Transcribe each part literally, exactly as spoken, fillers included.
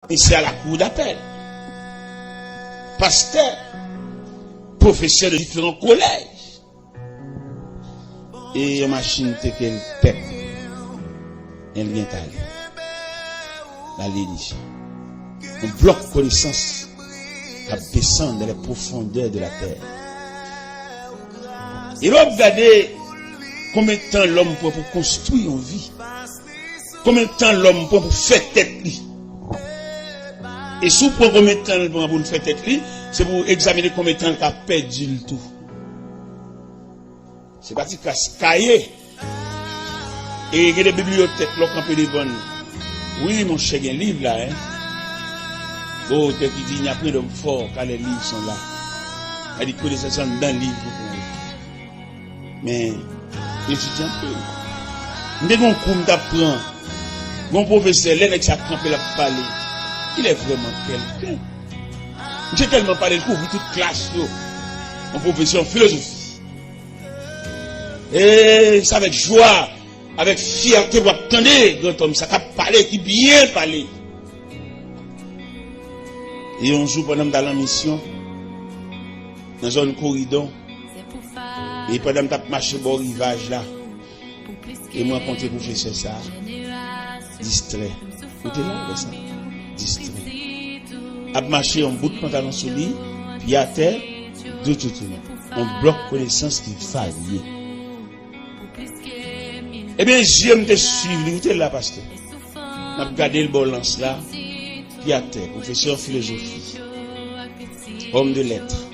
Komisè a la cour d'appel, pastè, pwofesè de diferan kolèj. E yon machin te ke l tèt. E l gen talè. La lye li. Yon blòk konesans k ap desann dans les profondeurs de la terre. E lè w ap gade konbyen tan lòm pran pou konstwi yon vi, konbyen tan lòm pran pou fè tèt li. E si w pran konbyen tan l pran pou l fè tèt li, se pou w egzamine konbyen tan l ka pèdi l tou. Se pa ti kras kaye. E gen de bibliyotèk lè w kanpe devan l. Wi, monchè, gen liv la, en. Gen otè ki di, il n'y a plus d'homme fort car les livres sont là. Sa di konesans anndan liv yo pran yo. Men, etidyan anpil. M te gen yon kou m t ap pran. Gon pwofesè, lè nèg sa kanpe l ap pale, il est vraiment quelqu'un. Misye tèlman pale, l kouvri tout klas yo. Yon pwofesè an filozofi. E se avèk jwa, avèk fyète w ap tande grandòm sa k ap pale, ki byen pale. E yon jou, pandan m t al an misyon, nan zòn Koridon, e pandan m t ap mache bò rivaj la, e m rankontre pwofesè sa a, distrè. Ou te la lè sa? Distrè. Ap mache, yon bout pantalon sou li, pye atè, dlo soti. Yon blòk konesans ki varye. Ebyen, je m te swiv li, ou te la, pastè. N ap gade l bò lans la, pye atè, pwofesè filozofi, homme de lettres,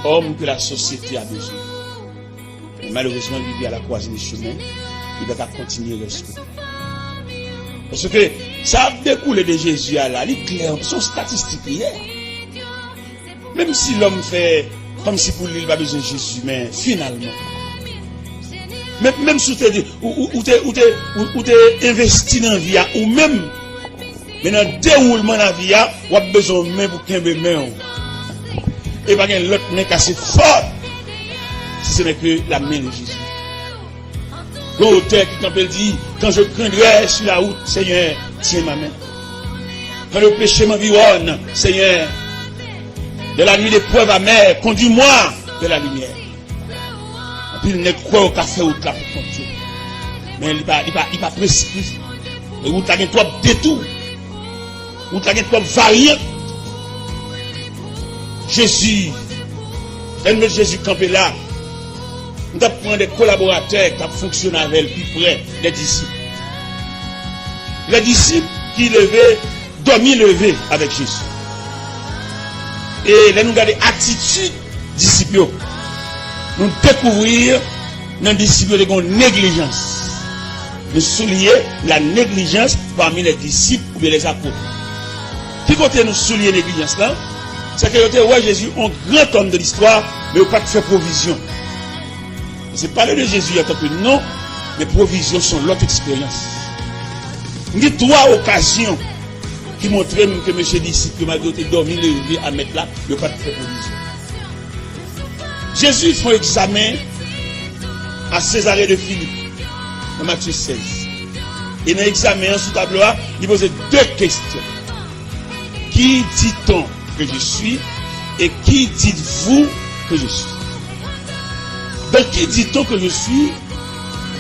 homme que la société a besoin. Men malerezman, li rive à la croisée des chemins, li pa ka kontinye rès li. Paske sa ap dekoule de Jezi a la, li klè, se yon estatistik li ye. Menm si lòm fè kòmsi pou li, li pa bezwen Jezi, men finalman, menm, menm si w te di, ou, ou, ou te, ou te, ou, ou te envesti nan vi a ou menm, men nan dewoulman lavi a, w ap bezwen yon men pou kenbe men w. E pa gen lòt men k ase fò, si ce n'est que la main de Jésus. Gon otè ki kanpe, l di, quand je grinderai sur la route, Seigneur, tiens ma main. Quand le péché m'environne, Seigneur, dans la nuit d'épreuve amère, conduis-moi vers la lumière. Anpil nèg kwè yo ka fè wout la pou kont yo. Men li pa, li pa, li pa preskri. E wout la gen twòp detou. Wout la gen twòp varyant. Jezi, lè n met Jezi kanpe la, m t ap pran de kolaboratè k ap fonksyone avè l pi prè, les disciples. Les disciples qui levaient, dormi leve avèk Jezi. E lè nou gade atitid disip yo, nou dekouvri nan disip yo te gen yon neglijans. Nou souliye la négligence parmi les disciples oubyen les apôtres. Ki kote nou souliye neglijans lan? Se ke yo te wè Jezi, yon grand homme de l'histoire, men yo pa t fè pwovizyon. Se pale de Jezi antanke non, men pwovizyon se yon lòt eksperyans. M gen twa okazyon ki montre m ke mesye disip yo, malgre yo te dòmi leve a mèt la, yo pa t fè pwovizyon. Jezi fè yon egzamen a Césarée de Philippe, nan Matye sèz. E nan egzamen an, sou tablo a, li poze de kesyon. Qui dit-on que je suis et qui dites-vous que je suis? Dans qui dit-on que je suis,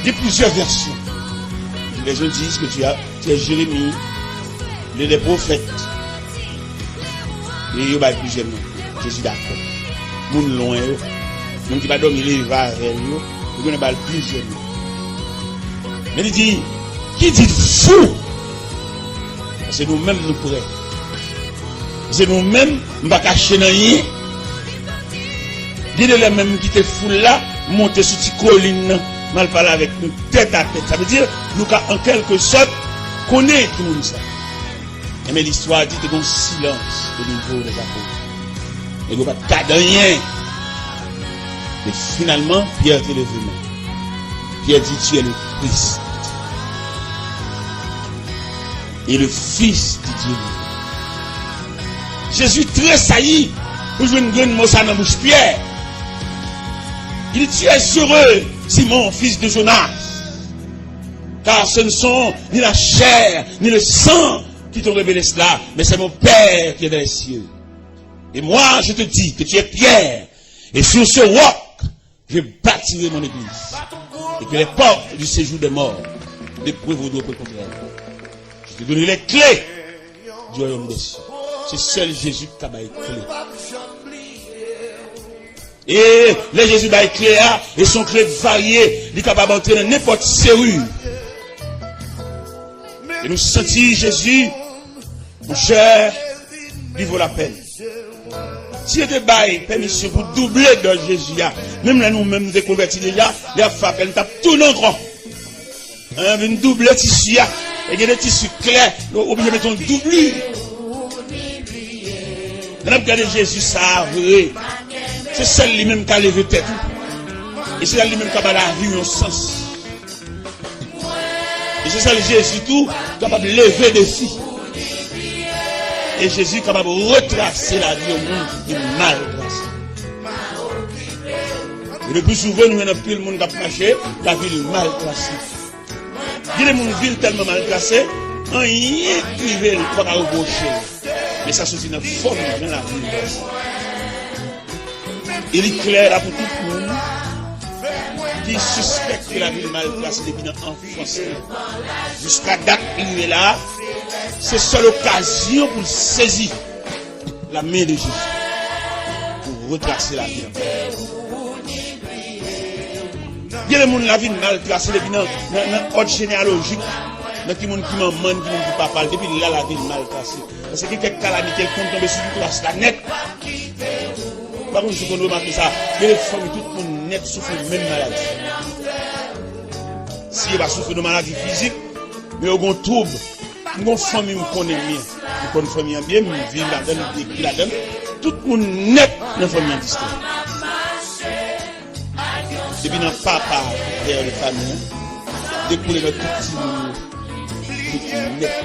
il y a plusieurs versions. Les uns disent que tu as, tu es Jérémie, l'un des prophètes. E yo bay plizyè non. Jezi dakò. Moun lwen yo, moun ki pa dòmi leve avè l yo, yo konnen ba l plizyè non. Men li di, qui dites-vous? Paske nou menm nou prè. Paske nou menm, m pa kache nan anyen. Gen de lè menm m kite foul la, m monte sou ti kolin nan, m al pale avèk nou tèt a tèt. Sa vle di, nou ka an kèlke sòt konnen ki moun sa. Enben, listwa di te gen yon silans au niveau des apôtres. Nèg yo pa t ka di anyen. Men finalman, Pyè te leve men. Pyè di, tu es le Christ et le Fils du Dieu vivant. Jezi tresayi pou jwenn grenn mo sa nan bouch Pyè. Il dit, tu es heureux, Simon, fils de Jonas, car ce ne sont ni la chair ni le sang qui t'ont révélé cela, mais c'est mon Père qui est dans les cieux. Et moi, je te dis que tu es Pierre, et sur ce roc, je bâtirai mon église, et que les portes du séjour des morts ne prévaudront pas contre elle. Je te donne les clés du royaume des cieux. Se sèl Jezi ki ka bay kle. E lè Jezi bay kle a, e se yon kle k varye, li kapab antre nan nenpòt seri. E nou santi Jezi, monchè, li vo lapèn. Si yo te bay pèmisyon pou double dòz Jezi a, menm lè nou menm nou te konvèti deja, lè y ap fè apèl, nou t ap tounen ankò. An, vin double tisi a. E gen de tisi klè, nou oblije mete yon doubli. Lè n ap gade Jezi sa a vre, se sèl li menm ka leve tèt ou. E se sèl li menm ka ba lavi w yon sans. E se sèl Jezi tou kapab leve defi. E Jezi kapab retrase lavi yon moun ki mal trase. E le pli souvan, nou jwenn anpil moun k ap mache, lavi l mal trase. Gen de moun vi l tèlman mal trase, anyen k rive l pa ka repwoche l. Men sa soti nan fòm jan lavi l trase. E li klè la pou tout moun ki sispèk ke lavi l mal trase depi nan anfans li. Jiska dat li rive la, se sèl okazyon pou l sezi la men de Jezi pou retrase lavi l. Gen de moun lavi l mal trase depi nan, nan, nan òd jeneyalojik, nan ki moun ki manman l, ki moun ki papa l, depi la lavi l mal trase. Paske gen kèk kalamite l konn tonbe sou tras la nèt. M pa konn si w konn remake sa, gen de fanmi tout moun nèt soufri menm maladi. Si yo pa soufri de maladi fizik, men yo gen yon twoub. M gen yon fanmi m konnen byen. M konn fanmi an byen, m viv ladan l, m ekri ladan l. Tout moun nèt nan fanmi an distrè. Depi nan papa, pè de fanmi an, dekoule nan tout timoun yo, tout moun nèt.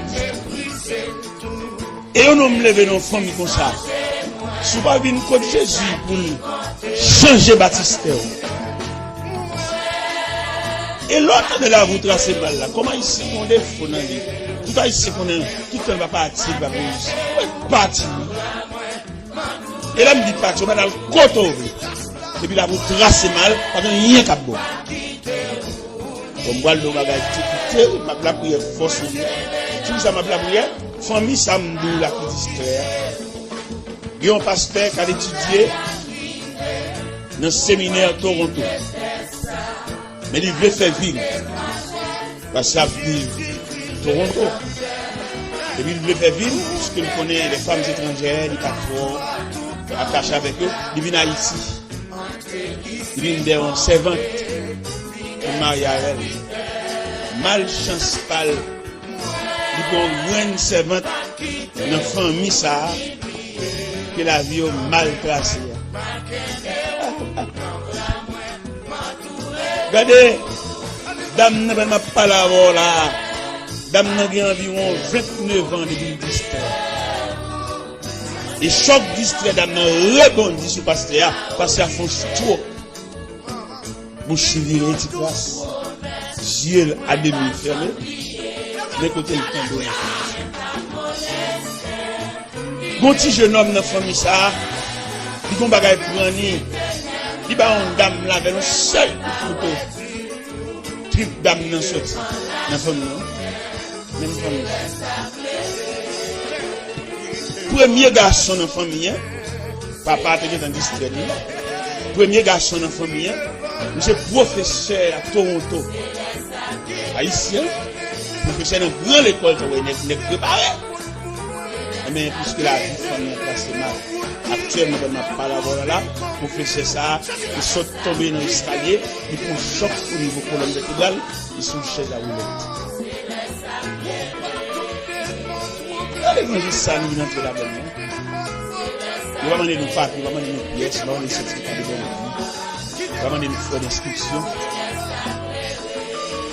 E yon nonm leve nan yon fanmi konsa, si w pa vin kot Jezi pou l chanje batistè w. E lè w tande lavi w trase mal la, kòm Ayisyen gen yon defo nan li, tout Ayisyen konnen, tout tan l pa pati, l pa reyisi. Mwen pati wi. E lè m di pati, w mèt al kote w vle. Epi lavi w trase mal, pa gen anyen k ap bon. Bon, m pral di w bagay ki terib, m ap lapriyè fòs ou ye. Ki sa m ap lapriyè? Fanmi sa m di w la ki distrè a. Gen yon pastè k al etidye nan seminè Toronto. Men li vle fè vi l. Pastè ap viv Toronto. Epi li vle fè vi l, piske li konnen les femmes étrangères, li pa twò atache avèk yo. Li vin Ayiti. Li vin dèyè yon sèvant. Li marye avè l. Malchans pa l, li gen yon grenn sèvant nan fanmi sa a ke lavi yo mal trase a. Gade, dam nan, pandan m ap pale avè w la a, dam nan gen anviwon vennèf an depi l distrè. E chòk distrè dam nan rebondi sou pastè a, pastè a fè yon stroke. Bouch li vire ti kras, zye l a demi fèmen, men kote l tonbe a. Gon ti jenòm nan fanmi sa a, li gon bagay pran li, li ba yon dam lavèl yon sèl kout kouto. Trip dam nan soti nan fanmi an. Menm fanmi. Premye gason nan fanmi an, papa a te gentan distrè li. Premye gason nan fanmi an, misye pwofesè a Toronto. Ayisyen, pwofesè nan gran lekòl, tankou nèg, nèg prepare. Enben, piske lavi fanmi an trase mal, aktyèlman, pandan m ap pale avè w la, pwofesè sa a, li sot tonbe nan eskalye, li pran chòk o nivo kolòn vètebral, li sou chèz a woulèt. Gade levanjil sa nou vin antre ladan l lan. Yo pa mande nou papye, yo pa mande nou pyès, yo pa mande sètifika de bòn vi, yo pa mande nou frè denskripsyon.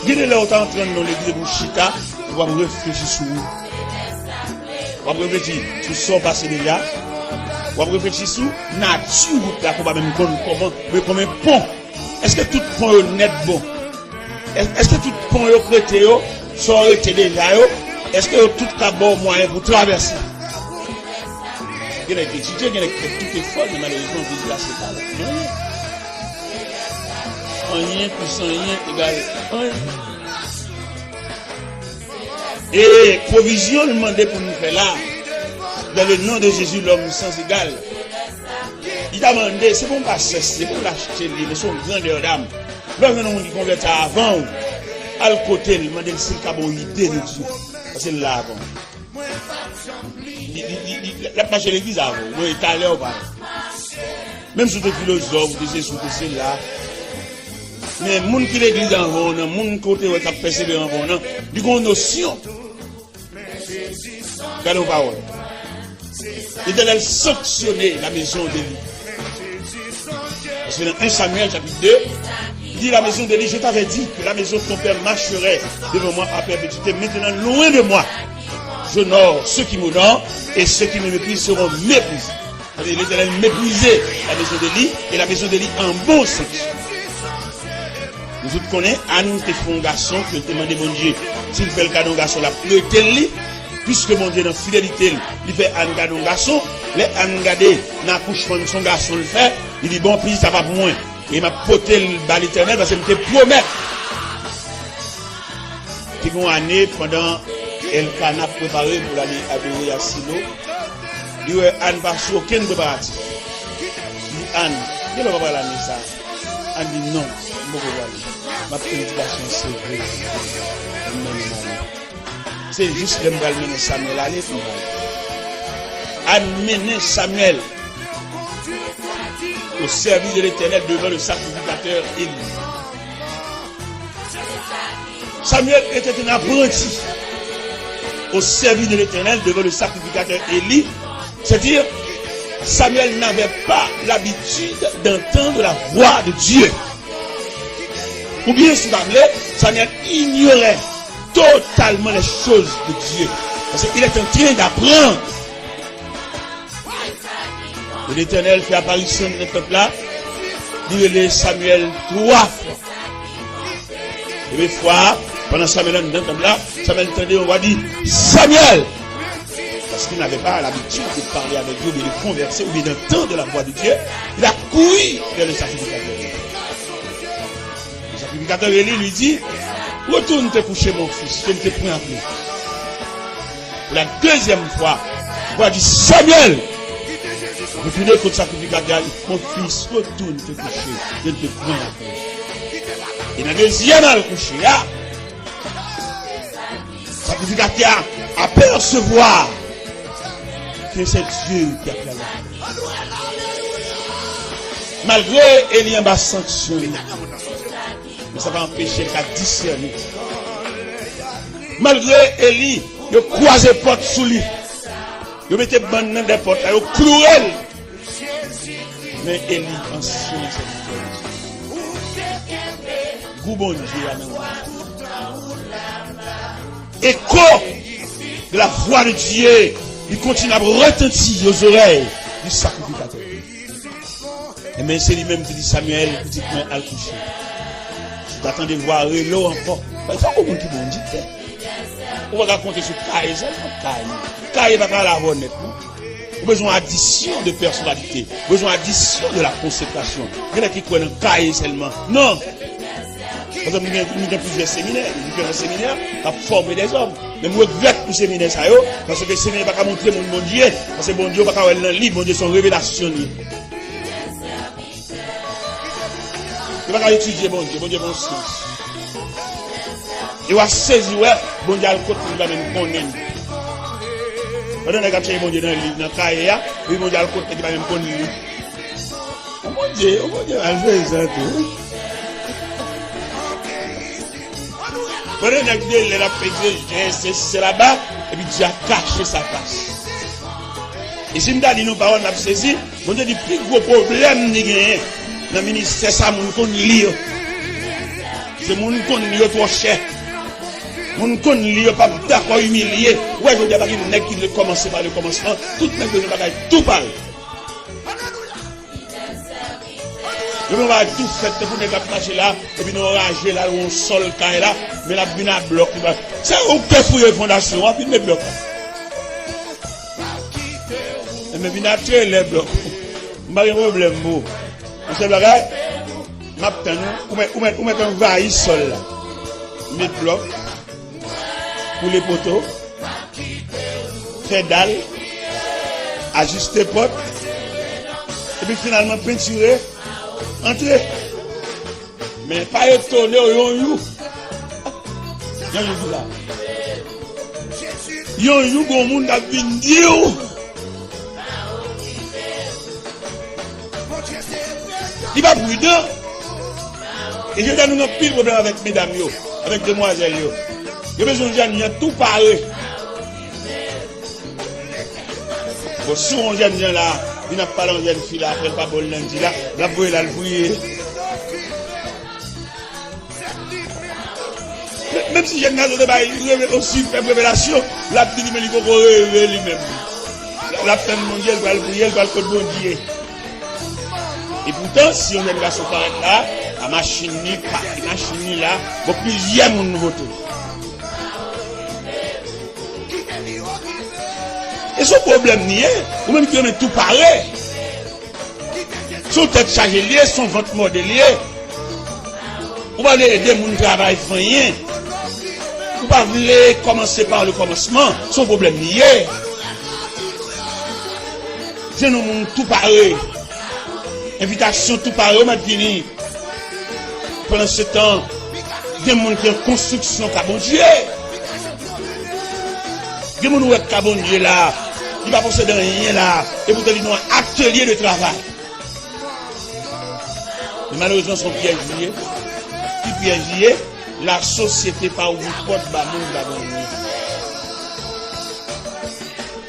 Gen de lè ou ta antre nan yon legliz epi ou chita, ou ap reflechi sou ou. W ap reflechi sou sa w pase deja. W ap reflechi sou nati wout la ke w pa menm konn kòman, men konbyen pon. Èske tout pon yo nèt bon? Èske tout pon yo k rete yo, sa w rete deja yo, Èske yo tout ka ba w mwayen pou travèse? Gen nèg ki etidye, gen nèg ki fè tout efò, men malerezman, vi glase pa la. Anyen. Anyen plis anyen egal anyen. E pwovizyon l mande pou nou fè la, dans le nom de Jésus, l'homme sans égal. Li ta mande, se pa yon pasè, se pa yon lachte li ye, men se yon grandè dam. Lè w jwenn yon moun ki konvèti avan w, al kote l, mande l si l ka ba w ide de Dye. Paske l la avan w. Li, li, li, li, l ap mache legliz avè w. Bon, e talè w pa la. Menm si w te filozòf, ou te sesi, ou te sela. Men moun ki legliz anvan w nan, moun ke w te wè k ap pèsevere anvan w nan, li gen yon nosyon. Gade yon pawòl. L'Éternel sanctionnait la maison d'Élie. Paske nan en Samuel chapit de, li di, la maison d'Élie, je t'avais dit que la maison de ton père marcherait devant moi à perpétuité. Maintenant, loin de moi, j'honore ceux qui m'honorent et ceux qui me méprisent seront méprisés. Tande, Letènèl meprize la maison d'Élie, e la maison d'Élie an bon sanksyon. Nou tout konnen, Ann te fè yon gason ke l te mande Bondye, si l fè l kado yon gason, l ap prete l li. Piske Bondye nan fidelite l, li fè Ann kado yon gason. Lè Ann gade nan akouchman l, se yon gason l fè, li di, bon, pitit sa pa pou mwen. E m ap pote l ba Letènèl, paske m te pwomèt. Te gen yon ane, pandan Èlkana ap prepare pou l ale adore a Silo, li wè Ann pa sou okenn preparatif. Li di, Ann, kilè w pral ane sa a? Ann di, non, m poko prale. M ap tann ti gason an, se vre. M mennen l ale. Se jis lè m pral mennen Samyèl ale pou m ale. Ann mennen Samyèl au service de l'Éternel devant le sacrificateur Élie. Samuel était un apprenti au service de l'Éternel devant le sacrificateur Élie. C'est-à-dire, Samuel n'avait pas l'habitude d'entendre la voix de Dieu. Ou bien, si vous voulez, Samuel ignorait totalement les choses de Dieu. Parce qu'il est en train d'apprendre. E Letènèl fè aparisyon l nan tanp la, li rele Samyèl twa fwa. Premye fwa a, pandan Samyèl anndan tanp la, Samyèl tande yon vwa di, Samyèl! Parce qu'il n'avait pas l'habitude de parler avec Dieu, ou bien de converser, ou bien d'entendre la voix de Dieu, il a couru vers le sacrificateur. Le sacrificateur Élie lui dit, retourne te coucher, mon fils, je ne te prie plus. Pou la dezyèm fwa, vwa di, Samyèl! Retounen kot sakrifikatè a, mon fils, retourne te coucher, je ne te prie plus. E nan dezyèm al kouche a, sakrifikatè a apercevoir que c'est Dieu qui a fait la. Malgre Eli anba sanksyon, men sa pa anpeche l ka disène. Malgre Eli, yo kwaze pòt sou li. Yo mete bann nan dèyè pòt la, yo kloure l. Men Eli, ansyen sèvitè Bondye. Gou Bondye a nan ou. Écho de la voix de Dieu, li kontinye ap retanti aux oreilles du sacrificateur. Ebyen, se li menm ki di Samyèl, pitit mwen, al kouche. Si w ta tande vwa rele w ankò, men fòk ou konn ki Bondye w ye. Ou pa ka konte sou Kaye sèlman, Kaye. Kaye pa ka al avè w nèt, non. Ou bezwen adisyon de pèsonalite, ou bezwen adisyon de la konsekrasyon. Gen nèg ki kwè nan Kaye sèlman. Non! Paske nou gen, nou gen plizyè seminè, gen diferan seminè k ap fòme dèzòm. Men m regrèt pou seminè sa yo, paske seminè pa ka montre moun Bondye, paske Bondye ou pa ka wè l nan liv, Bondye se yon revelasyon li ye. Yo pa ka etidye Bondye, Bondye pa yon syans. E w a sezi wè, Bondye al kot moun ki pa menm konnen l. Pandan nèg ap chèche Bondye nan liv, nan kaye a, epi Bondye al kot nèg ki pa menm konn li. Yon Bondye, yon Bondye malfezan tou, wi. Pandan nèg de lè l ap egzejèse, se laba, epi Dye a kache sa fas. E si m ta di nou pawòl, n ap sezi, Bondye di pi gwo pwoblèm li genyen nan ministè sa, moun konn li yo. Se moun konn li yo twò chè. Moun konn li yo p ap dakò imilye. Ou wè, jodi a pa gen nèg ki vle kòmanse pa le kòmansman. Tout nèg bezwen bagay tou pa yo. Yo gen yon bagay tou fèt tankou nèg ap mache la, epi nan yon raje la, yon sòl kay la, men l ap vin a blòk li pa. Se ou k te fouye fondasyon, w ap vin met blòk la. Enben vin a trelè blòk. M pa gen pwoblèm pou ou. Yon sèl bagay, m ap tann ou. Ou mèt, ou mèt, ou mèt anvayi sòl la. Met blòk, koule poto, fè dal, ajiste pòt, epi finalman pentire, antre. Men pa etone w, yon jou. Yon jou la. Yon jou, gon moun k ap vin di w. Li pa pridan. E jodi a, nou gen anpil pwoblèm avèk medam yo, avèk demwazèl yo. Yo bezwen yon jènjan tou pare. Bon, si yon jènjan la vin ap pale yon jèn fi la, apre l pa ba w l nan di la, l ap voye l al priye. Men, menm si jèn gason te bay reve-, osi fèb revelasyon, l ap di li, men li poko reve li menm. L ap tann Bondye, l pral priye, l pral kot Bondye. Epoutan, si yon jèn gason parèt la, a machin li, pake machin li la, bon, plizyè moun vote. E se yon pwoblèm li ye, ou menm ki renmen tou pare. Se yon tèt chaje l ye, se yon vant mòde l ye. Ou pa vle ede moun travay fanyen. Ou pa vle kòmanse pa le kòmansman. Se yon pwoblèm li ye. Jwenn yon moun tou pare. Envitasyon tou pare, ou mèt vini. Pandan se tan, gen moun ki an konstriksyon ka Bondye. Gen moun ou wè ka Bondye la, li pa posede anyen la, epoutan li nan yon atelye de travay. Men malerezman, se yon pyèj li ye. Ki pyèj li ye? Lasosyete pa ouvri pòt ba moun ki pa gen anyen.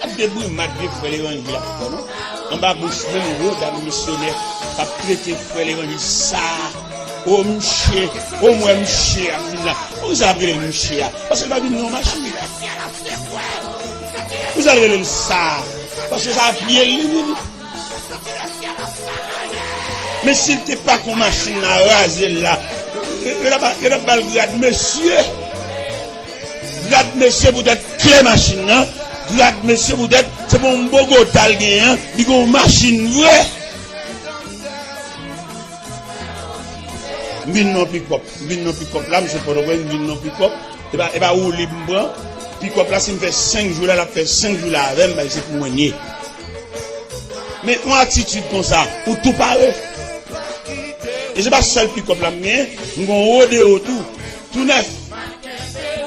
Ap debri mat vye frè levanjil ap fè, non? Anba bouch menm gwo dam misyonè k ap trete frè levanjil sa. O, mouche, o, m wè mouche ap vin la. Poukisa l ap rele l mouche a? Paske l pa vin nan yon machin. Poukisa l rele l sa? Paske se a pye l li vini. Men si l te pake yon machin la, raze l la, yo t ap, yo t ap ba l grad mesye. Grad mesye poutèt kle machin nan. Grad mesye poutèt se pa yon Bogota l genyen an, li gen yon machin vre. M vin nan pikòp. M vin nan pikòp la, m sot Pòtoprens, m vin nan pikòp. E pa, e pa woulib m pran. Pikòp la, si m fè senk jou la, l ap fè senk jou la avè m, paske se pou mwen l ye. Men yon atitid konsa, ou tou pare. E se pa sèl pikòp la m genyen, m gen yon Rodeo tou, tou nèf.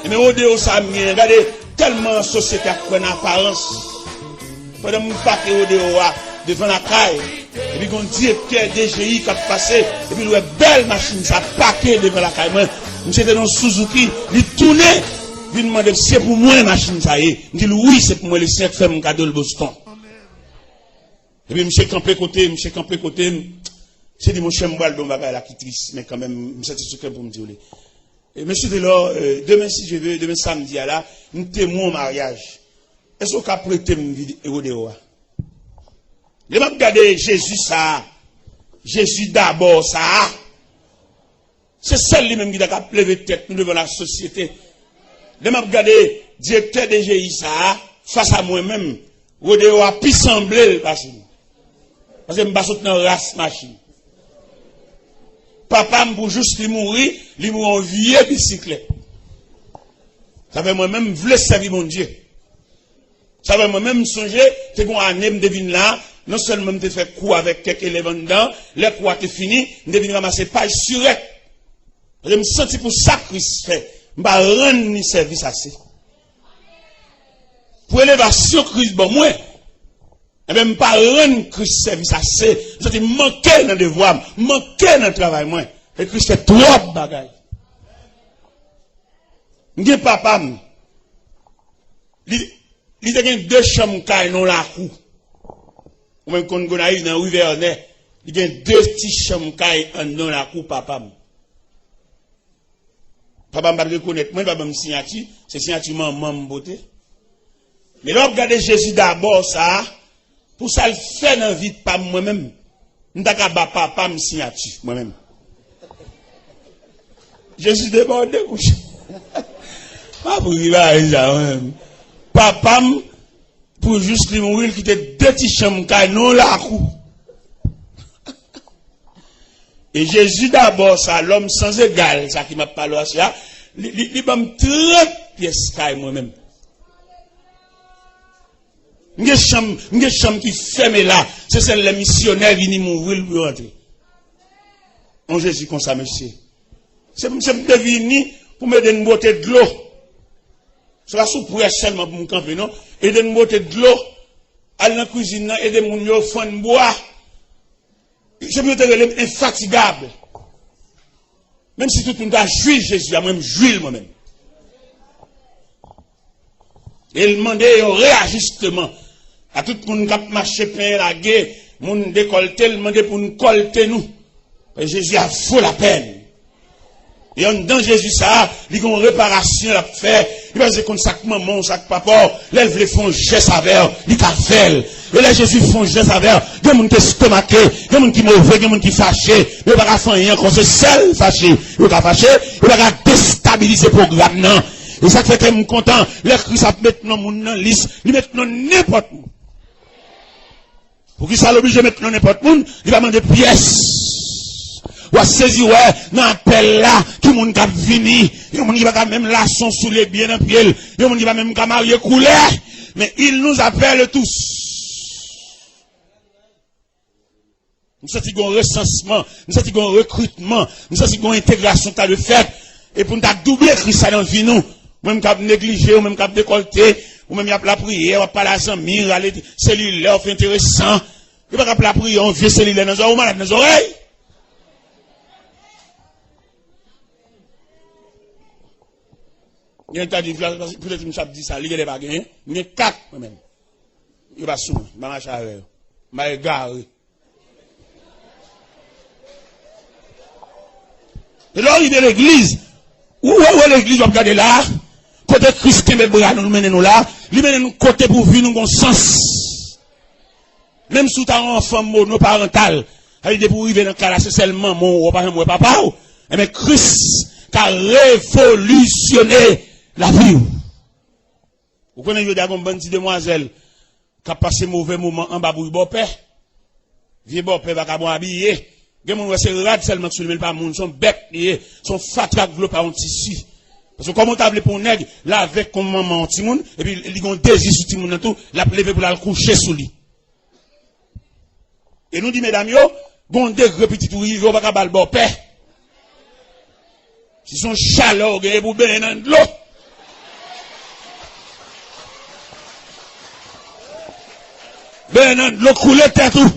E men Rodeo sa m genyen, gade, tèlman sosyete ap kwè nan aparans. Pandan m pake Rodeo a devan lakay, epi gen yon direktè D G I k ap pase, epi l wè bèl machin sa pake devan lakay mwen. Misye te nan Suzuki, li tounen, vin mande m, "Se pou mwen machin sa ye?" M di l, "Wi, se pou mwen, Lesenyè k fè m kado l, Boston." Epi misye kanpe kote, misye kanpe kote m. Misye di, "Monchè, m pral di w yon bagay la ki tris, men kanmenm, m santi sou kè m pou m di w li." E mesye Telor, euh, demen, si Dye vle, demen samdi a la, m temwen yon maryaj. Èske w ka prete m vide Rodeo a? Lè m ap gade Jezi sa a, Jezi dabò sa a, se sèl li menm ki ta kab leve tèt nou devan lasosyete. Lè m ap gade direktè D G I sa a, fas a mwen menm, Rodeo a pi sanble l pase m. Paske m pa sot nan ras machin. Papa m, pou jis li mouri, li mouri yon vye bisiklèt. Sa fè mwen menm, m vle sèvi Bondye. Sa fè mwen menm, m sonje, te gen yon ane m te vin la, non sèlman m te fè kou avèk kèk elèv anndan, lè kou a te fini, m te vin ranmase paj sirèt. Paske m santi pou sa Kris fè, m pa rann li sèvis ase. Pou elevasyon Kris ban mwen, enben, m pa rann Kris sèvis ase. M santi m manke nan devwa m, m manke nan travay mwen. E Kris fè twòp bagay. M gen papa m. Li, li te gen de chanm kay nan lakou. Ou menm konn Gonayiv nan ri Vènè. Li gen de ti chanm kay anndan lakou papa m. Papa m pa t rekonèt mwen, li pa ban m siyati, se siyati manman m pote. Men lè w ap gade Jezi dabò sa a, pou sa l fè nan vi pa m mwen menm, M ta ka ba papa m siyati, mwen menm. Jezi debòde kouche. M ap ri bagay sa, mwen menm. Papa m, pou jis li mouri, l kite de ti chanm kay nan yon lakou. E Jezi dabò sa, lòm sans egal, sa ki m ap pale w aswè a, li, li, li ban m trant pyès kay mwen menm. M gen chanm, m gen chanm ki fèmen la. Se sèl lè misyonè vini m ouvri l pou yo antre. On Jezi konsa, mesye. Se, se m te vini pou m ede n bwote dlo. Se pa sou prè sèlman pou m kanpe, non. Ede n bwote dlo. Al nan kwizin nan, ede moun yo fann bwa. Se pou yo te rele m enfatigab. Menm si tout moun ta jwi Jezi a, mwen, m jwi l mwen menm. E l mande yon reyajisteman. A tout moun k ap mache penyen lage, moun dekòlte, l mande pou n kòlte nou. Paske Jezi a vo lapèn. E anndan Jezi sa a, li gen yon reparasyon l ap fè. Li pa bezwen konn sa k manman w, sa k papa w, lè l vle fè yon jès avè w, li ka fè l. E lè Jezi fè yon jès avè w, gen moun ki estomake, gen moun ki move, gen moun ki fache, men yo pa ka fè anyen ankò, se sèl fache yo ka fache, yo pa ka destabilize pwogram nan. E sa k fè kè m kontan, lè Kris ap met non moun nan lis, li met non nenpòt moun. Poukisa l oblije met non nenpòt moun? Li pa mande pyès. W a sezi wè nan apèl la, ki moun k ap vini. Yon moun ki pa ka menm lase yon soulye byen nan pye l. Yon moun ki pa menm ka marye koulè. Men il nous appelle tous. M santi gen yon resansman, m santi gen yon rekritman, m santi gen yon entegrasyon ki ta dwe fèt. E pou n ta double Kris sa nan vi nou. Ou menm k ap neglije, ou menm k ap dekòlte, ou menm y ap lapriyè, w ap pale a zanmi, rale selilè, w fè enteresan. Yo pa k ap lapriyè, yon vye selilè nan zòrèy, ou malad nan zòrèy. Gen ta di, poutèt misye ap di sa, li genlè pa genyen. M gen kat, mwen menm. Yo pa sou mwen, m pa mache avè yo. M pa egare. E lè w rive legliz, ou wè, wè legliz w ap gade la, kote Kris kenbe bra nou, l mennen nou la, li mennen nou kote pou vi nou gon sans. Menm si w ta yon anfan monoparantal, sa vle di depi w rive nan kay la, se sèl manman w, w pa janm wè papa w, enben Kris ka revolisyone lavi w. Ou konnen jodi a gon bann ti demwazèl k ap pase move moman anba bouch bòpè. Vye bòpè vakabon abiye. Gen moun wè se rad sèlman k sou li, men li pa moun, se yon bèt li ye. Se yon fatra k vle pa yon tisi. Paske kòman w ta vle pou yon nèg lave kò manman yon timoun, epi li gen yon dezi sou timoun nan tou, l ap leve pou l al kouche sou li. E nou di medam yo, gon degre pitit ou rive, ou pa ka ba l bòpè. Si se yon chalè ou genyen pou benyen nan dlo, benyen nan dlo, koule tèt ou.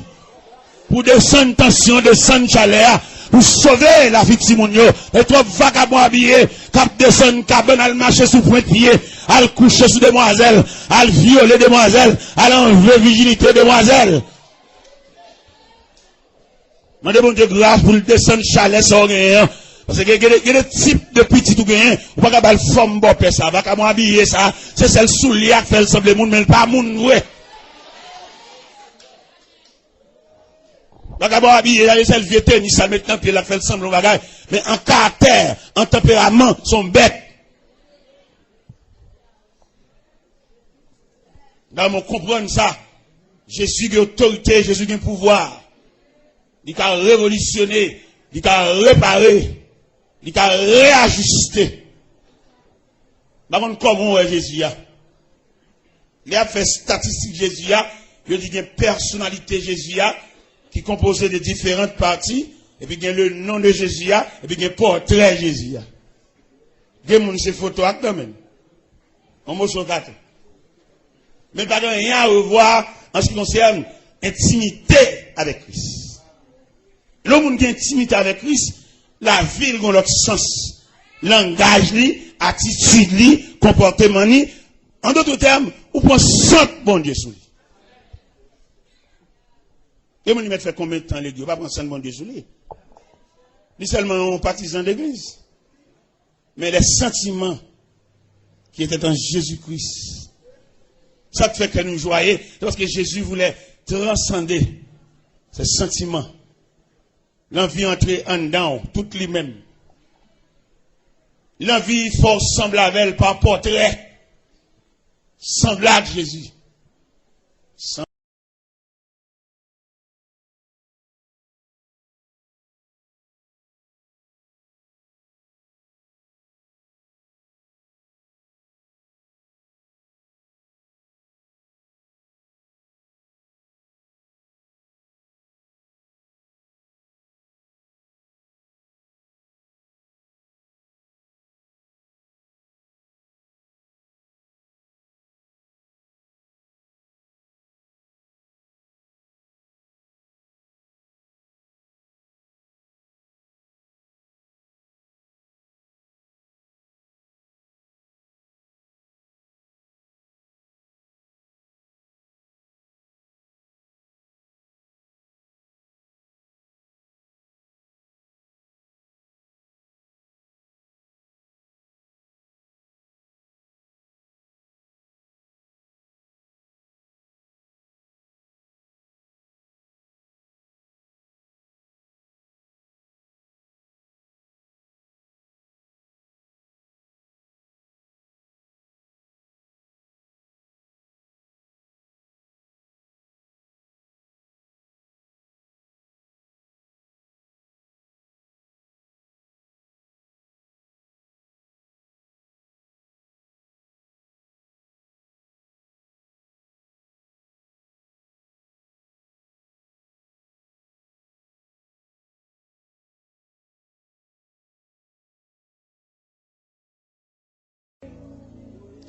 Pou desann tansyon, desann chalè a, pou sove lavi timoun yo. E twòp vakabon abiye k ap desann kabann, al mache sou pwent pye, al kouche sou demwazèl, al vyole demwazèl, al anlve vijinite demwazèl. Mande Bondye gras pou l desann chalè sa w genyen an. Paske gen, gen, gen de tip de pitit ou genyen, ou pa ka ba l fòm bòpè sa, vakabon abiye sa, se sèl soulye a k fè l sanble moun, men l pa moun vre. Vakabon abiye, se sèl vye tenis sa l met nan pye l la k fè l sanble yon bagay. Men an karaktè, an tanperaman, se yon bèt. Nan mwen konprann sa. Jezi gen otorite, Jezi gen pouvwa. Li ka revolisyone, li ka repare, li ka reyajiste. M pa konn kòman w wè Jezi a. Lè y ap fè estatistik Jezi a, yo di gen pèsonalite Jezi a ki konpoze de diferan pati, epi gen le non de Jezi a, epi gen pòtrè Jezi a. Gen moun se foto ak nan men l. Yon moso katon. Men pa gen anyen a revwa an se ki konsène entimite avèk Kris. Lè yon moun gen entimite avèk Kris, lavi l gon lòt sans. Langaj li, atitid li, konpòteman li. An dòt tèm, ou pran sant Bondye sou li. Gen moun li mèt fè konbyen tan legliz, ou pa pran sant Bondye sou li. Li sèlman yon patizan legliz. Mais les sentiments qui étaient en Jésus-Christ. Sa k fè kè nou jwaye, se paske Jezi voulait transcender ces sentiments. Lanvi antre anndan w, tout li menm. Lanvi fè w sanble avè l pa pòtrè. Sanble ak Jezi.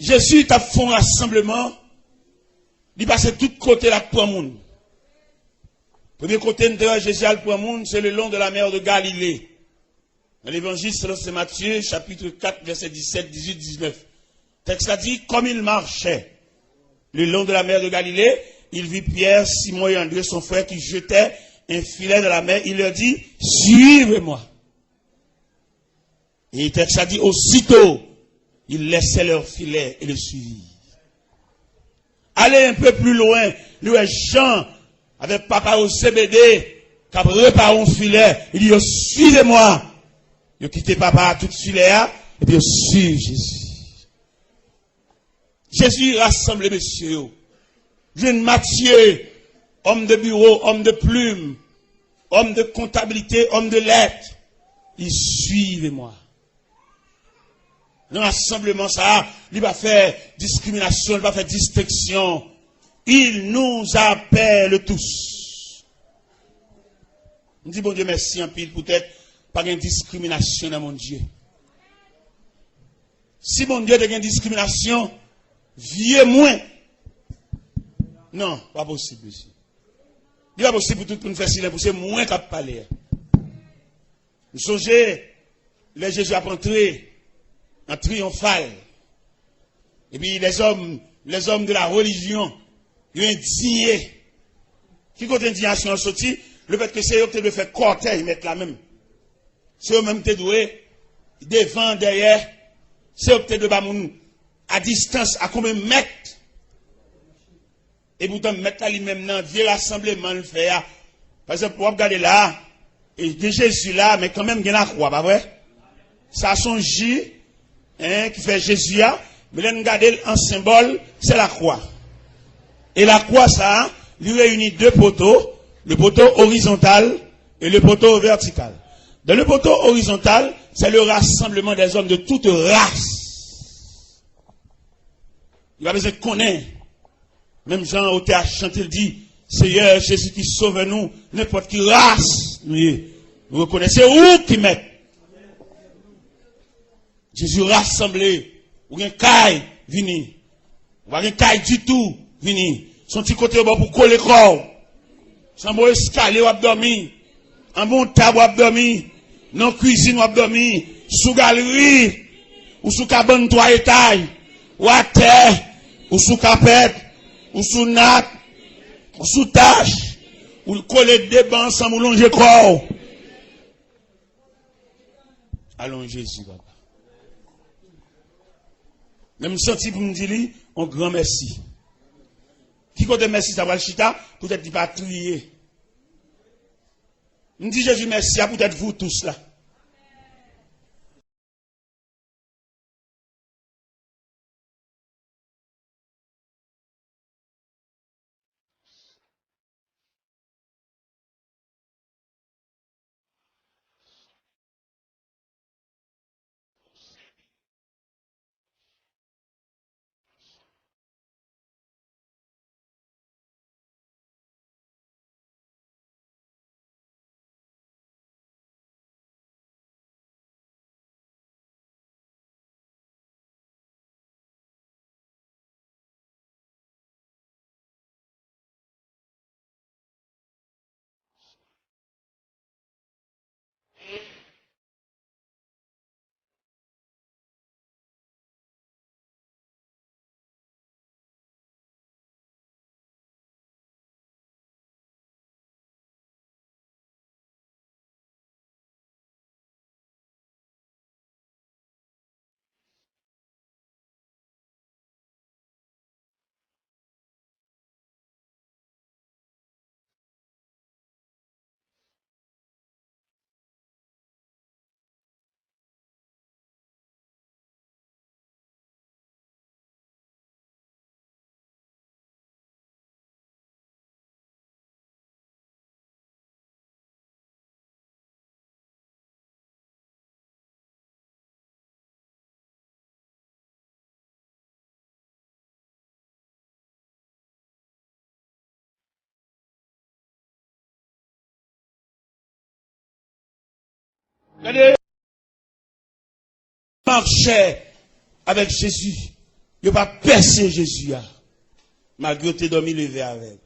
Jezi t ap fè yon rasanbleman, li pase tout kote l ap pran moun. Premye kote n te wè Jezi al pran moun, se le long de la mer de Galilée. Dans l'Évangile selon saint Matthieu, chapitre quatre, versets dix-sept, dix-huit, dix-neuf. Texte a dit, comme il marchait le long de la mer de Galilée, il vit Pierre, Simon et André, son frère, qui jetaient un filet dans la mer. Il leur dit, suivez-moi. Et texte a dit, aussitôt, ils laissaient leur filet et le suivirent. Ale un peu plus loin, nou wè Jan avèk papa yo Zebede k ap repare yon filè. Li di yo, suivez-moi. Yo kite papa a tout filè a, epi yo suiv Jezi. Jezi rasanble mesye yo. Jwenn Matye, homme de bureau, homme de plume, homme de comptabilité, homme de lettres. Il dit, suivez-moi. Nan rasanbleman sa a, li pa fè diskriminasyon, li pa fè distenksyon. Il nous appelle tous. M di Bondye mèsi anpil poutèt pa gen diskriminasyon nan Bondye. Si Bondye te gen diskriminasyon, vye mwen. Non, pa posib, mesye. Li pa posib pou tout moun fè silans, pou se mwen k ap pale a. M sonje lè Jezi ap antre an triyonfal. Epi lèzòm, lèzòm de la relijyon, yo endiye. Ki kote endiyasyon an soti? Lefètke se yo ki te dwe fè kòtèj mèt la menm. Se yo menm ki te dwe devan, dèyè. Se yo ki te dwe ba moun a distans, a konbyen mèt. Epoutan, mèt la li menm nan vye rasanbleman l fè a. Pa egzanp, w ap gade la, e gen Jezi la, men kanmenm gen lakwa, pa vre? Sa se yon ji, en, ki fè Jezi a, men lè n gade l an senbòl, se lakwa. E lakwa sa a, li reyini de poto, le poteau horizontal et le poteau vertical. Dans le poteau horizontal, c'est le rassemblement des hommes de toute race. Yo pa bezwen konnen. Menm jan otè a chante, l di, Seyè Jezi ki sove nou, nenpòt ki ras nou ye, nou rekonèt se ou ki mèt. Jezi rasanble, ou gen kay, vini. Ou pa gen kay ditou, vini. Se yon ti kote yo ba w pou kole kò w. Se anba yon eskalye w ap dòmi. Anba yon tab w ap dòmi. Nan kwizin w ap dòmi. Sou galri. Ou sou kabann twa etay. Ou atè. Ou sou kapèt. Ou sou nat. Ou sou tach. Ou kole de ban ansanm, ou lonje kò w. Alon Jezi, papa. Men m santi pou m di li yon gran mèsi. Ki kote mèsi sa pral chita? Poutèt li pa triye. M di Jezi mèsi a poutèt vous tous la. Gade, mache avèk Jezi. Yo pa pèse Jezi a. Malgre yo te dòmi leve avè l.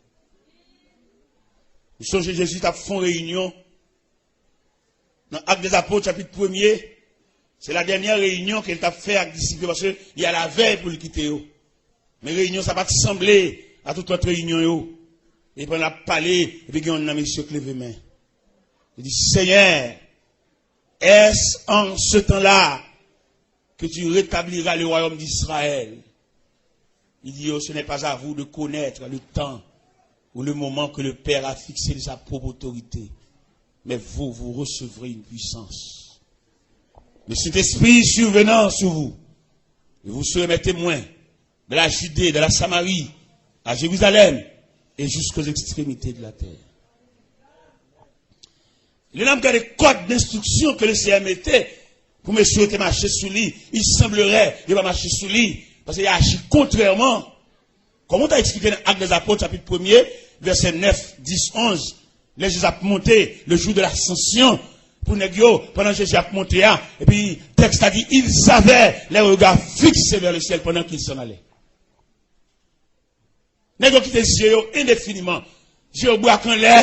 Ou sonje Jezi t ap fè yon reyinyon nan Actes des Apôtres, chapit premye. Se la dènyè reyinyon ke l t ap fè ak disip yo, paske li al avè yo pou l kite yo. Men reyinyon sa pa t sanble a tout lòt reyinyon yo. E pandan l ap pale, epi gen youn nan mesye k leve men. Li di, Seigneur, est-ce en ce temps-là que tu rétabliras le royaume d'Israël? Il dit, oh, ce n'est pas à vous de connaître le temps ou le moment que le Père a fixé de sa propre autorité, mais vous, vous recevrez une puissance. Le Saint-Esprit survenant sur vous, et vous serez mes témoins dans la Judée, dans la Samarie, à Jérusalem et jusqu'aux extrémités de la terre. Lè n ap gade kòd enstriksyon ke Leseyè mete pou mesye yo te mache sou li, il semblerait yo pa mache sou li, paske y a aji kontrèman. Kòman w ta eksplike nan Actes des Apôtres, chapit premye, vèsè nèf, dis, onz, lè Jezi ap monte, le jour de l'ascension, pou nèg yo, pandan Jezi ap monte a, epi tèks la di, ils avaient les regards fixés vers le ciel pendant qu'ils s'en allaient. Nèg yo kite zye yo endefiniman. Zye yo brak anlè.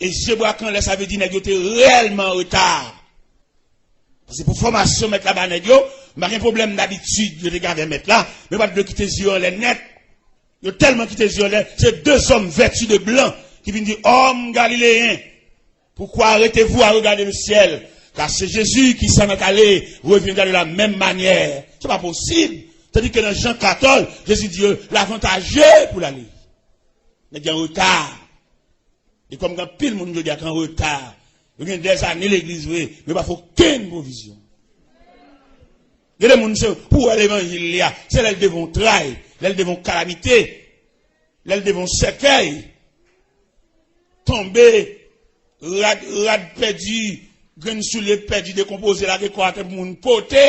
E zye brak anlè, sa vle di nèg yo te reyèlman an reta. Paske pou fòmasyon mèt la ba nèg yo, m pa gen pwoblèm dabitid yo te gen avè mèt la, men yo pa t vle kite zye yo anlè nèt. Yo tèlman kite zye yo anlè, se de zòm vèti de blan ki vin di, Homme galiléen, pourquoi arrêtez-vous à regarder le ciel? Car ce Jésus qui s'en est allé reviendra de la même manière. Se pa posib. Tandis que dans Jean quatorze, Jésus dit, euh, l'avantage pour l'aller. Nèg yo an reta. E kòm gen anpil moun jodi a ki an reta, yo gen dèzane legliz vre, men yo pa fè okenn pwovizyon. Gen de moun se pou wè levanjil li a, se lè l devan yon tray, lè l devan yon kalamite, lè l devan yon sèkèy, tonbe, rad, rad pèdi, grenn soulye pèdi, dekonpoze, lage kò atè pou moun pote.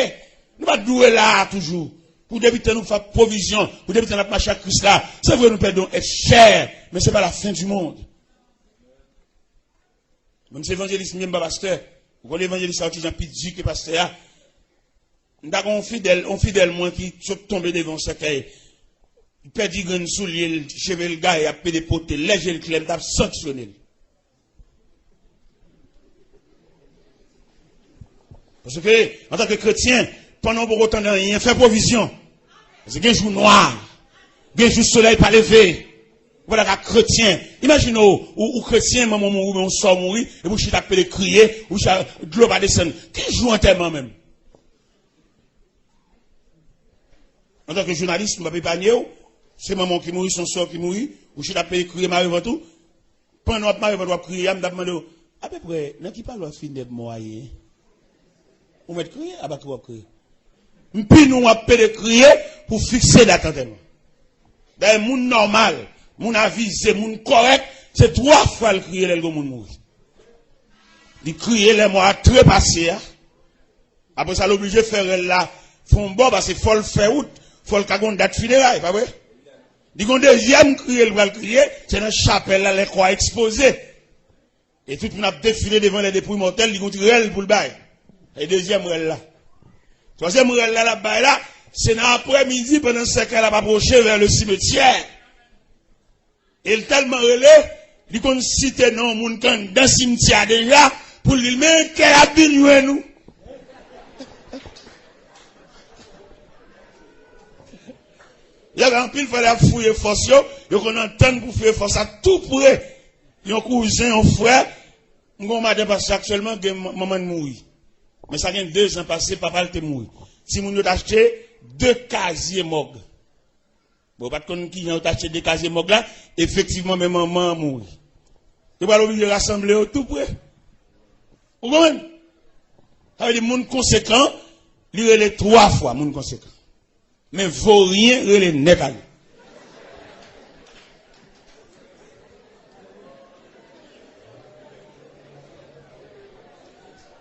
Nou pa t dwe la a toujou. Pou depi tan nou fè pwovizyon, pou depi tan n ap mache ak Kris la, se vre nou pèdi yon èt chè, men se pa la fen di mond. Mwen se evanjelis, m pa pastè. Ou konn evanjelis la, yon ti jan pi di ke pastè a. M ta gen yon fidèl, yon fidèl mwen ki sot tonbe devan yon sèkèy. Li pèdi grenn soulye l, cheve l gaye, ap pede pote l. Lè je l klè, m t ap sanksyone l. Paske, antanke kretyen, pandan w poko tande anyen, fè pwovizyon. Paske gen jou nwa, gen jou solèy pa leve. Ou pa ta ka kretyen. Imajine w, ou, ou kretyen, manman w mouri, oubyen yon sè w mouri, epi w chita ap pede kriye, ou chita, dlo pa desann. Ki jou antèman menm? Antanke jounalis, m p ap epanye w. Se manman w ki mouri, se yon sè w ki mouri, ou chita ap pede kriye, mare vant ou. Pandan w ap mare vant w ap kriye a, m t ap mande w, apeprè, nan ki palwa fi nèg mò a ye? Ou mèt kriye, apa ki w ap kriye? M pini w ap pede kriye pou fikse dat antèman. Dayè, moun nòmal, moun avize, moun kòrèk, se twa fwa l kriye lè l gen moun mouri. Li kriye lè mò a trepase a. Apre sa, l oblije fè rèl la fè yon bò, paske fò l fè wout, fò l ka gen yon dat fineray, pa vre? Li gen yon dezyèm kriye l pral kriye, se nan chapèl la, lè kò a ekspoze. E tout moun ap defile devan lè de pou imòtèl, li gen yon ti rèl pou l bay. E dezyèm rèl la. Twazyèm rèl la, l ap bay la, se nan aprèmidi, pandan sèkèy la ap apwoche vè le simetyè. E l tèlman rele, li konn site non moun k anndan simtyè a deja, pou l di l, men kè ap vin jwenn ou. Lè anpil fwa lè y ap fouye fòs yo, yo konn antann pou fouye fòs la tou pre yon kouzen, yon frè. M gen yon madanm pastè aktyèlman, gen man- manman l mouri. Men sa gen dezan pase, papa l te mouri. Timoun yo t achte de kazye mòg. Bon, yo pa t konn kijan yo t achte de kazye mòg la, efektivman, men manman an mouri. Yo pral oblije rasanble yo tou pre. Ou konprann? Sa vle di, moun konsekan, li rele twa fwa, moun konsekan. Men voryen rele nèt ale.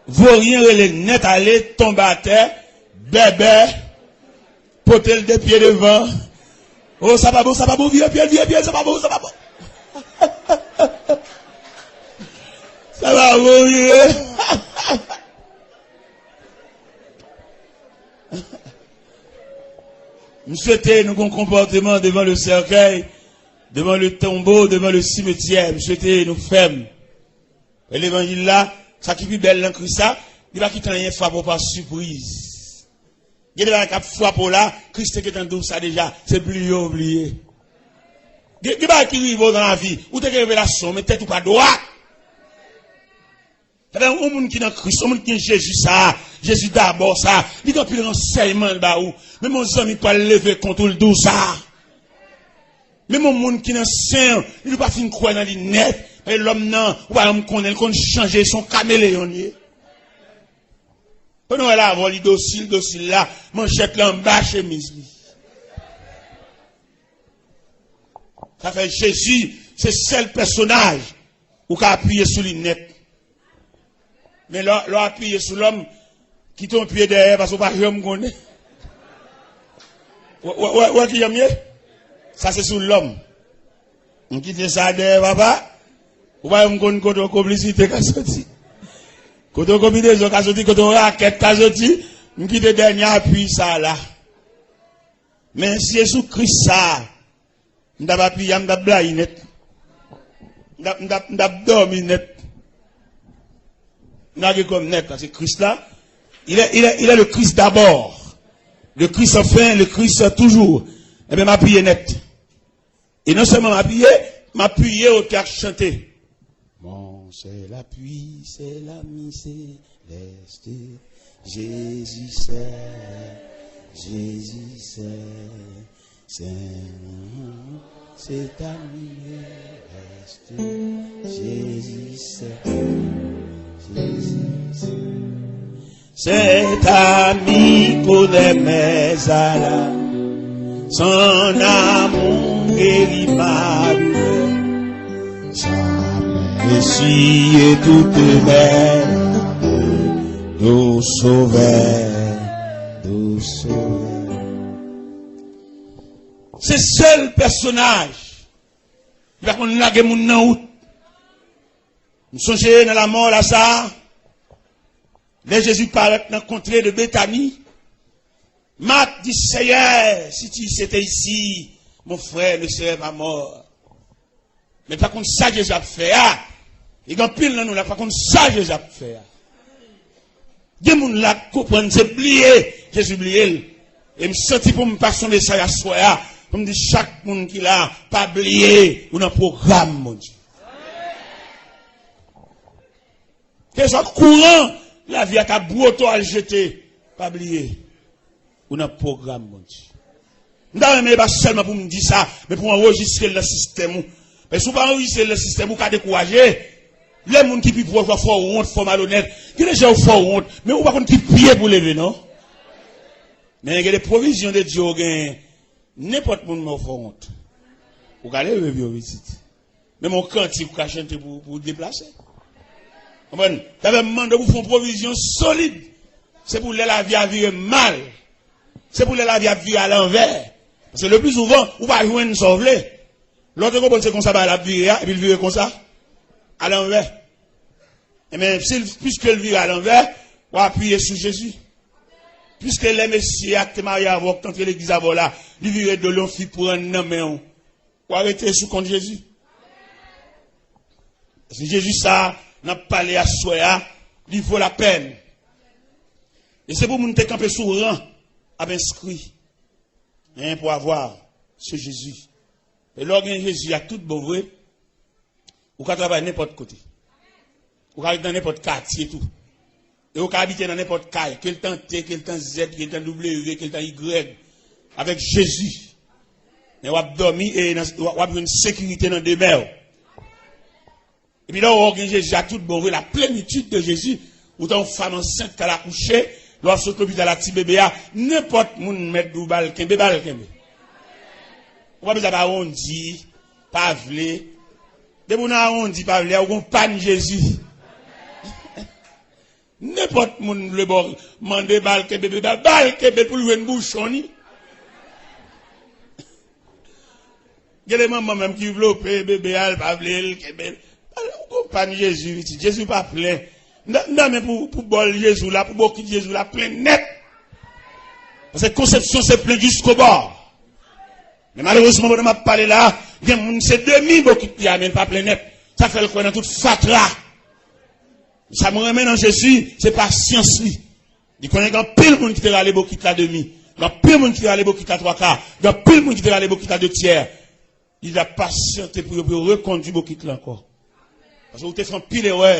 Voryen rele nèt ale, tonbe atè, bèbè, pote l de pye devan. O, sa pa bon, sa pa bon, vire pye l, vire pye l, sa pa bon, sa pa bon. Sa pa bon, vire. M swete nou gen yon konpòteman devan le sèkèy, devan le tonbo, devan le simetyè. M swete nou fèm. E levanjil la, sa ki pi bèl nan Kris la, li pa kite anyen frape w pa sipriz. Gen de bagay k ap frape w la, Kris te gentan di w sa deja, se bliye w bliye. Gen, gen bagay ki rive w nan lavi, ou te gen revelasyon, men tèt ou pa dwat. Sa fè yon moun ki nan Kris, yon moun ki gen Jezi sa, Jezi dabò sa, li gen anpil ransèyman l ba ou. Menm yon zanmi k pral leve kont ou, l di w sa. Menm yon moun ki nan sen, li pa fin kwè nan li nèt. E lòm nan, ou pa janm konnen, l konn chanje, se yon kameleyon li ye. Pandan w wè l avè w, li dosil, dosil la, manchèt la anba chemiz li. Sa fè Jezi, se sèl pèsonaj ou ka apiye sou li nèt. Men lè, lè w apiye sou lòm, kite yon pye dèyè, paske w pa janm konnen. Wè, wè, wè, wè kijan m ye? Sa se sou lòm. M kite sa dèyè, papa. Ou pa janm konn kote yon konplisite ka soti. Kote yon konbinezon ka soti, kote yon rakèt ka soti. M kite dènye apui sa la. Men si se sou Kris sa, m t ap apiye a, m t ap blayi nèt. M t ap, m t ap, m t ap dòmi nèt. M lage kò m nèt, paske Kris la, il est, il est, il est le Christ d'abord. Le Christ enfin, le Christ toujours. Ebyen, m apiye nèt. E non sèlman m apiye, m apiye otè ak chante. Mon seul appui, c'est l'ami céleste. Jésus seul, Jésus seul, c'est, c'est ami céleste. Jésus seul, Jésus seul. Cet ami connaît mes alarmes, son amour guérit ma douleur. Sa mwen esye tout mè, dou sovè, dou sovè. Se sèl pèsonaj ki pa konn lage moun nan wout. M sonje nan lamò Laza, lè Jezi parèt nan kontre de Betani, Mat di, Seyè, si tu étais ici, mon frère ne serait pas mort. Men pa konn sa Jezi ap fè a. E gen anpil nan nou la pa konn sa Jezi ap fè a. Gen moun la k konprann se bliye Jezi bliye l. E m santi pou m pase yon mesaj aswè a, pou m di chak moun ki la, pa bliye ou nan pwogram Bondye. Keswa kouran lavi a ka bwote w al jete, pa bliye, ou nan pwogram Bondye. M ta renmen e pa sèlman pou m di sa, men pou m anrejistre l nan sistèm ou. Men si w pa anrejistre l nan sistèm, ou ka dekouraje. Lè moun ki pi pwòch w ap fè w wont, fè w malonèt, gen de jan yo fè w wont, men ou pa konn ki pye pou w leve, non. Men gen de pwovizyon de Dye w genyen. Nenpòt moun men w fè w wont. Ou ka leve pye w pitit. Menm yon kantik ou ka chante pou, pou w deplase. Konprann? Sa fè m mande w pou w fè yon pwovizyon solid. Se pou lè lavi a vire mal. Se pou lè lavi a vire alanvè. Paske le pli souvan, ou pa jwenn sa w vle. Lè w te konprann se konsa bagay la ap vire a, epi l vire konsa, alanvè. Ebyen, si l, piske l vire alanvè, w apiye sou Jezi. Piske lè mesye a ki te marye avè w, ki t antre legliz avè w la, li vire do l, yon fi pran nan men w, w a rete sou kont Jezi. Paske Jezi sa a, n ap pale aswè a, li vo lapèn. E se pou moun te kanpe sou ran ap enskri. Hein, pour avoir ce Jésus. E lè w gen Jezi a tout bon vre, ou ka travay nenpòt kote. Ou ka ret nan nenpòt katye tou. E ou ka abite nan nenpòt kay, ke l tan T, ke l tan Z, ke l tan W, ke l tan Y. Avèk Jezi. Men w ap dòmi e nan, w ap jwenn sekirite nan demè w. Epi lè w wè w gen Jezi a tout bon vre, la plenitid de Jezi, ou tankou fanm ansent k al akouche, lè w ap sot lopital ak ti bebe a, nenpòt moun mèt di w ba l kenbe, ba l kenbe. Ou pa bezwen pa wondi, pa vle. Depi w nan awondi, pa vle a, ou gon pàn Jezi. Nenpòt moun vle ba w mande ba l kenbe bebe a, ba l kenbe pou l jwenn bouchon li. Gen de manman menm ki vlope bebe a, l pa vle l kenbe l. Ou konprann Jezi, pitit. Jezi pa plen. Nan, nan men pou, pou bòl Jezi w la, pou bokit Jezi w la, plen nèt. Paske konsepsyon se plen jiskobò. Men malerezman, pandan m ap pale la, gen moun se demi bokit li a, men l pa plen nèt. Sa fè l kwè nan tout fatra. Sa m renmen nan Jezi, se pasyans li. Li konnen gen anpil moun ki te rale bokit la demi. Gen anpil moun ki te rale bokit la twa ka. Gen anpil moun ki te rale bokit la de tyè. Li t ap pasyante pou yo, pou yo rekondui bokit la ankò. Paske ou te fè anpil erè.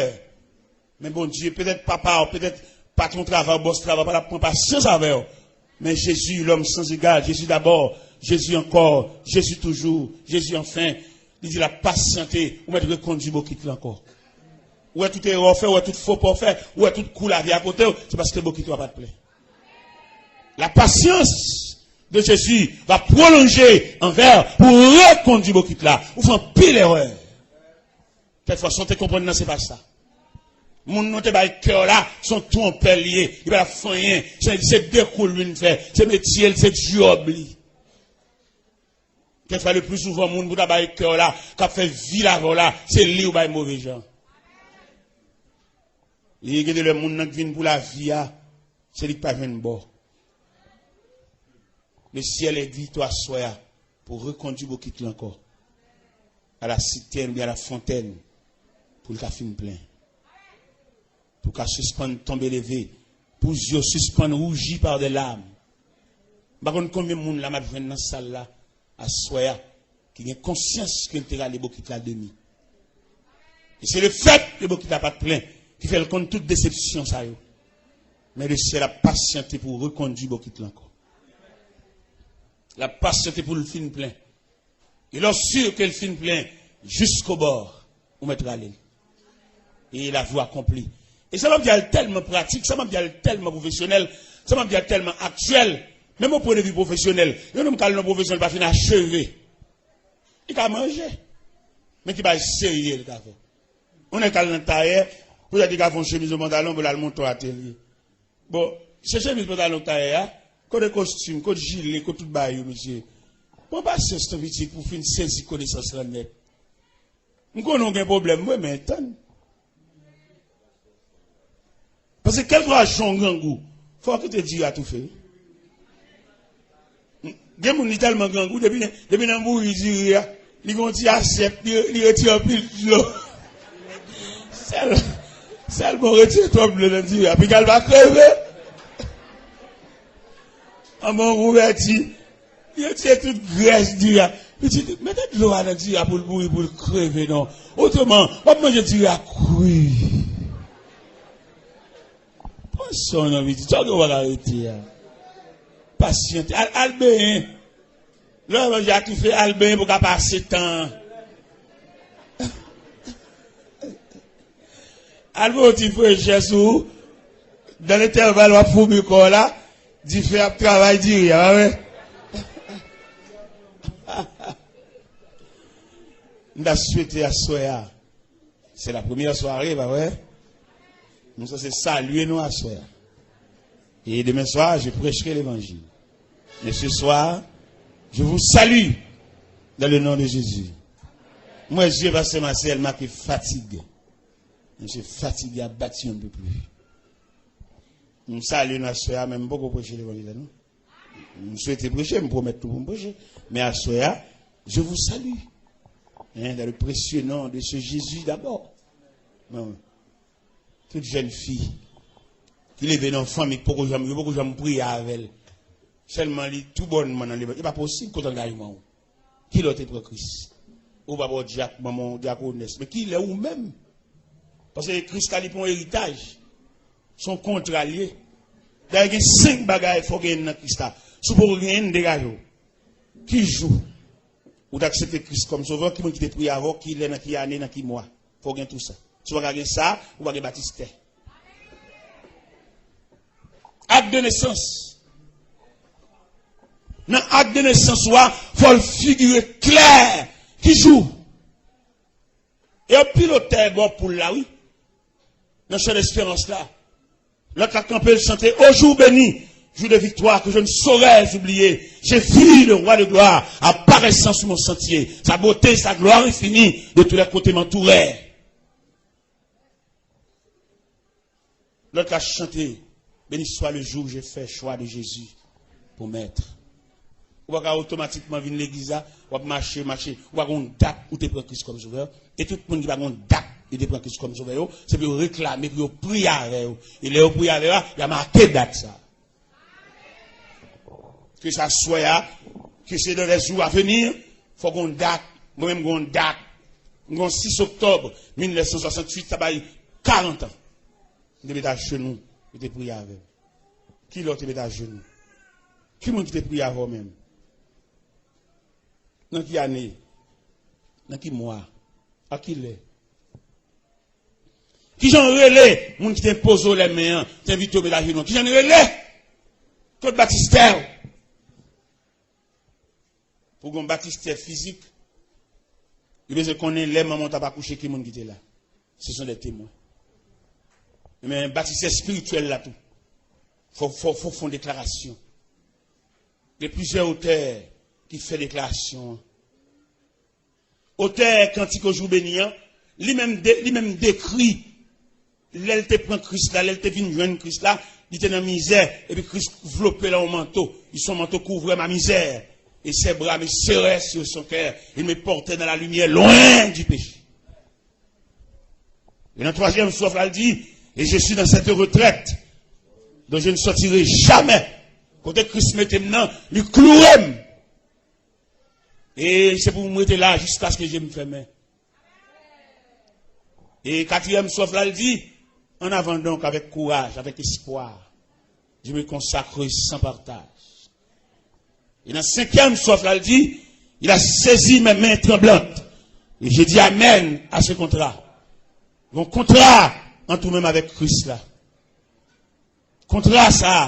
Men Bondye, petèt papa w, petèt patwon travay w, bòs travay w, pa t ap pran pasyans avè w. Men Jezi, lòm san egal, Jezi dabò, Jezi ankò, Jezi toujou, Jezi anfen. Li di l ap pasyante, ou mèt rekondui bokit la ankò. Ou wè tout erè w fè, ou wè tout fo pa w fè, ou wè tout kou lavi a pote w, se paske bokit ou a pa t plen. La patience de Jésus va prolonger envers pour reconduire bokit la. Ou fè anpil erè. Kèk fwa, sa w te konprann nan, se pa sa. Moun nou te bay kè w la, se yon twonpè l ye. Li pa t ap fè anyen. Se, se de kou l vin fè. Se metye l, se djòb li. Kèk fwa, le pli souvan, moun pou ta bay kè w la, k ap fè vil avè w la, se li ou bay move jan. Li gen de lè moun nan k vin pou lavi a, se li k pa jwenn bò. Le ciel invite w aswè a pou rekondui bokit la ankò. A la sitèn oubyen a la fontèn, pou l ka fin plen. Pou w ka sispann tonbe leve, pou zye w sispann wouji pa de lam. M pa konn konbyen moun la m ap jwenn nan sal la aswè a ki gen konsyans ke l te rale bokit la demi. E se lefèt ke bokit la pa t plen ki fè l konn tout desepsyon sa yo. Men le ciel ap pasyante pou rekondui bokit la ankò. L ap pasyante pou l fin plen. E lè w si ke l fin plen jiskobò, ou mèt rale l. E la vie accomplie. E sa m ap di a l tèlman pratik, sa m ap di a l tèlman pwofesyonèl, sa m ap di a l tèlman aktyèl, menm o pwen de vi pwofesyonèl, yon nonm k al nan pwofesyon l pa fin acheve. Li ka manje. Men ki bagay serye li ka fè. Yon nèg k al nan tayè, poutèt li ka fè yon chemiz, yon pantalon, pou l al monte yon atelye. Bon, se chemiz, pantalon k tayè a, kote kostim, kote jile, kote tout bagay yo, mesye. Pran pasyans non pitit pou w fin sezi konesans lan nèt. M konnen w gen pwoblèm, wi, men tann. Paske kèlkeswa jan w grangou, fò w kite diri a toufe wi. Gen moun li tèlman grangou, depi nan, depi nan bouyi diri a, li gen yon ti asyèt, li, li retire anpil dlo. Sèl, sèlman w retire twòp dlo nan diri a, piga l pa kreve. Anba yon kouvèti, li retire tout grès diri a. Pitit, mete dlo a nan diri a pou l bouyi, pou l kreve non. Otreman, w ap manje diri a kri. Pran san w non pitit, sa w gen w pa ka rete a. Pasyante, al, al benyen. Lè w manje a toufe, al benyen pou w ka pase tan an. Al voye yon ti frechè sou ou. Nan entèval w ap foumi kò w la, dife ap travay diri a, pa vre? M ta swete aswè a, se la premyè sware, pa vre? M sanse salye nou aswè a. Et demain soir, je prêcherai l'évangile. Mais ce soir, je vous salue dans le nom de Jésus. M wè zye pastè Marcel make fatig. Misye fatige, abati, on ne peut plus. M salye nou aswè a, men m poko preche levanjil la, non. M swete preche, m pwomèt tou pou m preche. Men aswè a, je vous salue. Hein, dans le précieux nom de ce Jésus d'abord. Bon. Tout jèn fi ki leve nan fanmi ki poko janm, yo poko janm priye avè l. Sèlman li tou bònman nan levanjil. E pa posib kot angajman w. Kilè w te pran Kris? Ou papa w dyak, manman w dyakonès. Men kilè ou menm? Paske Kris la, li pa yon eritaj. Se yon kontra l ye. Dayè, gen senk bagay fò w genyen nan Kris la. Si w poko genyen l, degaje w. Ki jou ou t aksepte Kris kòm sovè? Ki moun ki te priye avè w? Kilè, nan ki ane, nan ki mwa? Fò w gen tou sa. Si w pa ka gen sa, ou pa gen batistè. Ak de nesans. Nan ak de nesans ou a, fò l figire klè. Ki jou? E anpil otè bò poul la, wi. Nan chan desperans la. Lòt la kanpe, l chante: Ô jour béni, jour de victoire que je ne saurais oublier. J'ai vu le roi de gloire apparaissant sur mon sentier. Sa beauté, sa gloire infinie de tous les côtés m'entouraient. Lòt la chante: Béni soit le jour où j'ai fait choix de Jésus pour maître. Ou pa ka otomatikman vin legliz la, w ap mache, mache, ou pa gon dat ou te pran Kris kòm sovè. E tout moun ki pa gon dat yo te pran Kris kòm sovè yo, se pou yo reklame, pou yo priye avè yo. E lè yo priye avè yo a, y a make dat sa. Ke sa swè a, ke se dans les jours à venir, fò gon dat. Mwen menm gon dat. M gon sis oktòb mil nèf san swasanntuit, sa bay karant an. M te met ajenou, m te priye avè l. Kilè w te met ajenou? Ki moun ki te priye avè w menm? Nan ki ane? Nan ki mwa? A kilè? Kijan w rele moun ki te enpoze w lèmen an, te envite w met ajenou an? Kijan l rele? Kot batistè w? Pou gen batistè fizik, li bezwen konnen lè manman w t ap akouche, ki moun ki te la. Ce sont des témoins. Men batistè espirityèl la tou. Fò, fò, fò fè yon deklarasyon. Gen plizyè otè ki fè deklarasyon an. Otè kantik Ô jour béni an, li menm de, li menm dekri lè l te pran Kris la, lè l te vin jwenn Kris la, li te nan mizè, epi Kris vlope l an yon manto. Il son manteau couvrait ma misère, et ses bras me serraient sur son cœur. Il me portait dans la lumière, loin du péché. E nan twazyèm swaf la, l di: Et je suis dans cette retraite dont je ne sortirai jamais. Kote Kris mete m nan, li kloure m. E se pou m rete la jiskaske je m fèmen. E katriyèm swaf la, l di: En avant donc, avec courage, avec espoir, je me consacre sans partage. E nan senkyèm swaf la, l di: Il a saisi mes mains tremblantes, et j'ai dit amen à ce contrat. Yon kontra ant ou menm avèk Kris la. Kontra sa a,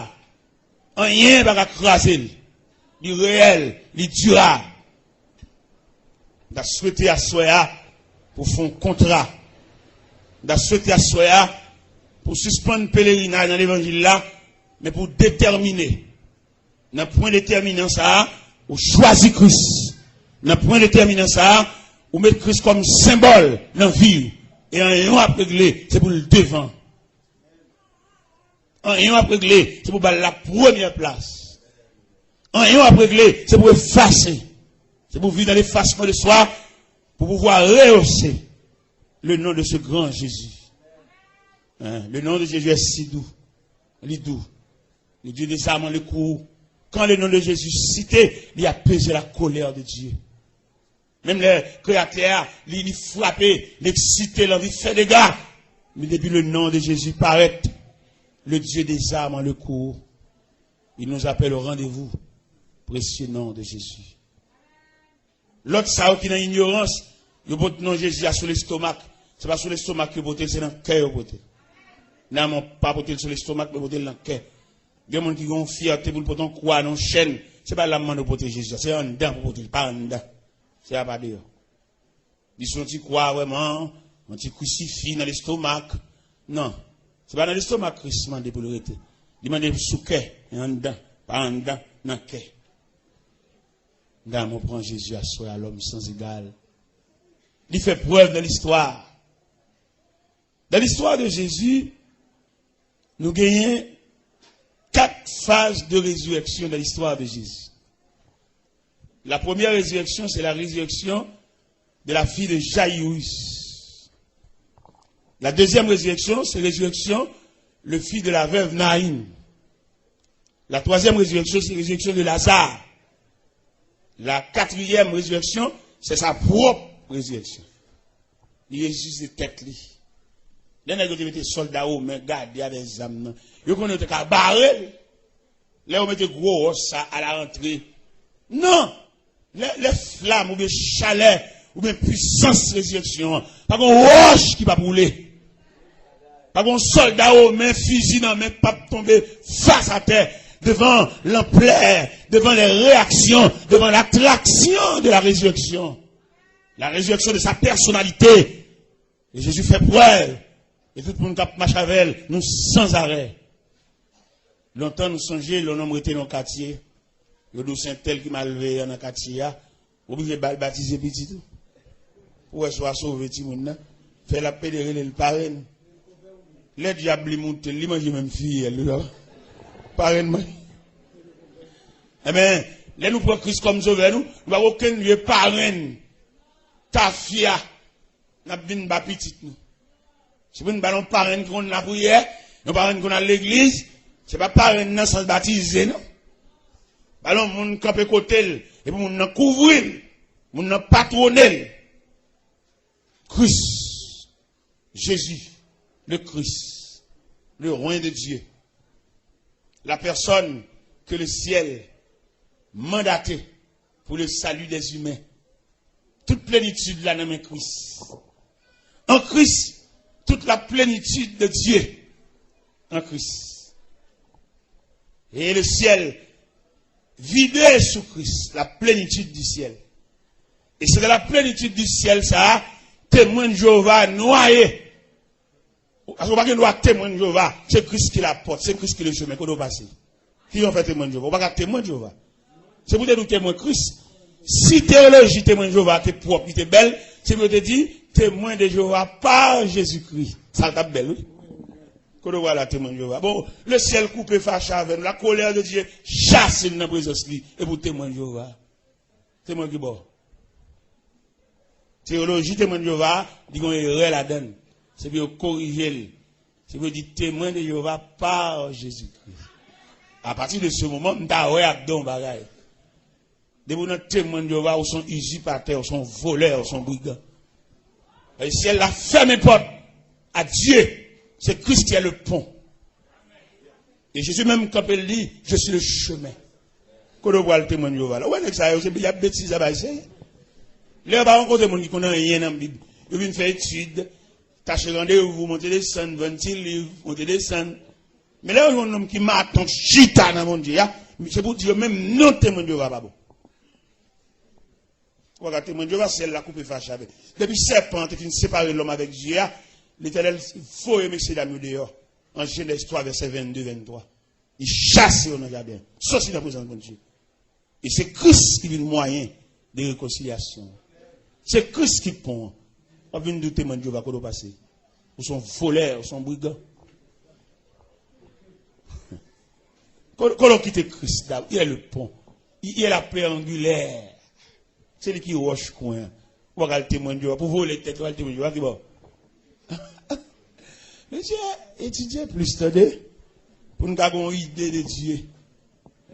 anyen pa ka kraze l. Li reyèl, li dirab. M ta swete aswè a pou fè yon kontra. M ta swete aswè a pou sispann pelerinaj nan levanjil la, men pou detèmine. Nan pwen detèminan sa a, ou chwazi Kris. Nan pwen detèminan sa a, ou met Kris kòm senbòl nan vi w. E anyen w ap regle, se pou l devan. Anyen w ap regle, se pou ba l la premyè plas. Anyen w ap regle, se pou efase. Se pou viv dans l'effacement de soi, pour pouvoir rehausser le nom de ce grand Jésus. Hein, le nom de Jésus est si doux. Li dou. Le Dieu des armes en le cours. Quand le nom de Jésus cité, li apaiser la colère de Dieu. Menm lè Kreyatè a, li, li frape, li eksite, l anvi fè dega. Men depi le nom de Jésus parèt, le Dieu des armes en le cours, il nous appelle au rendez-vous. Précieux nom de Jésus. Lòt sa yo ki nan inyorans, yo pot non Jezi a sou lestomak. Se pa sou lestomak yo pote l, se nan kè yo pote l. Nan men w pa pote l sou lestomak, men pote l nan kè. Gen moun ki gen yon fyète pou l pote yon kwa nan yon chèn. Se pa la m mande w pote Jezi a, se anndan pou pote l, pa anndan. Se a pa deyò. Li se yon ti kwa vrèman, yon ti krisifi nan lestomak. Non. Se pa nan lestomak Kris mande pou l rete. Li mande sou kè, e anndan, pa anndan, nan kè. Damou pran Jezi aswè a, lòm san egal. Li fè prèv nan listwa. Dans l'histoire de Jésus, nous gagnons quatre phases de résurrection dans l'histoire de Jésus. La première résurrection, c'est la résurrection de la fille de Jaïrus. La deuxième résurrection, c'est résurrection le fils de la veuve Naïm. La troisième résurrection, c'est résurrection de Lazare. La quatrième résurrection, c'est sa propre résurrection. Li resisite tèt li. Lè nèg yo te mete sòlda women gade avèk zam nan, yo konnen yo te ka bare l. Lè yo mete gwo wòch sa a la rantre. Non! Lè, lè flam oubyen chalè oubyen pwisans rezirèksyon an, pa gen wòch ki p ap woule. Pa gen sòlda women, fizi nan men, k p ap tonbe fas atè devan lanplè, devan les réactions, devant l'attraction de la résurrection. La résurrection de sa personnalité. E Jezi fè prèv. E tout moun k ap mache avè l, nou sanzarè. Lontan nou sonje, lè yon nonm rete nan yon katye, yo di w se entèl ki mal veye a nan katye a, ou oblije ba l batize pitit ou. Pou wè si w a sove timoun nan. Fè l ap pede rele l parenn. Lè dyab li moute l, li manje menm fiyèl li la. Parenn manje. Enben, lè nou pran Kris kòm sovè nou, nou pa gen okenn lye parenn, tafya, n ap vin ba pitit nou. Si pou n ba l yon parenn ki konn lapriyè, yon parenn ki konn al legliz, se pa parenn nan sans batize, non. Ba l yon moun kanpe kote l, epi moun nan kouvri l, moun nan patwone l. Kris, Jésus, le Christ, le Roi de Dieu, la personne que le ciel mandatait pour le salut des humains. Tout plenitid la nan men Kris. An Kris, toute la plénitude de Dieu en Christ. Et le ciel vidé sous Christ, la plénitude du ciel. E se nan la plenitid di syèl sa a, temwen Jewova nwaye. Paske ou pa gen dwa temwen Jewova. Se Kris ki lapòt, se Kris ki le chemen. Kote w pase? Ki jan w fè temwen Jewova? Ou pa ka temwen Jewova. Se pou te di w temwen Kris. Si teyoloji temwen Jewova te pwòp, li te bèl, se pou yo te di temwen de Jewova pa Jezikri. Sa l t ap bèl, wi. Kote w pral la temwen Jewova? Bon, le ciel koupe fache avè nou. La colère de Dieu chase nou nan prezans li. E pou temwen Jewova. Temwen ki bò? Teyoloji temwen de Jewova, li gen erè ladan l. Se pou yo korije l. Se pou yo di temwen de Jewova pa Jezikri. Apati de se moman, m ta wè ak dan w bagay. Depi w nan temwen de Jewova, ou se yon izipatè, ou se yon volè, ou se yon brigan. E syèl la fèmen pòt a Dye. Se Kris ki le pon. E Jezi menm kanpe l di, je suis le chemin. Kote w pral temwen Jewova la? Ou wè nèg sa yo, se y ap betize bay se. Lè yo pa rankontre moun ki konn anyen nan Bib, yo vin fè etid, tache randevou, monte desann, vann ti liv, monte desann. Men lè yo jwenn nonm ki maton, chita nan Bondye a, se pou di yo menm non temwen Jewova pa bon. Ou pa ka temwen Jewova, syèl la koupe fache avè. Depi sèpan an te fin separe lòm avèk Dye a, Letènèl voye mesyedam yo deyò. An Jenèz twa, vèsè vennde, venntwa. Li chase yo nan jaden. Soti nan prezans Bondye. E se Kris ki vin mwayen de rekonsilyasyon. Se Kris ki pon an. W ap vin di w temwen Jewova, kote w pase? Ou se yon volè, ou se yon brigan. Kote, kote w kite Kris la? Il est le pont. Il est la pierre angulaire. Se li ki wòch kwen an. Ou pa ka al temwen Jewova. Pou vole tèt ou al temwen Jewova, ki bò? Mesye, etidye plis, tande. Pou n ka gen yon ide de Dye.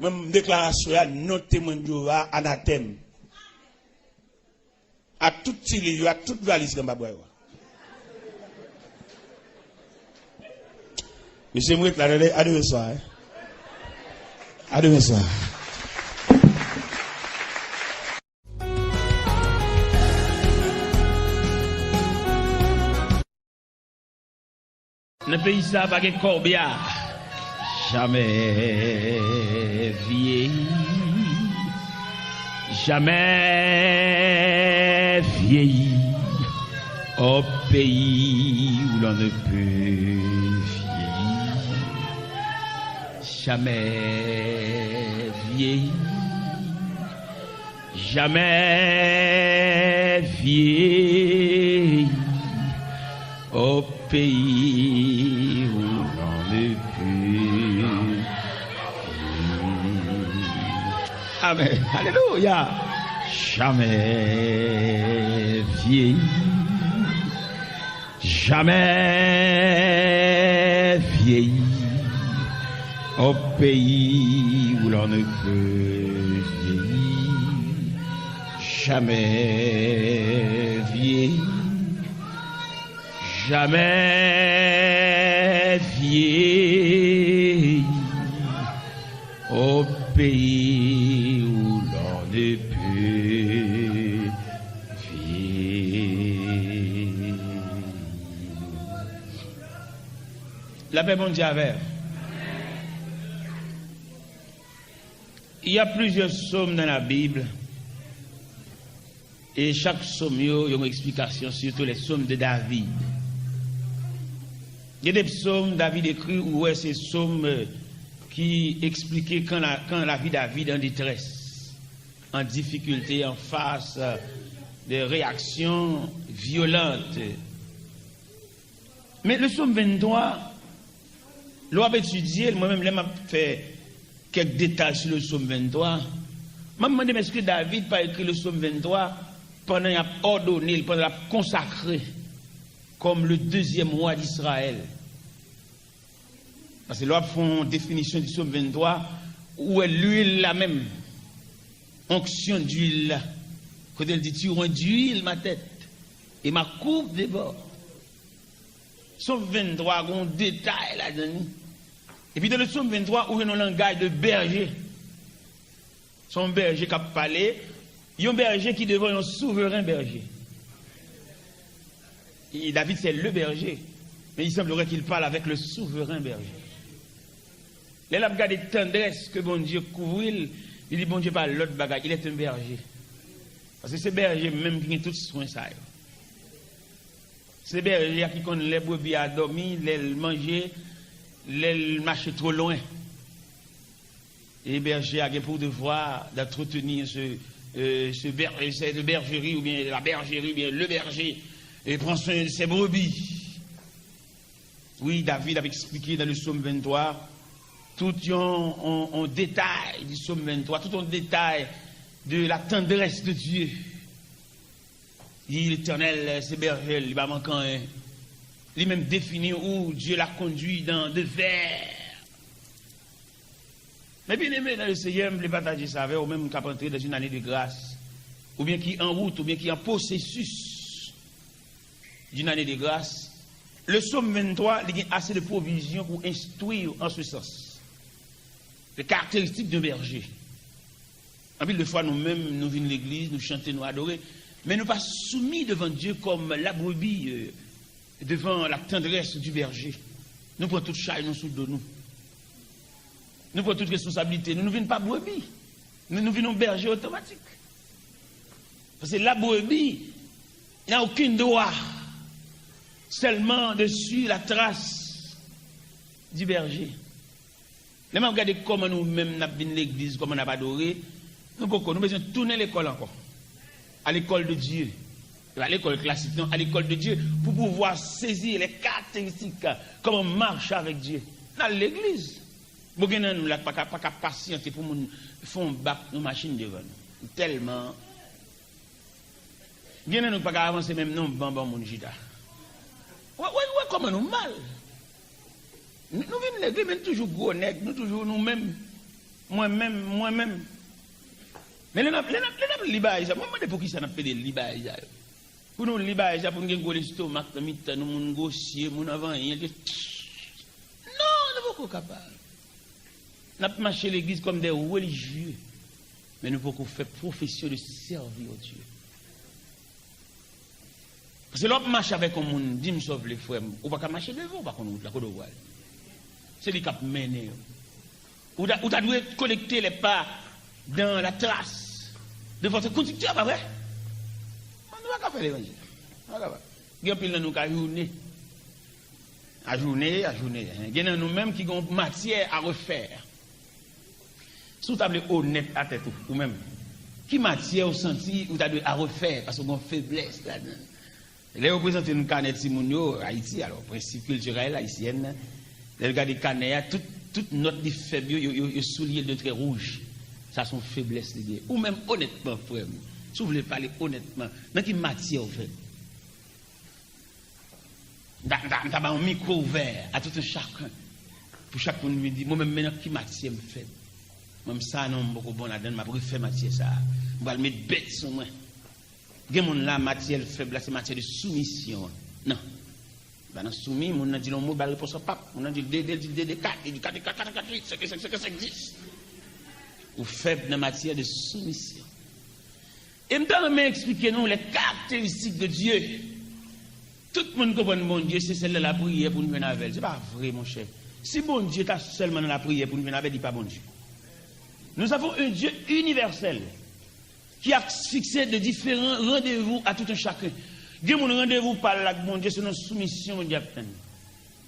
Mwen, m deklare aswè a, non temwen Jewova anatèm. Ak tout ti liv yo, ak tout valiz granpapa yo a. Mesye, m ret la, tande, a demen swa, hein. A demen swa. Nan peyi sa pa gen kòbya. Jamè vyeyi, jamè vyeyi, o peyi où l'on ne peut vieillir. Jamè vyeyi, jamè vyeyi, o peyi où l'on ne peut vieillir. Amèn. Alelouya. Jamè vyeyi, jamè vyeyi, o peyi où l'on ne peut vieillir. Jamè vyeyi, jamè vyeyi, o peyi où l'on ne peut vieillir. Lapè Bondye avè w. Il y a plusieurs psaumes dans la Bible. E chak psaumes yo, yo gen eksplikasyon, surtout les psaumes de David. Gen de psaumes David écrit, ou wè se psaumes, euh, ki eksplike quand la, quand la vie David en détresse, en difficulté, en face, euh, de réactions violentes. Men le psaume vingt-trois, lè w ap etidye l, mwen menm, lè m ap fè kèk detay sou le psaume vingt-trois, m ap mande m, èske David pa ekri le psaume vingt-trois pandan y ap òdone l, pandan l ap konsakre kòm le deuxième roi d'Israël? Paske lè w ap fè yon definisyon du psaume vingt-trois, ou wè luil la menm, onction d'huile la, kote l di, tu oint d'huile ma tête et ma coupe déborde. Psaume vingt-trois, gen yon detay ladan li. Epi dans le psaume vingt-trois, ou jwenn yon langaj de berje. Se yon bèje k ap pale, yon bèje ki devan yon souveren bèje. Et David, c'est le berger, mais il semblerait qu'il parle avec le souverain berger. Lè l ap gade tandrès ke Bondye kouvri l, li di Bondye pa lòt bagay, il est un berger. Paske se bèje menm ki gen tout swen sa yo. Se bèje a ki konn lè brebi a dòmi, lè l manje, lè l mache twò lwen. E bèje a gen pou devwa d'entretenir ce, euh, ce ber-, cette bergerie, oubyen la bergerie, oubyen le berger, e pran swen de ses brebis. Wi, David ap eksplike dans le psaume vingt-trois tout yon, yon, yon detay du psaume vingt-trois, tout yon detay de la tendresse de Dieu. Li, Letènèl se bèje l, li pa manke anyen. Li menm defini ou, Dieu l'a conduit dans de verts. Mes bien-aimés dans le Seigneur, m vle pataje sa avè w, ou menm k ap antre dans une année de grâce, oubyen ki an wout, oubyen ki an pwosesis d'une année de grâce. Le psaume vingt-trois, li gen ase de pwovizyon pou enstwi w an se sans. Se karakteristik de bèje. Anpil de fwa, nou menm, nou vin legliz, nou chante, nou adore, men nou pa soumi devan Dye kòm la brebi, euh, devan la tendresse du berger. Nou pran tout chay nou sou do nou. Nou pran tout responsablite nou. Nou vin pa brebi. Nou, nou vin yon bèje otomatik. Paske la brebi n'a aucun droit seulement de suivre la trace du berger. Lè m ap gade kòman nou menm n ap vin legliz, kòman n ap adore, nou poko, nou bezwen tounen lekòl ankò. À l'école de Dieu. E pa lekòl klasik, non, à l'école de Dieu, pou pouvwa sezi les caractéristiques, comment marcher avec Dieu. N al legliz. Bon, gen nan nou la k pa ka, pa ka pasyante pou moun fè yon bak yon machin devan nou. Tèlman. Gen nan nou k pa ka avanse menm non ban ban moun chita. Wè, wè, wè kòman nou mal. Nou, nou vin legliz, men nou toujou gwo nèg, nou toujou nou menm. Mwen menm, mwen menm. Men lè n ap, lè n ap, lè n ap li bagay sa, mwen mande poukisa n ap pede li bagay sa yo. Pou nou li bagay sa, pou nou gen gwo lestomak nan mitan nou, moun gwosye, moun anvanyen, ke, non, nou poko kapab. N ap mache legliz kòm de relijye, men nou poko fè pwofesyon de sèvi Dye. Se lè w ap mache avèk yon moun, di m sa w vle, frè m. Ou pa ka mache devan, ou pa konn wout la, kote w pral? Se li k ap mennen w. Ou ta, ou ta dwe kolekte les pas dans la trace de votre conducteur, pa vre? Bon, nou pa ka fè levanjil. Nou pa kapab. Gen anpil nan nou k ajoune. Ajoune, ajoune. Gen nan nou menm ki gen yon matière à refaire. Si w ta vle onèt a tèt ou, ou menm, ki matière ou santi ou ta dwe à refaire, paske w gen yon feblès ladan l? Lè yo prezante n kanè timoun yo, Ayiti, alò, prensip kiltirèl ayisyèn, lè l gade kanè a, tout, tout nòt li fèb yo, yo, yo, yo souliye l de trè wouj. Sa se yon feblès li gen. Ou menm, onètman, frè m, si w vle pale onètman, nan ki matyè w fèb? M ta, m ta, m ta ba yon mikwo ouvè à tout un chacun, pou chak moun vin di, mwen menm, men nan ki matyè m fèb? Mwen menm, sa non, m poko bon ladan l, m ap refè matyè sa a. M pral met bèt sou mwen. Gen moun la, matyè l fèb la, se matyè de soumisyon an. Non. Li pa nan soumi, moun nan di l yon mo, li ba l repons an pap. Moun nan di l de, de, li di l de, de, kat, li di kat, kat, kat, kat, uit, senk, senk, senk, senk, dis. Ou fèb nan matyè de soumisyon. E m ta renmen eksplike nou les caractéristiques de Dieu. Tout moun konprann Bondye, se sèl nan lapriyè pou n jwenn avè l. Se pa vre, monchè. Si Bondye ta sèlman nan lapriyè pou n jwenn avè l, li pa Bondye. Nous avons un Dieu universel qui a fixé de différents rendez-vous à tout un chacun. Gen moun randevou pa l ak Bondye se nan soumisyon Bondye ap tann.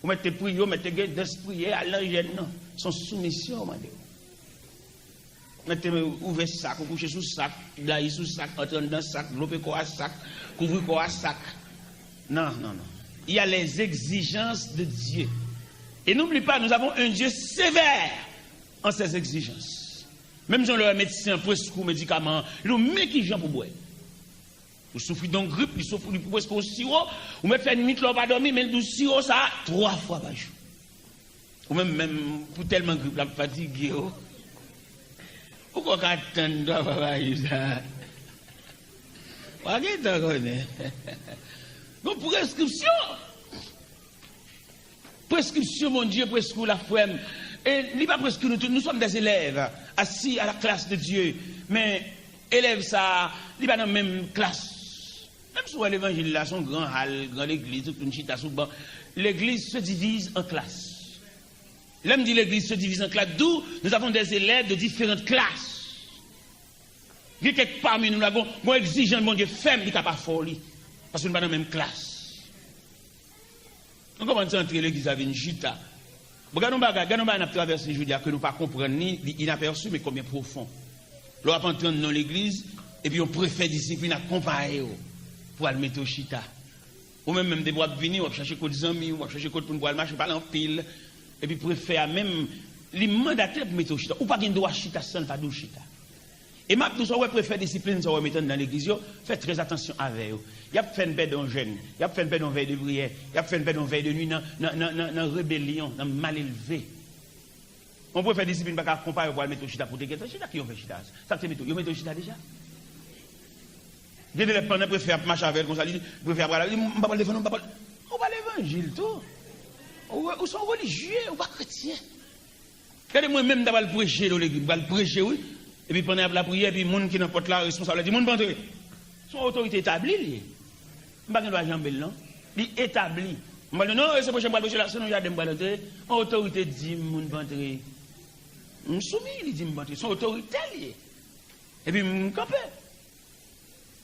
Ou mèt te priye, ou mèt te gen dans priyè, al nan jèn nan. Se yon soumisyon ou mande w. Mèt te ouvè sak, ou kouche sou sak, blayi sou sak, antre anndan sak, vlope kò a sak, kouvri kò a sak. Non, non, non. Il y a les exigences de Dieu. Et n'oublie pas, nous avons un Dieu sévère en ses exigences. Menm jan lè w wè medsen an preskri w medikaman an, li di w men kijan pou bwè. Ou soufri de yon grip, li soufri, li preskri w siwo, ou mèt fè nwit la w pa dòmi, men li di w siwo sa a twa fwa pa jou. Ou menm, menm, pou tèlman grip la ap fatige w, ou kwè w ka tann twa fwa pa jou sa a? W a gentan konnen. Gon preskripsyon. Preskripsyon Bondye preskri w la, frè m. E li pa preskri nou tout. Nous sommes des élèves assis à la classe de Dieu. Men elèv sa a, li pa nan menm klas. Menm si w wè levanjil la, se yon gran hal, gran legliz, tout moun chita sou ban. L'église se divise en classes. Lè m di l'église se divise en classes, d'où nous avons des élèves de différentes classes. Gen kèk pami nou la, gon, gon egzijans Bondye fè m, li ka pa fè w li. Paske nou pa nan menm klas. Nou kòmanse antre legliz la vin chita. Bon, gade yon bagay, gade yon bagay n ap travèse jodi a ke nou pa konprann li, li inapèsi, men konbyen pwofon. Lè w ap antre nan yon legliz, epi yon prefè disiplin akonpaye w pou al mete w chita. Ou menm, menm depi w ap vini, w ap chache kot zanmi w, w ap chache kot pou n pral mache, pale anpil. Epi prefè a menm, li mandate pou mete w chita. Ou pa gen dwa chita san l pa di w chita. E m ap di w sa, w wè prefè disiplin sa w wè mete anndan legliz yo, fè trè atansyon avè yo. Y ap fè n pèdi yon jèn, y ap fè n pèdi yon vèy de priyè, y ap fè n pèdi yon vèy de nwi nan, nan, nan, nan, nan rebelyon, nan malelve. Yon prefè disiplin pa ka akonpaye w pou al mete w chita pou w te gentan chita, ki yo fè chita? Sa k te mete w? Yo mete w chita deja? Gen de lè pandan prefè ap mache avè l konsa, li di, prefè ap pral, li di, m pa pral defann ou, m pa pral. Ou pa levanjil tou. Ou, ou se yon relijye, ou pa kretyen. Gade mwen menm m ta pral preche nan legliz, m pral preche wi. Epi pandan y ap lapriyè, epi moun ki nan pòt la, responsab la di, moun pa antre. Se yon otorite etabli li ye. M pa gen dwa janbe l non. Li etabli. M pral di, non, e se preche m pral preche la, se nan jaden m pral antre. Yon otorite di m moun pa antre. M soumi, li di m pa antre. Se yon otorite li ye. Epi m kanpe.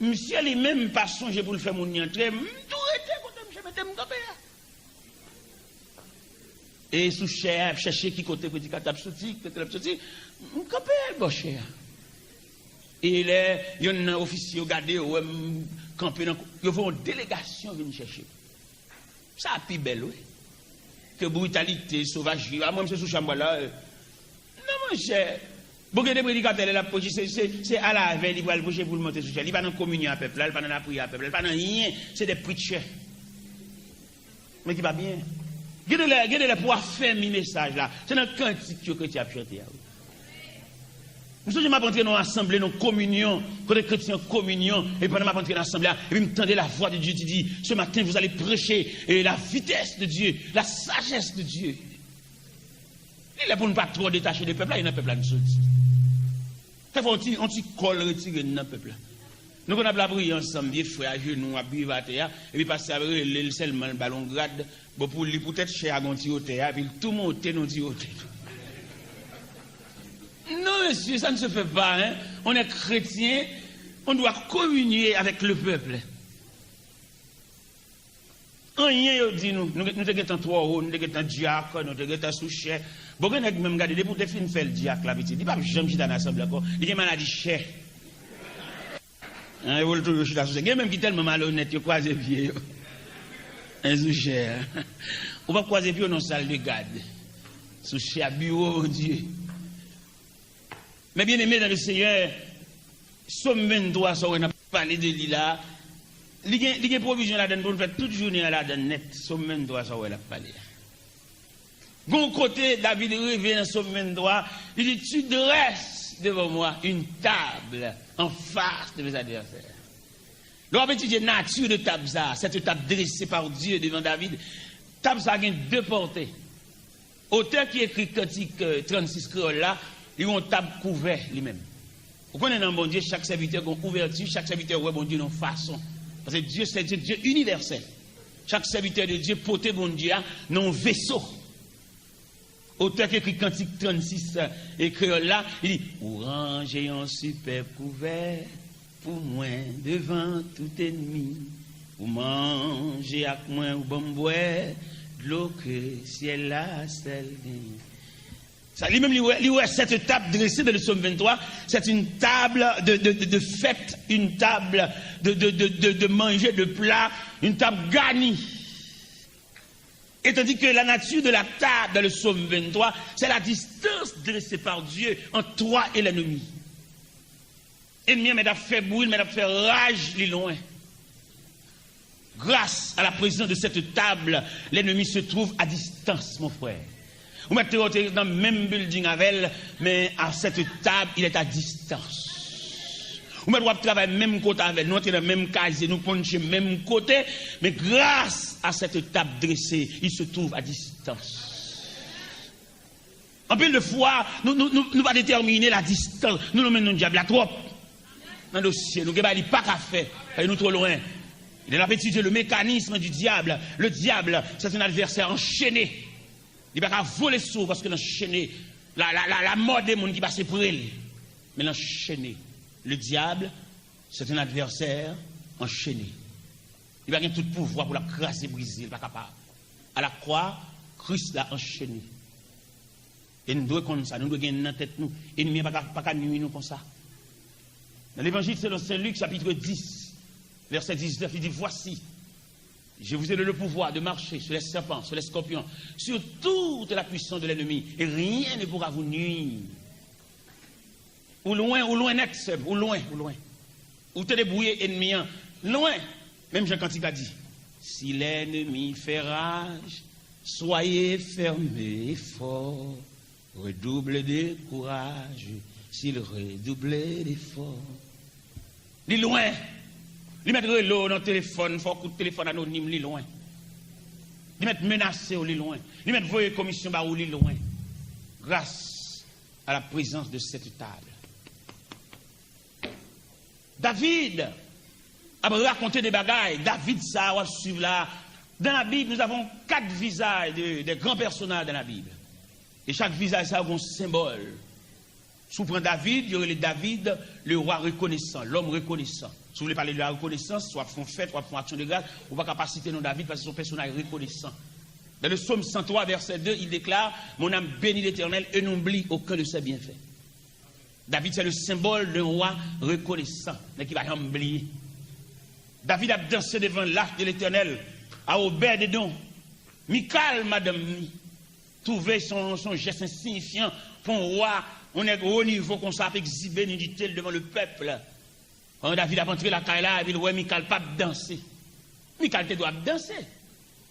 Misye li menm pa sonje pou l fè moun li antre, m tou rete kote misye mete m kanpe a. E sou chè a, y ap chèche ki kote predikatè ap soti, ki kote l ap soti, m kanpe bò chè a. E lè yonn nan ofisye yo gade yo, wè m kanpe nan, yo voye yon delegasyon vin chèche m. Sa pi bèl, wi, ke britalite, sovajri. A mwen, m se sou chanm la. Non, monchè. Bon, gen de predikatè, lè l ap preche, se, se, se alavè li pral preche pou l monte sou chè. Li pa nan kominyon a pèp la, li pa nan lapriyè a pèp la, li pa nan anyen. Se de preachers. Men ki pa byen. Gen de lè, gen de lè pou afèmi mesaj la. Se nan kantik yo kretyen ap chante a, wi. M sonje m ap antre nan yon asanble, nan yon kominyon, kote kretyen an kominyon, epi pandan m ap antre nan asanble a, epi m tande la voix de Dieu ki di, ce matin, vous allez prêcher, eh, la vitesse de Dieu, la sagesse de Dieu. Li lè pou n pa twò detache de pèp la, e nan pèp la n soti. Fè fò yon ti, yon ti kòl retire n nan pèp la. Nou konn ap lapriyè ansanm, vye frè ajenou, ap viv atè a, epi pastè ap rele l sèlman, l ba l yon grad, bon, pou li, poutèt chè a gon ti wotè a, epi l tou monte nan ti wotè. Non, mesye, ça ne se fait pas, hein. On est chrétien, on doit communier avec le peuple. Anyen yo di nou, nou, nou te gentan twò wo, nou te gentan dyak, nou te gentan sou chè. Bon, gen nèg menm gade, depi w te fin fè l dyak la, pitit, li p ap janm chita nan asanble ankò. Li gen maladi chè. Hein, e pou l toujou chita sou chè. Gen menm ki tèlman malonèt, yo kwaze pye yo. Hein, sou chè a. Ou p ap kwaze pye w nan sal de gad. Sou chè a, biwo Bondye. Mes bien-aimés dans le Seigneur, Sòm venntwa, sa w wè n ap pale de li la, li gen, li gen pwovizyon ladann pou n fè tout jounen an ladann nèt. Sòm venntwa, sa w wè l ap pale a. Gon kote, David rive nan Sòm venntwa, li di, Tu dresses devant moi une table en face de mes adversaires. Lè w ap etidye nati de tab sa, cette table dressée par Dieu devant David, tab sa gen de pòte. Otè ki ekri kantik, euh, trannsis kreyòl la, li yon tab kouvè li menm. Ou konnen nan Bondye, chak sèvitè gen yon ouvèti, chak sèvitè wè Bondye yon fason. Paske Dye se Dye, Dye inivèsèl. Chak sèvitè de Dye pote Bondye a nan yon veso. Otè ki ekri kantik trannsis, e kreyòl la, li di, Ou ranje yon sipèb kouvè pou mwen devan tout ènmi. Ou manje ak mwen, ou ban m bwè dlo ke syèl la sèl genyen. Sa, li menm, li wè, li wè cette table dressée dans le psaume vingt-trois, c'est une table de, de, de, de fête, une table de, de, de, de, de manger, de plat, une table garnie. Et tandis que la nature de la table dans le psaume vingt-trois, c'est la distance dressée par Dieu entre toi et l'ennemi. Ènmi an mèt ap fè bri, mèt ap fè raj, li lwen. Grâce à la présence de cette table, l'ennemi se trouve à distance, mon frère. Ou mèt te, te nan menm building avè l, men à cette table, il est à distance. Ou mèt w ap travay menm kote avè l, nou antre nan menm kazye, nou ponche menm kote, men grâce à cette table dressée, il se trouve à distance. Anpil de fwa, nou, nou, nou, nou pa detèmine la distans. Nou, nou menm, nou dyab la twòp. Nan dosye, nou gen bagay li pa ka fè. Paske nou twò lwen. Lè n ap etidye le mécanisme du diable, le diable, c'est un adversaire enchaîné. Li pa ka vole sou ou paske l anchene. La, la, la, la mò de moun ki pase pre l. Men l anchene. Le diable, c'est un adversaire enchaîné. Li pa gen tout pouvwa pou l ap kraze, brize, li pa kapab. A la kwa, Kris la anchene. E n dwe konn sa, nou dwe gen nan tèt nou. Ènmi an pa ka, pa ka nwi nou konsa. Dans l'Évangile selon saint Luc, chapitre dix, verset dix-neuf, il dit, Voici, je vous ai donné le pouvoir de marcher sur les serpents, sur les scorpions, sur toute la puissance de l'ennemi, et rien ne pourra vous nuire. Ou lwen, ou lwen nèt, sè m, ou lwen, ou lwen. Ou te debouye ènmi an lwen. Menm jan kantik la di, Si l'ennemi fait rage, soyez fermes et forts, redoublez de courage, s'il redouble d'efforts. Li lwen. Li mèt rele w nan telefòn, fè w kout telefòn anonim, li lwen. Li mèt menase w, li lwen. Li mèt voye komisyon ba ou, li lwen. Grâce à la présence de cette table. David ap rakonte de bagay. David sa a w ap swiv la. Dans la Bible, nous avons quatre visages de, de grands personnages dans la Bible. E chak vizaj sa a gen yon senbòl. Si w pran David, yo rele David le roi reconnaissant, l'homme reconnaissant. Si w vle pale de la rekonesans, si w ap fè yon fèt, w ap fè yon aksyon de gras, ou pa ka pa site non David paske se yon pèsonaj rekonesan. Dans le psaume cent trois, verset deux, il déclare, Mon âme bénit l'Éternel et n'oublie aucun de ses bienfaits. David, c'est le symbole d'un roi reconnaissant, nèg ki pa janm bliye. David ap danse devan l'Arche de l'Éternel, à Obed-Edom. Mikal, madanm ni, twouve se yon, se yon jès ensiyifyan pou yon wa, yon nèg wo nivo konsa ap egzibe nidite l devan le pèp. Pandan David ap antre lakay la, epi l wè Mikal p ap danse. Mikal te dwe ap danse.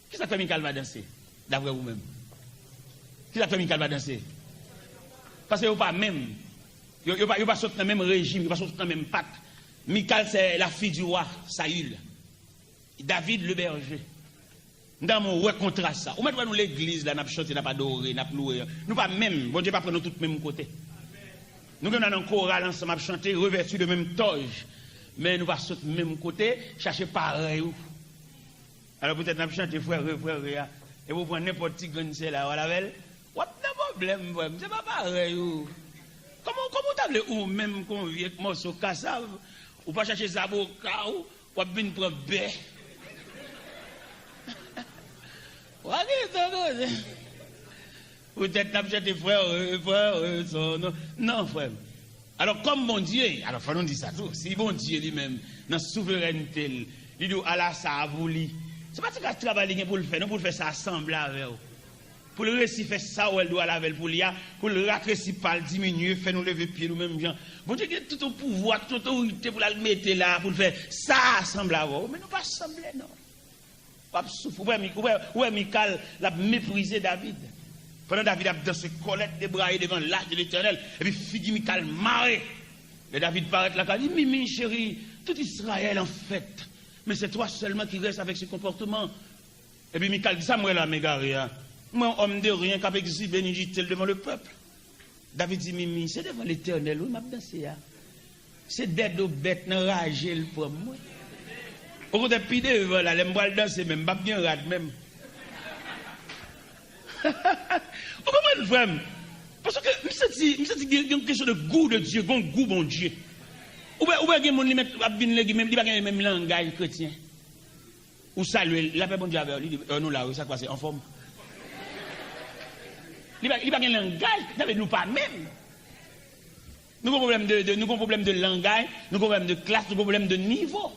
Kisa k fè Mikal pa danse, daprè ou menm? Kisa k fè Mikal pa danse? Paske yo pa menm. Yo, yo pa, yo pa sot nan menm rejim, yo pa sot nan menm pak. Mikal, c'est la fille du roi Saül. David, le berger. M ta renmen w wè kontras sa. Ou mèt wè nou legliz la, n ap chante, n ap adore, n ap louwe. Nou pa menm. Bondye pa pran nou tout menm kote. Nou gen nan koral ansanm ap chante, revèti de menm tòj. Men nou pa sot menm kote, chache parèy ou. Alò poutèt n ap chante frè re, frè re a, epi w pran nenpòt ti grenn sè la, w al avè l, w ap nan pwoblèm, frè m, se pa parèy ou. Kòman, kòman w ta vle ou menm kon vye mòso kasav, ou pa chache zaboka w, w ap vin pran bè. W a gen tan koze. Poutèt n ap chante frè re, frè re, son non. Non, frè m. Alò, kòm Bondye, alò, fò nou di sa tou, si Bondye li menm, nan souverènte l, li di w, "Ala sa a pou li." Se pa ti kras travay li gen pou l fè, non, pou l fè sa a sanble avè w. Pou l resi fè sa w wè l dwe al avè l pou li a, pou l ratresi pa l, diminye, fè nou leve pye nou menm jan. Bondye gen tout yon pouvwa, tout otorite pou l al mete la, pou l fè sa a sanble avè w. Men nou pa sanble, non. W ap soufri. Ou wè, Mi- ou wè, ou wè Mikal, l ap meprize David. Pandan David ap danse kòlèt debraye devan lach de Letènèl, epi figi Mikal mare. Lè David parèt la, ka di, "Mimi, chérie, tout Israël en fête, mais c'est toi seulement qui reste avec ce comportement." Epi Mikal di, "Sa m wè la, m egare a? M wè yon homme de rien k ap egzibe, ni jite l devan le peuple." David di, "Mimi, se devan Letènèl, wi, m ap danse a. Se dèdo bèt nan raje l pran m, wi. Okontrè, pi devan la, lè m pral danse menm, m p ap gen rad menm." Ou konprann, frè m? Paske m santi, m santi gen, gen yon kesyon de gou de Dye, gen yon gou Bondye. Ou wè, ou wè gen moun li mèt ap vin legliz, men li pa gen menm langaj kretyen. Ou salye l, lapè Bondye avè w, li di, "Eh, nou la, wi, sa k pase, anfòm?" Li pa, li pa gen langaj, sa vle di nou pa menm. Nou gen pwoblèm de, de, nou gen pwoblèm de langaj, nou gen pwoblèm de klas, nou gen pwoblèm de nivo.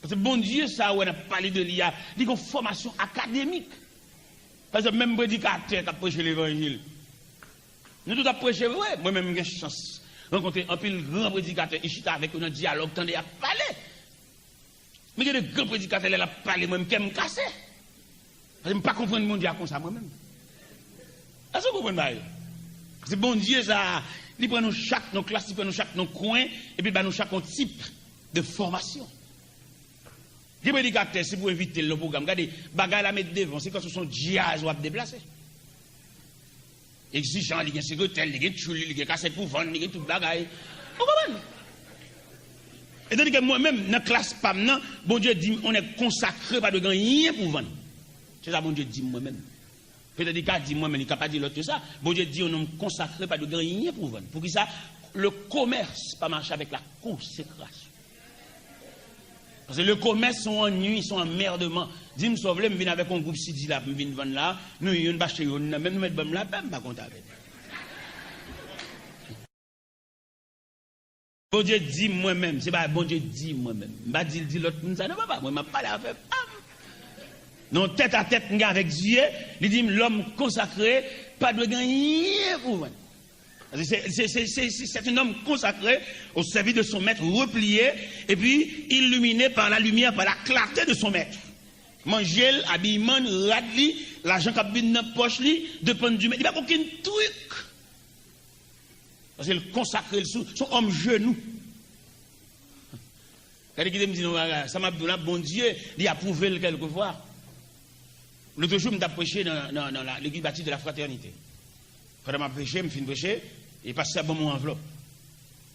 Paske Bondye sa a wè n ap pale de li a, li gen fòmasyon akademik. Pa egzanp, menm predikatè k ap preche levanjil, nou tout ap preche vre. Mwen menm, m gen chans rankontre anpil gran predikatè e chita avèk yo nan dyalòg, tande y ap pale. Men gen de gran predikatè, lè l ap pale, mwen, m kè m kase. Paske m pa konprann Bondye a konsa, mwen menm. Èske w konprann bagay yo? Paske Bondye sa a, li pran nou chak nan klas, li pran nou chak nan kwen, epi l ba nou chak yon tip de fòmasyon. Gen predikatè, si pou envite l nan pwogram, gade, bagay la met devan, se kòmsi w se yon djaz w ap deplase. Egzijan, li gen sekretè l, li gen tchoul li, li gen kasèt pou vann, li gen tout bagay. Ou konprann? E tandike mwen menm, nan klas pa m nan, Bondye di m, "On nèg konsakre pa dwe gen anyen pou vann." Se sa Bondye di m mwen menm. Petèt li ka di mwen, men li ka pa di lòt ke sa. Bondye di, "On homme consacré pa dwe gen anyen pou vann." Poukisa? Le commerce pa mache avèk la consécration. Paske le commerce se yon annui, se yon anmèdman. Di m sa w vle, m vin avèk yon gwoup sidi la pou m vin vann la, nou youn pa achte youn nan, menm nou mèt ban m lapè, m pa kont avè l. Bondye di m mwen menm, se bagay Bondye di m mwen menm. M pa di l di lòt moun sa, non, papa, mwen m ap pale afè pa m. Nan tèt a tèt m gen avèk Dye, li di m, "L'homme consacré pa dwe gen anyen pou vann." Se, se, se, se, se, c'est un homme consacré au service de son maître, replié, et puis illuminé par la lumière, par la clarté de son maître. Manje l, abiyman l, rad li, lajan k ap vin nan pòch li, depann di men. Li pa gen okenn trik. Paske l konsakre l sou, se yon òm jenou. Gade, kite m di nou bagay, sa m ap di w la, Bondye, li apwouve l kèlkefwa. Lòt jou, m t ap preche nan, nan, nan la, legliz bati de la Fraternité. Pandan m ap preche, m fin preche, e pastè a ban m yon anvlòp.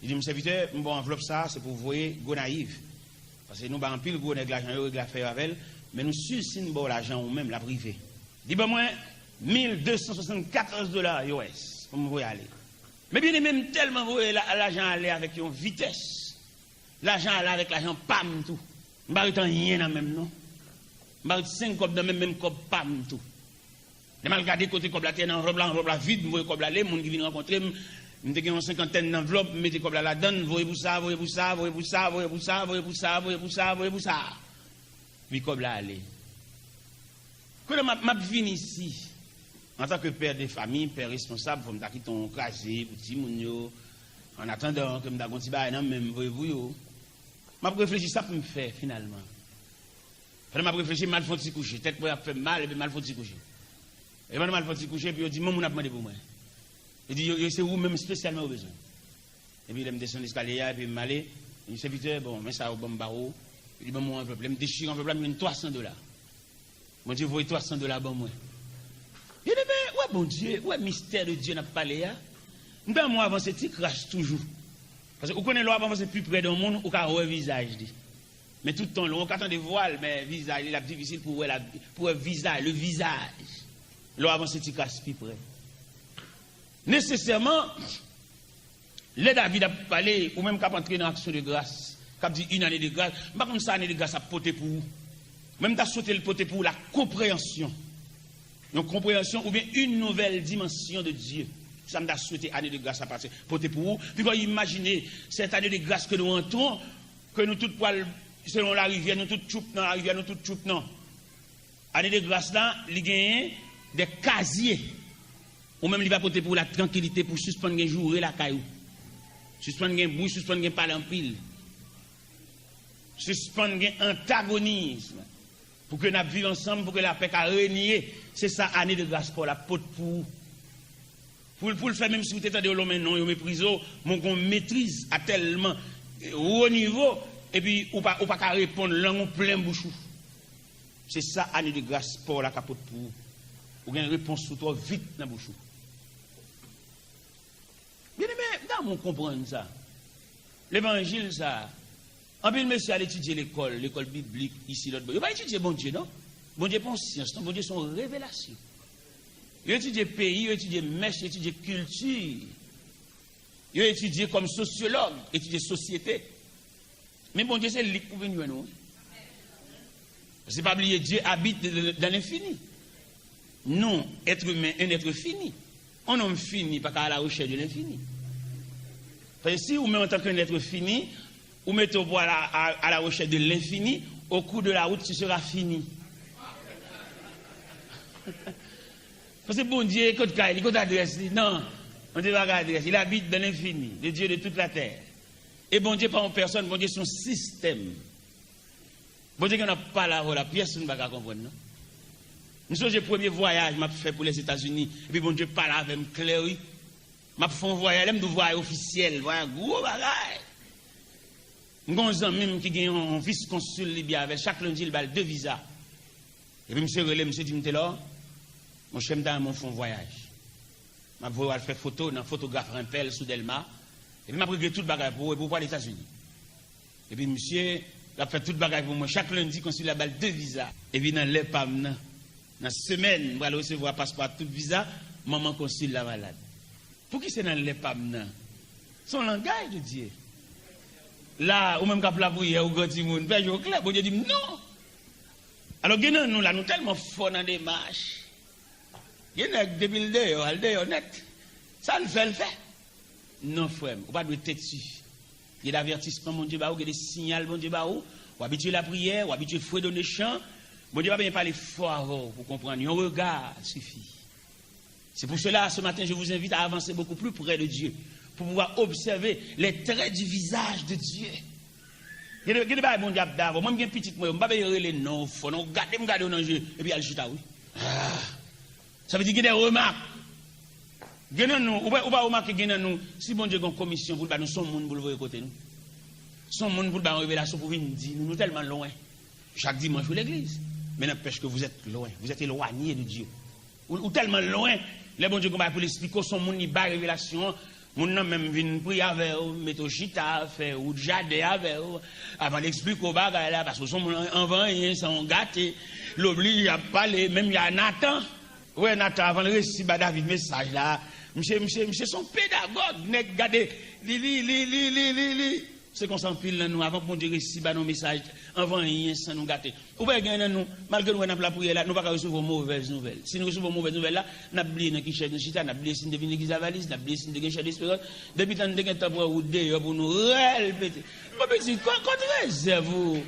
Li di m, "Sèvitè, m ba w anvlòp sa a, se pou w voye Gonayiv. Paske nou bay anpil gwo nèg lajan yo, regle afè yo avè l, men nou si si n ba w lajan ou menm, l ap rive." Li ban mwen mil de san swasannkatòz dola U S pou m voye ale. Men byeneme, m tèlman voye la, lajan ale avèk yon vitès. Lajan ale avèk lajan pa m tou. M pa ret anyen nan men m, non. M pa ret senk kòb nan men m, menm kòb pa m tou. Lè m al gade kote kòb la te ye nan anvlòp la, anvlòp la vid, m voye kòb la ale, moun ki vin rankontre m, m te gen yon senkantèn nan anvlòp, m mete kòb la ladan l, voye pou sa, voye pou sa, voye pou sa. Epi kòb la ale. Kounye a m ap, m ap vin isi, antanke pè de fanmi, pè responsab, fò m ta kite yon kraze pou timoun yo, annatandan ke m ta gen yon ti bagay nan men m voye pou yo. M ap reflechi sa pou m fè finalman. Pandan m ap reflechi, m al fè yon ti kouche. Tèt mwen ap fè m mal, epi m al fè yon ti kouche. E pandan m al fè yon ti kouche, epi yo di, "Yon moun ap mande pou mwen." Yo di, "Yo, yo, se ou menm espesyalman yo bezwen." Epi lè m desann eskalye a, epi m ale, li di, "Sèvitè, bon, men sa yo ban m ba ou." Li ban m yon anvlòp. Lè m dechire anvlòp la, m jwenn twa san dola. Bondye voye twa san dola ban mwen. Byeneme, ou wè Bondye, ou wè mistè de Dye n ap pale a? M ta renmen w avanse ti kras toujou. Paske ou konnen lè w ap avanse pi pre de yon moun, ou ka wè vizaj li. Men tout tan, ou ka tande vwa l, men vizaj li, l ap difisil pou w wè, la, pou w wè vizaj, le visage. Lè w avanse ti kras pi pre. Nesesèman, lè David ap pale, ou menm k ap antre nan aksyon de gras, k ap di une année de grâce, m pa konn sa ane de gras ap pote pou ou. Men m ta swete l pote pou ou la konpreyansyon. Yon konpreyansyon oubyen une nouvelle dimension de Dieu. Sa m ta swete ane de gras la pase, pote pou ou. Pi w imajine, cette année de grâce que nous entrons, ke nou tout pral, selon larivyè, nou tout tchoup nan larivyè, nou tout tchoup nan. Ane de gras la, li genyen de kazye. Ou menm, li va pote pou ou la trankilite pou sispann gen joure lakay ou. Sispann gen bri, sispann gen pale anpil. Sispann gen antagonism. Pou ke n ap viv ansanm, pou ke lapè ka renye. Se sa ane de gras pa w la ap pot pou ou. Pou l, pou l fè, menm si w te tande yo lonmen non, yo meprize w, men w gen yon metriz a tèlman wo nivo, epi ou pa, ou pa ka reponn, lang ou plen bouch ou. Se sa ane de gras pa w la ka pot pou ou. Ou gen repons ou twò vit nan bouch ou. Byeneme, m ta renmen w konprann sa. Levanjil sa a, anpil mesye al etidye lekòl, lekòl biblik, isi, lòt bò. Yo pa etidye Bondye, non. Bondye pa yon syans, non. Bondye se yon revelasyon. Yo etidye peyi, yo etidye mès, yo etidye kilti. Yo etidye kòm sosyològ, etidye sosyete. Men Bondye se li k pou vin jwenn ou, wi. Paske pa bliye, Dieu habite dans l'infini. Nous, êtres humains, un être fini. Un homme fini pa ka à la recherche de l'infini. Paske si ou menm, antan ke un être fini, ou mete w pou à la, à, à la recherche de l'infini, au cours de la route, tu seras fini. Paske Bondye, kot kay li, kot adrès li? Non, Bondye pa gen adrès. Il habite dans l'infini, le Dieu de toute la terre. E Bondye pa yon pèsòn, Bondye se yon sistèm. Bondye gen nan pale avè w la, pyès moun pa ka konprann, non. M sonje premye vwayaj m ap fè pou Lèzetazini, epi Bondye pale avè m klè, wi. M ap fè yon vwayaj, lè m di w vwayaj ofisyèl, vwayaj gwo bagay. M gen yon zanmi m ki gen yon, yon vis konsil li byen avè l, chak lendi li ba l de viza. Epi misye rele m, misye di m, Telor, monchè, m ta renmen w fè yon vwayaj. M ap voye w al fè foto nan fotograf Rempel sou Dèlma. Epi m ap regle tout bagay pou ou, epi w pral Etazini. Epi misye, l ap fè tout bagay pou mwen. Chak lendi, konsil la ba l de viza. Epi nan lè pa m nan, nan semèn, m pral resevwa paspò ak tout viza, manman konsil la malad. Pouki se nan lè pa m nan? Se yon langaj de Dye. La, ou menm k ap lapriyè, ou gran timoun, pè Joklè, Bondye di m non. Alò, gen nan nou la, nou tèlman fò nan demach. Gen nèg, depi l deyò, al deyò nèt. Sa l fè, l fè. Non, frè m, ou pa dwe tèti. Gen de avètisman Bondye ba ou, gen de siyal Bondye ba ou. Ou abitye lapriyè, ou abitye fredone chan. Bondye pa bezwen pale fò avè w pou konprann. Yon rega sifi. C'est pour cela, ce matin, je vous invite à avancer beaucoup plus près de Dieu, pour pouvoir observer les traits du visage de Dieu. Gen de, gen de bagay Bondye ap da avè w. Mwen, m gen pitit mwen yo, m pa bezwen rele non w fò, non, gade m gade w nan je, epi al chita, wi. Ah. Sa vle di gen de remak. Gen nan nou, ou pa, ou pa remake gen nan nou, si Bondye gen yon komisyon pou l ba nou, se yon moun pou l voye kote nou. Se yon moun pou l ba yon revelasyon pou vin di nou, nou tèlman lwen. Chak dimanch, ou legliz. Men n'empêche que vous êtes loin, vous êtes éloigné de Dieu. Ou, ou tèlman lwen, lè Bondye gen bagay pou l esplike w, se yon moun li bay revelasyon an, moun nan menm vin priye avè w, mete w chita, fè wout jaden avè w, avan l esplike w bagay la, paske w se yon moun an-, anvan anyen, se yon gate, l oblije ap pale, menm jan a Natan. Ou wè Natan, avan l resi ba David mesaj la, misye, misye, misye se yon pedagòg, nèg gade, li, li, li. Se konsa anpil nan nou, avan Bondye resi ba nou mesaj, anvan anyen san nou gate. Ou wè gen nan nou, malgre nou wè n ap lapriyè la, nou pa ka resevwa yon movèz nouvèl. Si nou resevwa yon movèz nouvèl la, n ap bliye nan ki chèz nou chita, n ap bliye si n te vin legliz a valiz, n ap bliye si n te gen chè desperans. Depi tan n te gentan pran wout deyò pou nou rèl pete. Bon, pitit, kot, kot rezèv ou?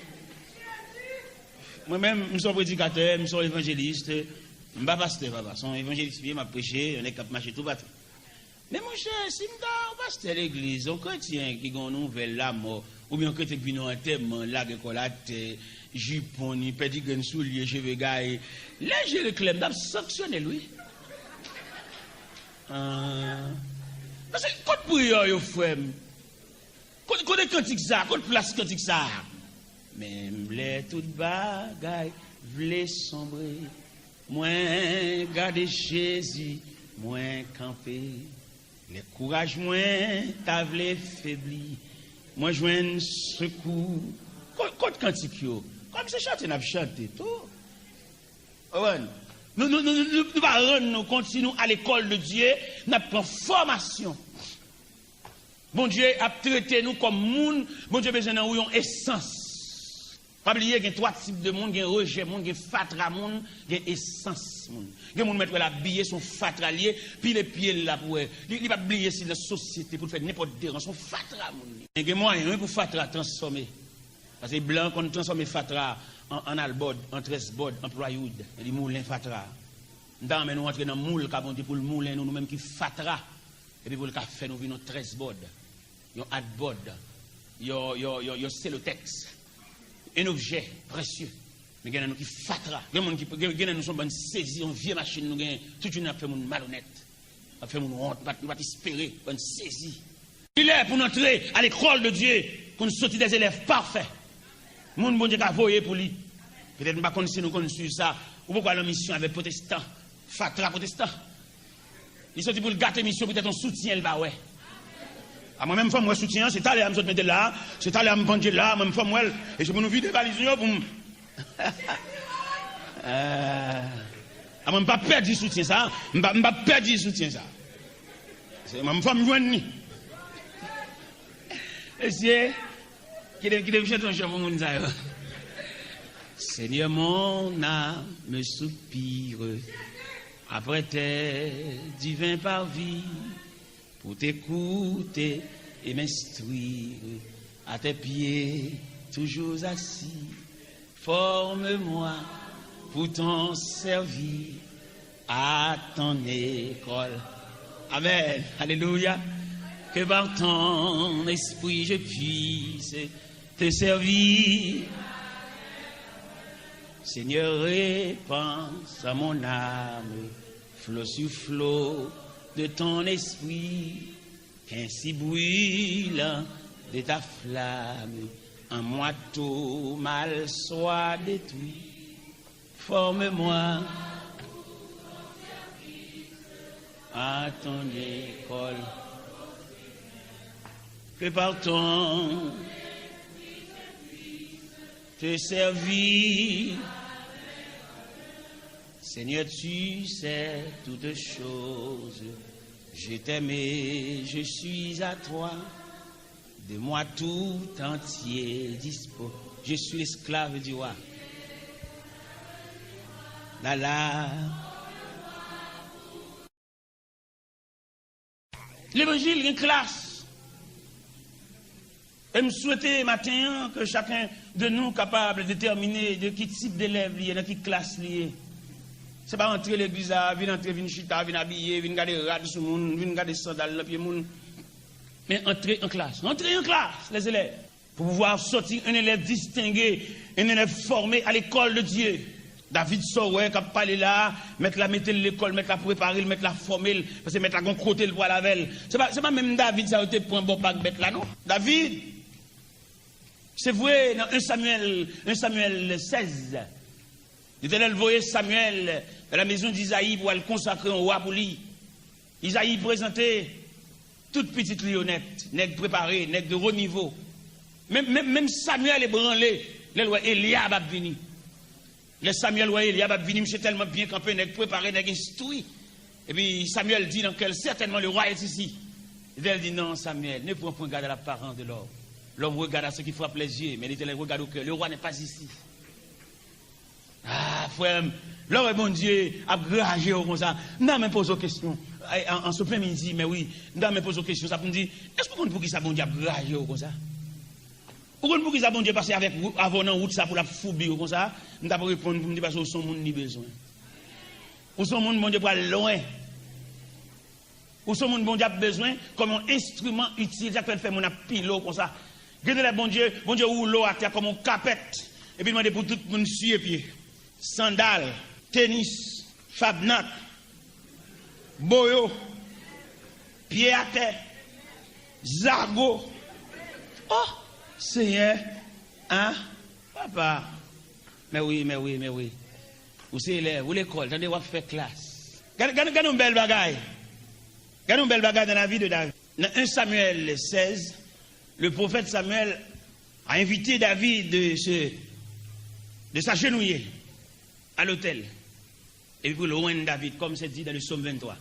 Mwen menm, m se yon predikatè, m se yon evanjelis, m pa pastè, papa. Se yon evanjelis m ye, m ap preche, yon nèg k ap mache toupatou. Men monchè, si m ta yon pastè legliz, yon kretyen ki gen yon nouvèl lamò, oubyen yon kretyen ki vin nan antèman, lage kò l atè, jipon ni, pèdi grenn soulye, cheve gaye, lè je l klè, m t ap sanksyone l, wi. Ah. Paske kot priyè w yo, frè m? Kot, kote kantik sa? Kot plas kantik sa? Menm lè tout bagay vle sonbre, mwen gade Jezi, mwen kanpe. Lè kouraj mwen ta vle febli, mwen jwenn sekou. Kot, kot kantik yo? Kòm se chante n ap chante tou. Konprann? Nou, nou, nou, nou, nou pa rann nou kont si nou al lekòl de Dye, n ap pran fòmasyon. Bondye ap trete nou kòm moun, Bondye bezwen nan ou yon esans. Pa bliye, gen twa tip de moun, gen rejè moun, gen fatra moun, gen esans moun. Gen moun mèt wè l abiye, se yon fatra l ye, pile pye l la pou wè. Li, li p ap bliye si l nan sosyete pou l fè nenpòt deranje, se yon fatra moun li. Men gen mwayen, wi, pou fatra transfòme. Paske blan konn transfòme fatra an, an albòd, an trèsbòd, an plywood, li moulen fatra. M ta renmen nou antre nan moul ka Bondye pou l moulen nou, nou menm ki fatra, epi pou l ka fè nou vin yon trèsbòd, yon adbòd, yon, yon, yon, yon selotèks, yon objè presye. Men gen nan nou ki fatra. Gen moun ki, gen, gen nan nou se yon bann sezi, yon vye machin nou genyen, tout jounen n ap fè moun malonèt. N ap fè moun wont, nou pa t, nou pa t espere, bann sezi. Li lè pou n antre a lekòl de Dye, pou n soti dè zelèv pafè. Moun Bondye ka voye pou li. Petèt m pa konn si nou konn swiv sa. Ou poko al nan misyon avèk pwotestan, fatra pwotestan. Li soti pou l gate misyon, petèt yon soutyen l pa wè. A mwen menm fò m wè soutyen an, se talè a m sot mete l la, se talè a m pandye l la, mwen menm fò m wè l. E se pou nou vide valiz nou yo pou m Eh, a mwen, m p ap pèdi soutyen sa. M p ap, m p ap pèdi soutyen sa. Se mwen, m fò m jwenn li. Mesye, kite, kite m chante yon chan pou moun sa yo. Seigneur, mon âme soupire après tes divins parvis. Pour t'écouter et m'instruire, à tes pieds toujours assis. Forme-moi pour ton service à ton école. Amen. Alléluia. Que par ton esprit je puisse te servir. Seigneur, répands à mon âme flot sur flot de ton esprit, qu'ainsi brûlant de ta flamme, en moi tout mal soit détruit. Forme-moi à ton école. Que par ton te servir. Seigneur, tu sais toutes choses. Je t'aime et je suis à toi. De moi tout entier dispose. Je suis l'esclave du roi. La la. Levanjil gen klas. E m swete maten an ke chacun de nous capable déterminer de ki tip delèv li ye, nan ki klas li ye. Se pa antre legliz la, vin antre, vin chita, vin abiye, vin gade rad sou moun, vin gade sandal nan pye moun. Men antre an klas. Antre an klas, les élèves. Pour pouvoir sortir un élève distingué, un élève formé à l'école de Dieu. David sa w wè k ap pale la a, mèt la mete l lekòl, mèt la prepare l, mèt la fòme l, paske mèt la gon kote l pral avè l. Se pa, se pa menm David sa yo te pran bò pa ak bèt la, non. David, se vre, nan un Samuel, un Samuel seize, Letènèl voye Samyèl dans la maison d'Isaï pou al konsakre yon wa pou li. Izayi prezante tout pitit li yo nèt, nèg prepare, nèg de wo nivo. Menm, menm, menm Samyèl ebranle lè l wè Elyab ap vini. Lè Samyèl wè Elyab ap vini, misye tèlman byen kanpe, nèg prepare, nèg enstwi. Epi Samyèl di nan kè l, certainement le roi est ici. Letènèl di, non, Samyèl, ne prends point garde à l'apparence de l'homme. L'homme regarde à ce qui frappe les yeux, mais l'Éternel regarde au cœur. Le roi n'est pas ici. Ah, frè m, lè w wè Bondye ap graje w konsa, m ta renmen poze w kesyon. Ay, an, an se plen midi, men wi, m ta renmen poze w kesyon sa pou m di, èske w konn poukisa Bondye ap graje w konsa? Ou konn poukisa Bondye pase avèk ou, avè w nan wout sa pou l ap foubi w konsa? M t ap reponn pou m di, paske w se yon moun li bezwen. Ou se yon moun Bondye pral lwen. Ou se yon moun Bondye ap bezwen kòm yon enstriman itil, sa k fè l fè moun ap pile w konsa. Gen de lè Bondye, Bondye woule w atè kòm yon kapèt, epi l mande pou tout moun siye pye. Sandal, tenis, fabnak, boyo, pye atè, zago. Oh, Senyè, ah, papa. Mè wi, mè wi, mè wi. Ou se elèv, ou lekòl, tande w ap fè klas. Gade, gade, gade yon bèl bagay. Gade yon bèl bagay dans la vie de David. Dans un Samuel seize, le prophète Samuel a invité David de se, de s'agenouiller à l'autel. Epi pou l rann David, comme c'est dit dans le psaume vingt-trois.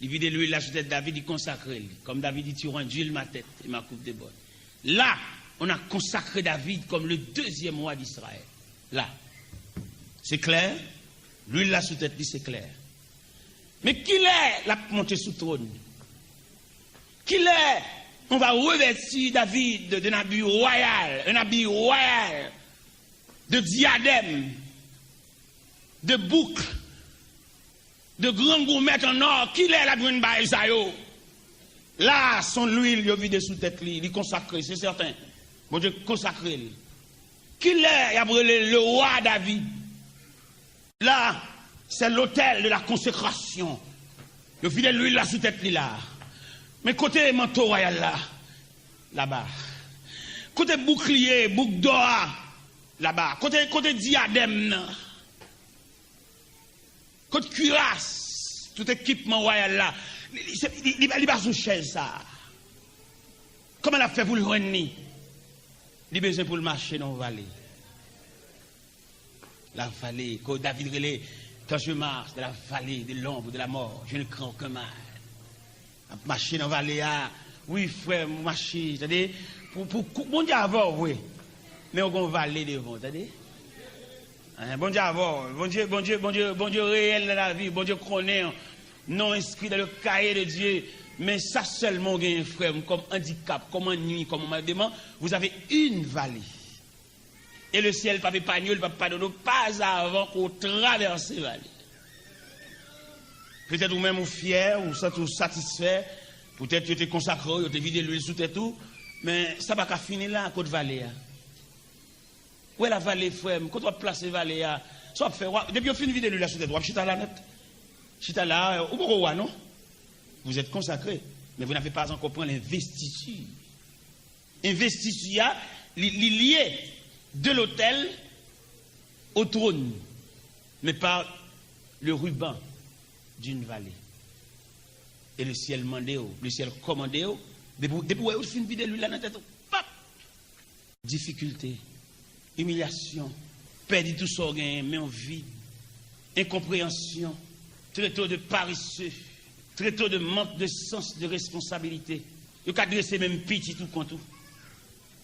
Li vide lwil la sou tèt David, li konsakre l. Comme David dit, tu randuis ma tête et ma coupe déborde. Là, on a consacré David comme le deuxième roi d'Israël. Là. C'est clair? Lwil la sou tèt li, c'est clair. Men kilè l ap monte sou twòn? Kilè on va revêtir David d'un habit royal, un habit royal, de diadèm, de bouk, de gran goumèt an ò? Kilè l ap jwenn bagay sa yo? La, se yon lwil yo vide sou tèt li, li konsakre, se sèten. Bondye konsakre l. Kilè y ap rele le roi David? Là, c'est l'autel de la consécration. Yo vide lwil la sou tèt li la. Men kote manto wayal la? Laba. Kote boukliye, bouk dò a? Laba. Kote, kote diadèm nan? Kot kiras? Tout ekipman wayal la. Li, li, se- li, li, li pa sou chèz sa. Kòman l ap fè pou l jwenn li? Li bezwen pou l mache nan yon vale. La vale, ke David rele, quand je marche dans la vallée de l'ombre de la mort, je ne crains aucun mal. Ap mache nan vale a. Wi, frè m, mache, tande. Pou, pou, pou, Bondye avè w, vre. Men w gon vale devan w, tande. Hein, Bondye avè w. Bondye, Bondye, Bondye, Bondye reyèl nan lavi. Bondye konnen w. Non enskri dans le cahier de Dieu. Men sa sèlman w genyen, frè m, kòm andikap, kòm annui, kòm maldeman, vous avez une vallée. E le syèl p ap epanye w, li p ap padone w, pas avan ke w travèse vale. Petèt ou menm ou fyè, ou santi w satisfè, poutèt yo te konsakre w, yo te vide lwil sou tèt ou, men sa pa ka fini la, kot vale a? Ou wè la vale, frè m, kot w ap plase vale a? Sa w ap fè, w ap- depi yo fin vide lwil la sou tèt ou, w ap chita la nèt. Chita la, ou poko wa, non? Vous êtes consacré, mais vous n'avez pas encore pris l'investiture. Investiture a, li, li lié de l'autel au trône, mais par le ruban d'une vallée. E le syèl mande w, le syèl kòmande w, depi, depi w wè yo fin vide lwil la nan tèt ou, pap! Difikilte, imilyasyon, pèdi tout sa w genyen, men w vid, enkonpreyansyon, trete w de pareseu, trete w de mank de sans de responsabilite. Yo ka drese menm pitit ou kont ou.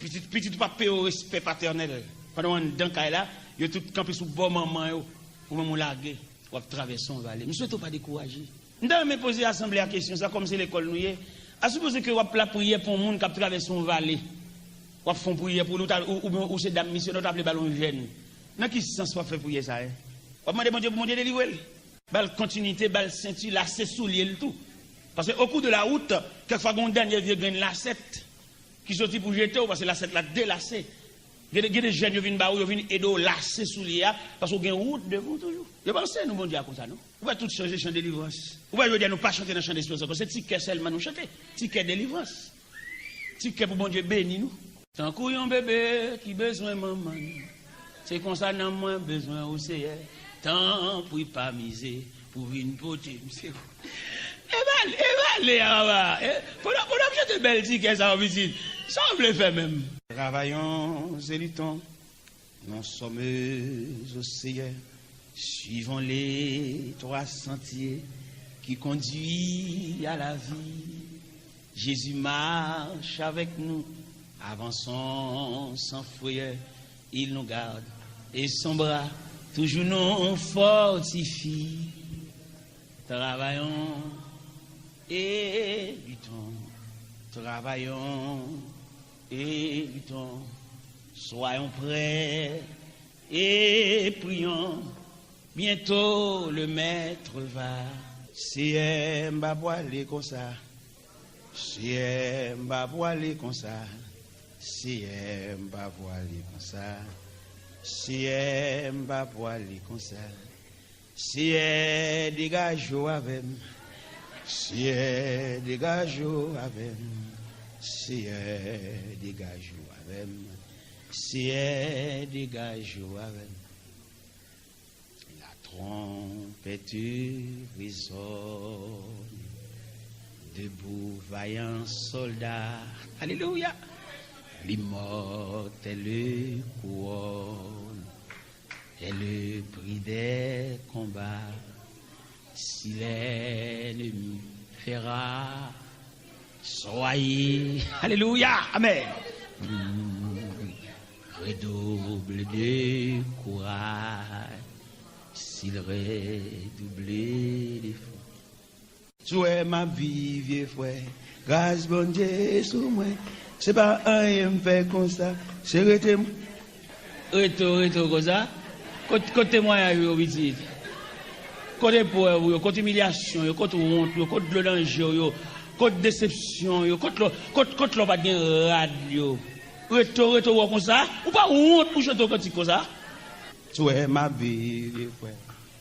Pitit, pitit ou pa peye w respè patènèl. Pandan w anndan kay la, yo tout kanpe sou bò manman yo. Ou menm ou lage, w ap travèse yon vale. M swete w pa dekouraje. M ta renmen poze asanble a kesyon sa, kòm se lekòl nou ye. A sipoze ke w ap lapriyè pou yon moun k ap travèse yon vale. W ap fè yon priyè pou li, ou ta- ou, oubyen ou se dam misyonè, ou ta vle ba l yon jèn. Nan ki sans w ap fè priyè sa a? W ap mande Bondye pou Bondye delivre l? Ba l kontinite, ba l senti, lase soulye l tou. Paske au cours de la route, kèk fwa gen yon dènye vye grenn lasèt ki soti pou jete w, paske lasèt la delase. Gen de, gen de jèn yo vin ba ou, yo vin ede w lase soulye a, paske w gen wout devan w toujou. Yo panse nou Bondye a konsa, non? Ou wè tout chanje chan delivrans. Ou wè jodi a nou pa chante nan chan desperans ankò, se ti kè sèlman nou chante. Ti kè delivrans. Ti kè pou Bondye beni nou. Tankou yon bebe ki bezwen manman l, se konsa nanm mwen bezwen ou, Seyè. Tanpri pa mize pou vin pote m sekou. E bale, e bale a, papa. E, pandan, pandan m chante bèl ti kè sa yo, pitit, sa w vle fè menm? Travaillons et luttons, nous sommes au Seigneur. Suivons les trois sentiers qui conduisent à la vie. Jésus marche avec nous, avançons sans frayeur. Il nous garde et son bras toujours nous fortifie. Travaillons et luttons, travaillons et luttons. Soyons prêts et prions. Bientôt le maître va. Seyè, m pa pwale konsa. Seyè, m pa pwale konsa. Seyè, m pa pwale konsa. Seyè, m pa pwale konsa. Seyè, degaje w avè m. Seyè, degaje w avè m. Seyè, degaje w avè m. Seyè, degaje w avè m. La trompette résonne. Debout, vaillant soldat. Alléluia. L'immortelle couronne est le prix des combats. Si l'ennemi fait rage, soyez, alléluia, amen. Redouble de courage, s'il redouble d'efforts. Si w wè m ap viv, vye frè, gras Bondye sou mwen. Se pa anyen m fè konsa, se rete m. Reto, reto konsa. Kot, kot temwayaj ou yo, pitit? Kot eprèv ou yo, kot imilyasyon yo, kot wont ou yo, kot dlo nan je w yo, kot desepsyon yo, kot lè, kot, kot lè w pa t gen rad yo? Reto, reto wè w konsa. Ou pa wont pou chante yon kantik konsa? Si w wè m ap viv, vye frè,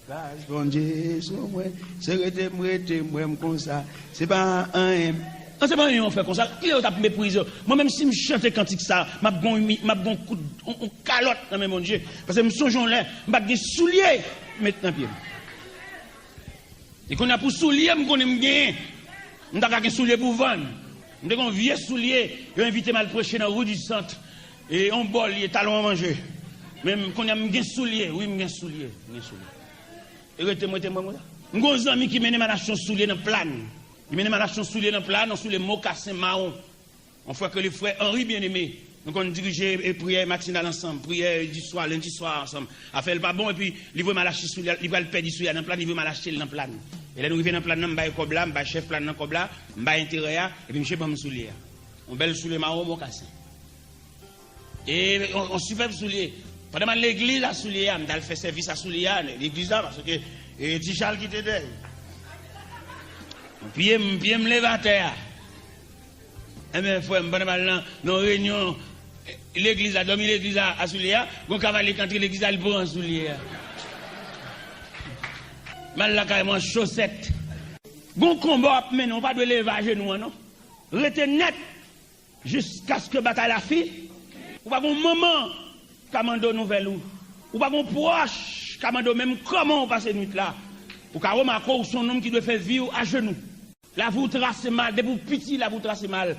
gras Bondye sou mwen. Se rete m, rete m, wè m konsa. Se pa anyen. An, se pa anyen w fè konsa. Kilè yo t ap meprize w? Mwen menm, si m chante kantik sa, m ap gon, m ap gon kout, on, on kalòt nan men Bondye. Paske m sonje yon lè, m pa t gen soulye met nan pye m. E kounye a pou soulye m konnen m genyen, m ta ka gen soulye pou vann. M te gen yon vye soulye, yo envite m al preche nan Rue du Centre. E yon bò l ye, talon an manje. Men m, kounye a m gen soulye, wi, m gen soulye, m gen soulye. E rete m, rete m, m gen yon zanmi ki mennen m al achte yon soulye nan Plàn. Li mennen m al achte yon soulye nan Plàn, yon soulye mokasen mawon. Yon frè ke li frè Henri Bien-Aimé. Nou konn dirije, e, priyè matinal ansanm, priyè di swa, lendi swa ansanm. Afè l pa bon, epi li voye m al achte soulye, li pral pèdi soulye a nan Plàn, li voye m al achte l nan Plàn. E lè nou rive nan Plàn nan, m bay kòb la, m bay chèf Plàn nan kòb la, m bay enterè a, epi misye ban m soulye a. Yon bèl soulye mawon mokasen. E yon, yon sipèb soulye. Pandan m al legliz a soulye a, m t al fè sèvis a soulye a, legliz la, paske, e, Ti Chal ki te dèyè. Pye m, pye m leve atè a. Enben, frè m, pandan m al nan, nan reyinyon, legliz la, dòmi legliz la, a soulye a, gon kavalye k antre legliz la, li pran soulye a. M al lakay mwen an chosèt. Gon konba w ap mennen, ou pa dwe leve ajenou an, non. Rete nèt jiskaske batay la fin. Ou pa gon manman ka mande w nouvèl ou. Ou pa gon pwòch ka mande w menm kòman w pase nwit la. Ou ka remake w se yon nonm ki dwe fè vi w ajenou. Lavi w trase mal, depi w piti, lavi w trase mal.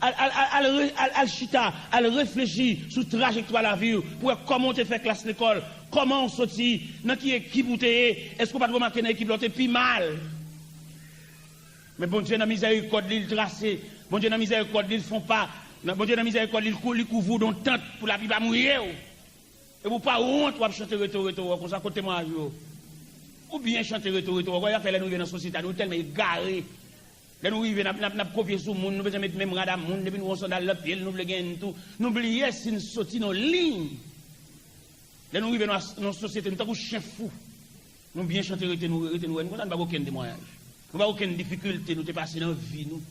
Al, al, al, al re-, al, al chita, al reflechi sou trajektwa lavi w, pou wè kòman w te fè klas lekòl, kòman w soti, nan ki ekip ou te ye, èske w pa t remake nan ekip la w te pi mal? Men Bondye nan mizèrikòd li, l trase. Bondye nan mizèrikòd li, l fè yon pa. Nan, Bondye nan mizèrikòd li, l kou-, li kouvri w de yon tant pou lapli pa mouye w. Epi w pa wont, w ap chante reto, reto, wè konsa, kot temwayaj ou yo? Ou byen chante reto, reto, wè, afè lè nou rive nan sosyete a, nou tèlman egare. Lè nou rive, n ap, n ap, n ap kopye sou moun, nou bezwen met menm rad a moun, depi nou wè yon sandal nan pye l, nou vle genyen n tou. Nou bliye si n soti nan liy. Lè nou rive nan as-, nan sosyete, nou tankou chen fou. Nou byen chante rete nou, rete nou wè n konsa, nou pa gen okenn temwayaj. Nou pa gen okenn difikilte nou te pase nan vi nou.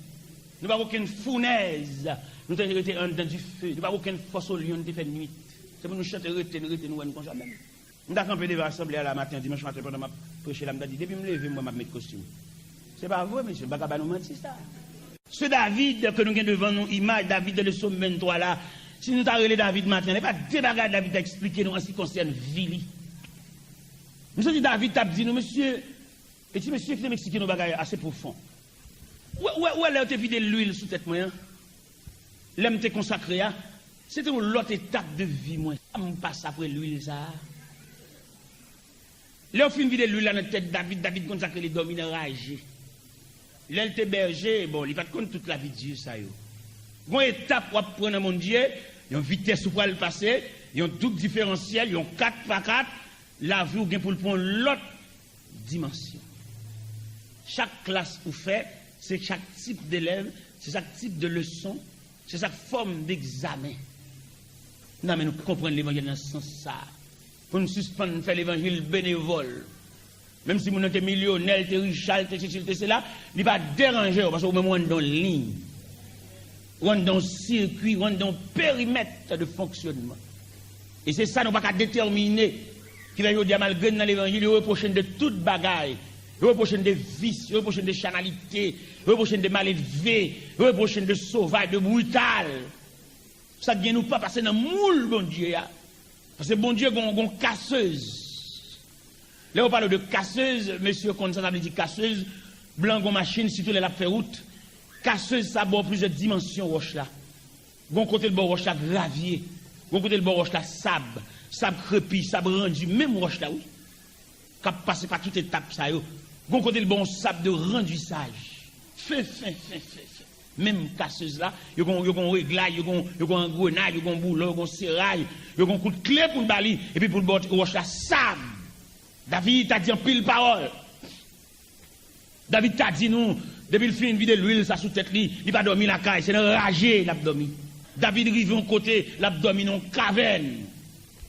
Nou pa gen okenn founèz nou te rete anndan dife. Nou pa gen okenn fòs olyon nou te fè nwit. Se pou nou chante rete n, rete nou wè n konsa menm. M ta kanpe devan asanble a la maten, dimanch maten, pandan m ap preche la, m ta di, depi m leve, m wè m ap met kostim. Se pa vre, mesye, m pa ka ba nou manti sa. Se David ke nou gen devan nou, imaj David nan Sòm venntwa la. Si nou ta rele David maten an, e pa de bagay David ta eksplike nou an se ki konsène vi li. M santi David t ap di nou, mesye, e ti mesye ki te eksplike nou bagay ase pwofon. Ou wè, ou wè, ou wè lè yo te vide lwil sou tèt mwen an? Lè m te konsakre a, se te yon lòt etap de vi mwen. Sa m pase apre lwil sa a? Lè yo fin vide lwil la nan tèt David, David konn sa k rele dòmi nan raje. Lè l te bèje, bon, li pa t konn tout lavi di sa yo. Gon etap w ap pran nan Bondye, yon vitès ou pral pase, yon doub diferansyèl, yon kat pa kat, lavi w gen pou l pran yon lòt dimansyon. Chak klas ou fè, se chak tip delèv, se chak tip de leson, se chak fòm degzamen. N a men nou konprann levanjil nan sans sa a. Pou n sispann fè levanjil benevòl. Menm si moun nan te milyonè, l te richa, l te sesi, l te sela, li pa deranje w, paske ou menm ou anndan yon liy. Ou anndan yon sirkwi, ou anndan yon perimèt de fonksyònman. E se sa nou pa ka detèmine. Ki fè jodi a, malgre n nan levanjil, yo repwoche n de tout bagay. Yo repwoche n de vis, yo repwoche n de chanalite, yo repwoche n de maledve, yo repwoche n de sovaj, de brital. Sa k gen nou pa pase nan moul Bondye a. Paske Bondye gon, gon kasez. Lè yo pale de kasez, mesye konn sa sa vle di kasez. Blan gon machin, sitou lè l ap fè wout. Kasez sa ba w plizyè dimansyon wòch la. Gon kote l ba w wòch la gravye. Gon kote l ba w wòch la sab. Sab krepi, sab randi, menm wòch la, wi. K ap pase pa tout etap sa yo. Gon kote l ba w sab de randisaj. Fen, fen, fen, fen, fen. Menm kasez la, yo gon, yo gon reglay, yo gon, yo gon angrenay, yo gon boulon, yo gon seray, yo gon kout kle pou l ba li, epi pou l ba w wòch la sab. David ta di anpil pawòl. David ta di nou, depi l fin vide lwil sa sou tèt li, li pa dòmi lakay, se nan raje l ap dòmi. David rive yon kote, l ap dòmi nan yon kavèn,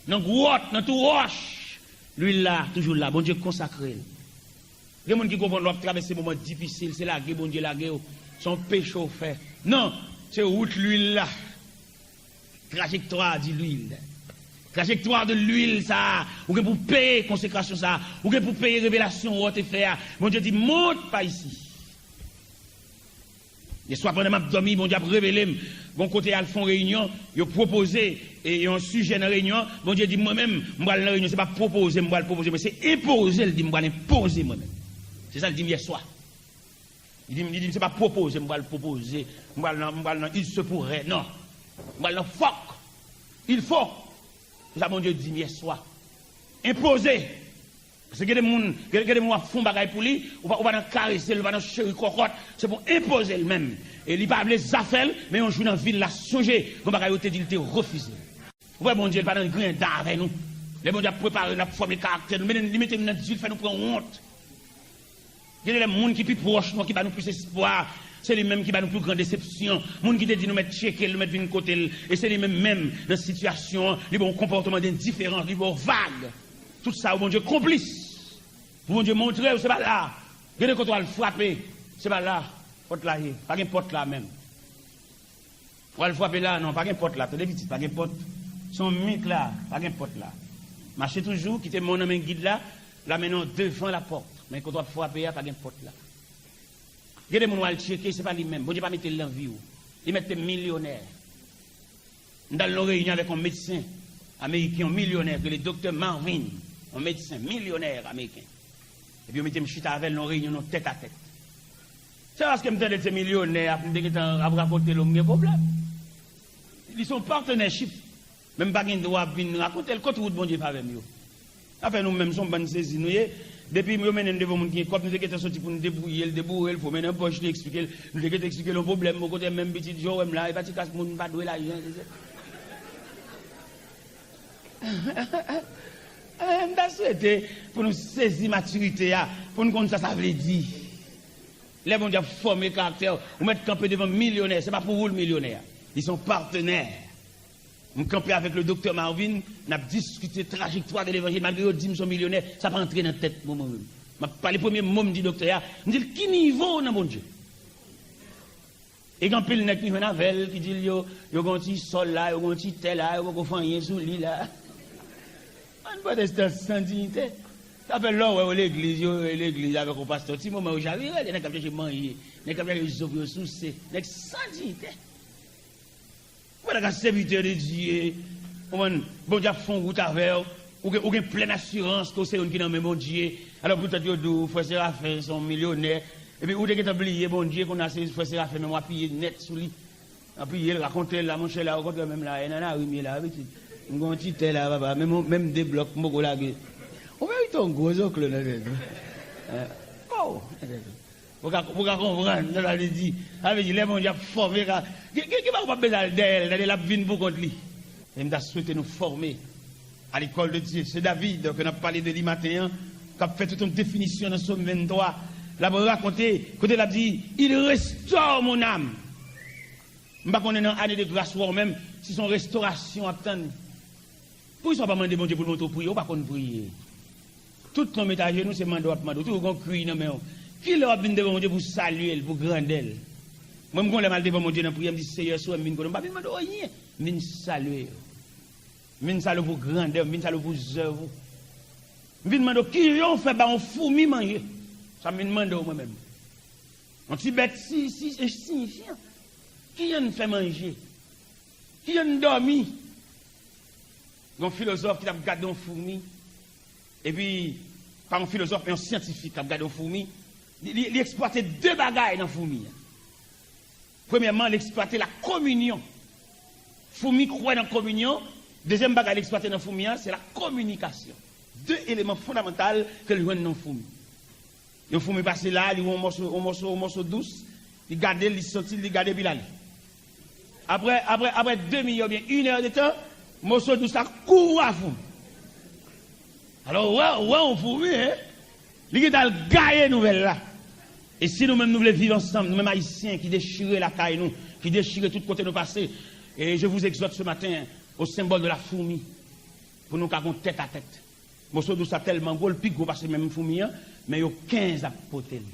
nan gwòt, nan twou wòch. Lwil la toujou la, Bondye konsakre l. Gen moun ki konprann lè w ap travèse moman difisil, se lage Bondye lage w, se yon peche w fè. Non, se wout lwil la. Trajectoire de l'huile. Trajectoire de l'huile sa a, ou gen pou peye konsekrasyon sa a, ou gen pou peye revelasyon ou te fè a. Bondye di, monte pa isi. Yèswa pandan m ap dòmi, Bondye ap revele m. Gon kote al fè yon reyinyon, yo pwopoze e yon sijè nan reyinyon an, Bondye di, mwen menm, m pral nan reyinyon, se pa pwopoze m pral pwopoze, men se enpoze l di m pral enpoze mwen menm. Se sa l di m yèswa. Li di m, li di m, se pa pwopoze m pral pwopoze, m pral nan, m pral nan il se pourrait, non. M pral nan fòk, il faut. Se sa Bondye di m yèswa. Enpoze. Paske gen de moun, gen, gen de moun w ap fè yon bagay pou li, ou pa, ou pa nan karese l, ou pa nan cheri kòkòt, se pou enpoze l menm. E li pa vle zafè l, men yon jou nan vi l, l a sonje, gon bagay yo te di l te refize. Ou wè Bondye, li pa nan griyen dan avè nou. Lè Bondye ap prepare n, l ap fòme karaktè nou, men li mete nou nan difisil, fè nou pran wont. Gen de lè moun ki pi pwòch nou an ki ba nou plis espwa, se li menm ki ba nou pi gran desepsyon. Moun ki te di nou mèt tcheke l, nou mèt vin kote l, e se li menm menm nan sitiyasyon an, li ba w yon konpòtman dendiferans, li ba w vag. Tout sa yo Bondye konplis. Pou Bondye montre w, se pa la. Gen de kote w al frape, se pa la pòt la ye. Pa gen pòt la menm. W al frape la, non, pa gen pòt la. Tande pitit, pa gen pòt. Se yon mit la, pa gen pòt la. Mache toujou, kite men w nan men gid la, l ap mennen w devan lapòt. Men kote w ap frape a, pa gen pòt la. Gen de moun w al tcheke, se pa li menm. Bondye pa mete l nan vi w. Li mèt te milyonè. M t al nan yon reyinyon avèk yon medsen ameriken, yon milyonè, ki rele Doktè Marvin, yon medsen milyonè ameriken. Epi yo mete m chita avè l nan yon reyinyon, nan tèt a tèt. Se paske m tande l se milyonè, ap m te gentan ap rakonte l, m gen pwoblèm. Li se yon partnership. Men m pa gen dwa ap vin rakonte l kot wout Bondye fè avè m yo. Afè nou menm, se yon bann sezi nou ye. Depi yo mennen n devan moun ki gen kòb, nou te gentan soti pou n debouye l, deboure l, foumen nan pòch li, eksplike l. Nou te gentan eksplike l yon pwoblèm, bon kote menm pitit jan w wè m la, e pa ti kras moun, m pa dwe lajan. M ta swete pou nou sezi matirite a, pou n konn sa sa vle di. Lè Bondye ap fòme karaktè w, ou mèt kanpe devan milyonè, se pa pou ou l milyonè a. Li se yon patnè. M kanpe avèk le doktè Marvin, n ap diskite trajektwa de levanjil, malgre yo di m se yon milyonè, sa pa antre nan tèt mwen, mwen menm. M ap pale, premye mo m di doktè a, m di l, ki nivo w nan Bondye? E gen anpil nèg ki jwenn avè l, ki di l yo, yo gen yon ti sòl la, yo gen yon ti tè la, yo poko fè anyen sou li la. Bann pwotestan san diyite. Sa fè lè w wè yo legliz, yo legliz avèk yon pastè, ti moman yo chavire, nèg k ap chèche manje, nèg k ap chèche zo pou yo souse, nèg san diyite. Ou pa ta ka sèvitè de Dye, konprann, Bondye ap fè yon wout avè w, ou gen, ou gen plèn asirans ke w se youn ki nan men Bondye. Alò poutèt yo di w frè Serafen se yon milyonè, epi ou te gentan bliye Bondye, kounye a se frè Serafen menm w apiye nèt sou li. Apiye l, rakonte l la, monchè, la, okontrè, menm la, e nan lari m ye la, pitit. M gen yon ti tè la, papa, menm, menm de blòk m poko lage. Ou merite yon gwo zoklo nan tèt ou. Oh, nan tèt ou. Ou ka, ou ka konprann sa sa vle di. Sa vle di, lè Bondye ap fòme, ka, gen, gen, gen bagay ou p ap bezwen al dèyè l, tande l ap vin pou kont li. E m ta swete nou fòme à l'école de Dieu. Se David ke n ap pale de li maten an, k ap fè tout yon definisyon nan Sòm venntwa. L ap rakonte, kote l ap di, il restaure mon âme. M pa konnen nan ane de gras ou a ou menm, si se yon restorasyon w ap tann. Poukisa w pa mande Bondye pou l montre w priye? Ou pa konn priye. Tout nonm et ajenou, se mande w ap mande w. Toujou gen yon kwi nan men w. Kilè w ap vin devan Bondye pou w salye l, pou w grandè l? Mwen, m gon lè m al devan Bondye nan priyè, m di, Seyè, si w wè m vin kote w, m pa vin mande w anyen. M vin salye w. M vin salye w pou grandè w, m vin salye w pou zèv ou. M vin mande w kijan w fè bay yon foumi manje. Sa m vin mande w mwen menm. Yon ti bèt si, si, siyifyan. Kijan n fè manje? Kijan n dòmi? Yon filozòf ki t ap gade yon foumi, epi, pa yon filozòf, men yon syantifik k ap gade yon foumi, li, li, li eksplwate de bagay nan foumi an. Premyèman, l eksplwate la kominyon. Foumi kwè nan kominyon. Dezyèm bagay l eksplwate nan foumi an, se la kominikasyon. De eleman fondamantal ke l jwenn nan foumi. Yon foumi pase la, li wè yon mòso, yon mòso, yon mòso dous, li gade l, li santi l, li gade, epi l ale. Apre, apre, apre demi oubyen inè de tan, mòso dous la kouri a foumi. Alò, ou wè, ou wè yon foumi, en? Li gentan al gaye nouvèl la. E si nou menm nou vle viv ansanm, nou menm Ayisyen ki dechire lakay nou, ki dechire tout kote nou pase, e je vous exhorte ce matin au symbole de la fourmi, pou nou ka gon tèt a tèt. Mòso dous la tèlman gwo, l pi gwo pase menm foumi an, men yo kenz ap pote l.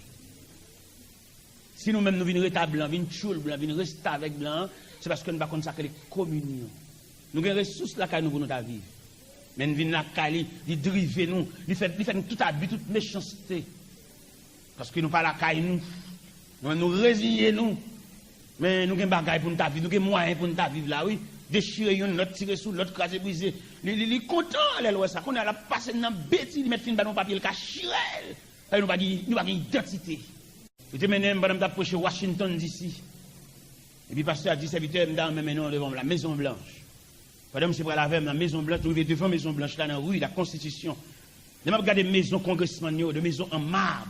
Si nou menm nou vin ret a blan, vin tchoul blan, vin restavèk blan an, se paske nou pa konn sa k rele kominyon. Nou gen resous lakay nou pou nou ta viv. Men n vin lakay li, li drive nou, li fè, li fè nou tout abi, tout mechanste. Paske nou pa lakay nou. Nou menm nou reziye nou. Men nou gen bagay pou n ta viv, nou gen mwayen pou n ta viv la, wi. Dechire youn, lòt tire sou lòt, kraze brize. Li, li, li kontan lè l wè sa. Kounye a l ap pase nan beti, li mèt fin ba nou papye, l ka chire l. Paske nou pa gen, nou pa gen idantite. Yo te mennen m pandan m t ap preche Washington D C. Epi pastè a di sèvitè, m ta renmen mennen w devan m la Mezon Blanch. Pandan misye pral avè m nan Mezon Blanch, nou rive devan Mezon Blanch la nan ri la Konstitisyon. Lè m ap gade mezon kongresmann yo, de mezon an mab.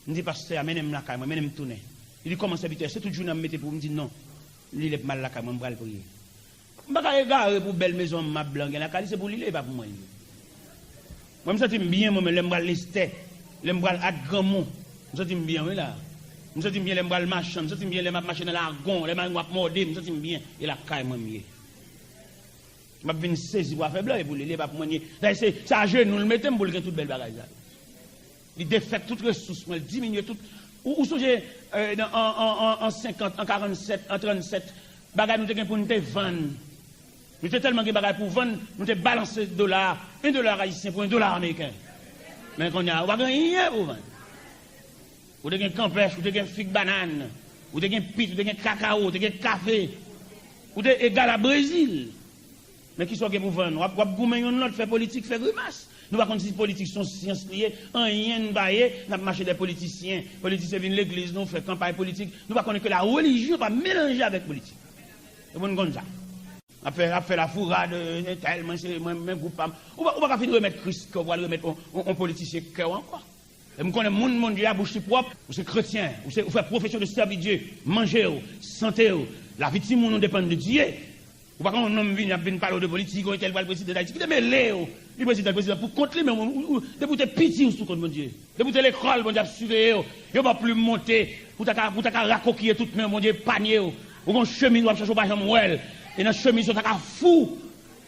M di pastè a, mennen m lakay mwen, mennen m tounen. Li di, kòman sèvitè, se tout jounen an m mete pou ou? M di, non. Li lè pou m al lakay mwen, m pral priye. M pa ka egare pou bèl mezon an mab blan gen lakay li, se pou li l ye, e pa pou mwen l ye. Mwen, m santi m byen, mwen menm, lè m pral Lestè, lè m pral At Granmon, m santi m byen, wi, la. M santi m byen lè m pral Machan, m santi m byen lè m ap mache nan lagon, lè marengo ap mòde m, m santi m byen. E lakay mwen m ye. M ap vin sezi pou afè blan, e pou li l ye, e pa pou mwen l ye. Dayè, se, se ajenou l mete m pou l gen tout bèl bagay sa yo. Li defèt tout resous mwen, li diminye tout. Ou, ou sonje, euh, nan, an, an, an, an senkant, an karannsèt, an trannsèt, bagay nou te gen pou n te vann. Nou te tèlman gen bagay pou vann, nou te balanse dola a, yon dola ayisyen pou yon dola ameriken. Men kounye a, ou pa gen anyen pou vann. Ou te gen kanpèch, ou te gen fig banann, ou te gen pit, ou te gen kakawo, ou te gen kafe, ou te egal a Brezil. Men kisa w gen pou vann? W ap, w ap goumen youn lòt, fè politik, fè grimas. Nou pa konn si politik se yon syans li ye, anyen n pa ye, n ap mache dèyè politisyen. Politisyen vin legliz nou, fè kanpay politik. Nou pa konnen ke la relijyon pa melanje avèk politik. E pou n konn sa. Ap fè, ap fè lafourad, euh, entèl, mwen se, mwen, mwen gwoup pa m. Ou pa, ou pa ka fin remèt Kris kè w, pou al remèt on, on, on politisyen kè w ankò. E m konnen moun Bondye a, bouch li pwòp, ou se kretyen, ou se, ou fè pwofesyon de sèvi Dye, manje w, sante w, lavi timoun ou depann de Dye. Ou pa ka yon nonm vini ap vin pale w de politik, yon entèl pral prezidan Dayiti, kite mele w. Li prezidan, prezidan pou kont li, men ou, ou, depi w te piti, ou sou kont Bondye. Depi w te lekòl, Bondye ap siveye w. Yo ba w plim monte, pou ta ka, pou ta ka rakokiye tout men w, Bondye epanye w. Ou gon chemiz w ap chache, w pa janm wè l. E nan chemiz ou ta ka fou.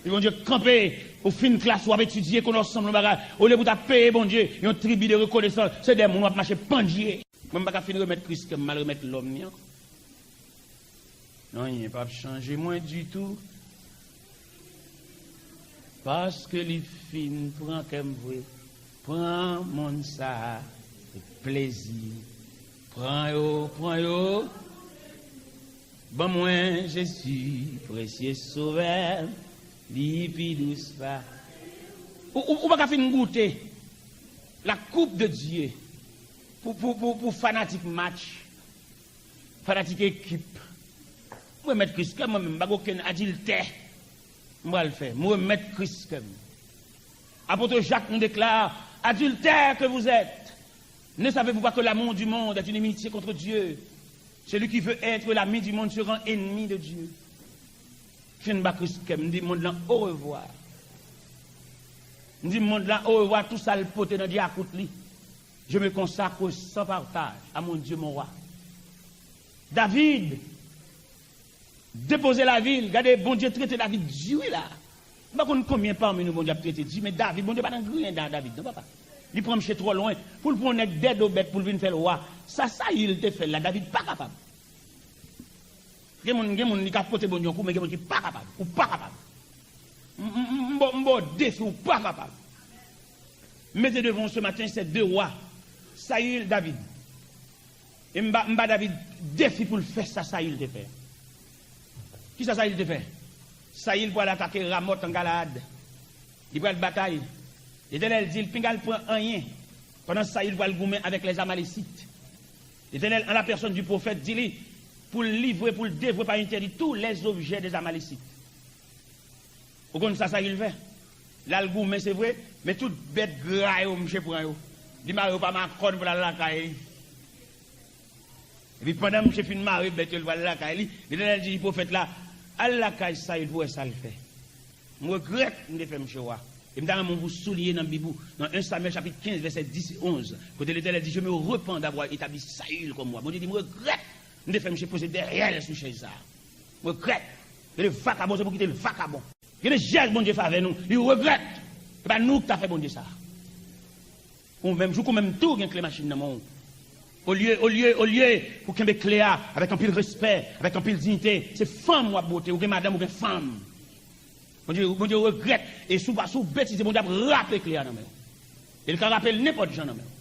Epi Bondye kanpe, ou fin klas, w ap etidye, konnen w sanble yon bagay. Olye pou ta peye Bondye yon tribi de rekonesans, se dèyè moun w ap mache pandye. Mwen, m pa ka fin remèt Kris kè m, m al remèt lòm li ankò. Anyen p ap chanje mwen ditou. Paske li fin pran kè m vre. Pran monn sa a, se plezi. Pran yo, pran yo. Ban mwen Jezi, presye Sovè, li pi dous pa. Ou, ou, ou pa ka fin goute la coupe de Dieu pou, pou, pou, pou fanatik match, fanatik ekip. Mwen remèt Kris kè mwen menm, m pa gen okenn adiltè m pral fè. Mwen remèt Kris kè m. Apôtre Jacques nous déclare, adultères que vous êtes, ne savez-vous pas que l'amour du monde est inimitié contre Dieu? Celui qui veut être l'ami du monde se rend ennemi de Dieu. Fin ba Kris kè m, m di mond lan orevwa. M di mond lan orevwa, tou sa l pote nan dyakout li. Je me consacre sans partage à mon Dieu, mon roi. David depoze lavi l. Gade, Bondye trete David di wi la. M pa konn konbyen pami nou Bondye ap trete di, men David, Bondye pa nan griyen da David, non, papa. Li pran mche twò lwen. Pou l pran yon nèg dèdo bèt pou l vin fè l wa. Sa Sayil te fè l la, David pa kapab. Gen moun, gen moun, li ka pote Bondye yon kou, men gen moun ki pa kapab. Ou pa kapab. M, m, m, m ba w, m ba w defi, ou pa kapab. M mete devan w ce matin, se de wa. Sayil, David. E m ba, m ba David defi pou l fè sa Sayil te fè. Kisa Sayil te fè? Sayil pral atake Ramòt an Galaad. Li pral batay. Letènèl di l, pinga l pran anyen. Pandan Sayil pral goumen avèk lèzamalésit. Letènèl, an la pèsòn di pwofèt, di li, Pou l livre, pou l devwe pa entèdi tous les objets des Amalécites. Ou konn sa Sayil fè? L al goumen, se vre, men tout bèt gra yo, misye pran yo. Li mare yo pa makòn pou l al lakay li. Epi pandan misye fin mare bèt yo, li pral lakay li, Letènèl di pwofèt la, al lakay Sayil pou wè sa l fè. M regrèt m te fè misye wa. E m ta renmen pou w souliye nan Bib ou, nan en Samyèl chapit kenz, vèsè dis e onz, kote Letènèl di, je me repens d'avoir établi Saül comme roi. Bondye di, m regrèt m te fè misye poze dèyè l sou chèz sa a. M regrèt. Gen de vakabon, se pou kite l vakabon. Gen de jès Bondye fè avè nou, li regrèt. Se pa nou ki ta fè Bondye sa. Ou menm, jouk ou menm tou gen kle machin nan men w. Olye, olye, olye pou kenbe kle a avèk anpil respè, avèk anpil diyite, se fanm w ap bwote, ou gen madanm, ou gen fanm. Bondye, Bondye regrèt, e si w pa, si w betize, Bondye ap rape kle a nan men w. E l ka rape l nenpòt jan nan men w.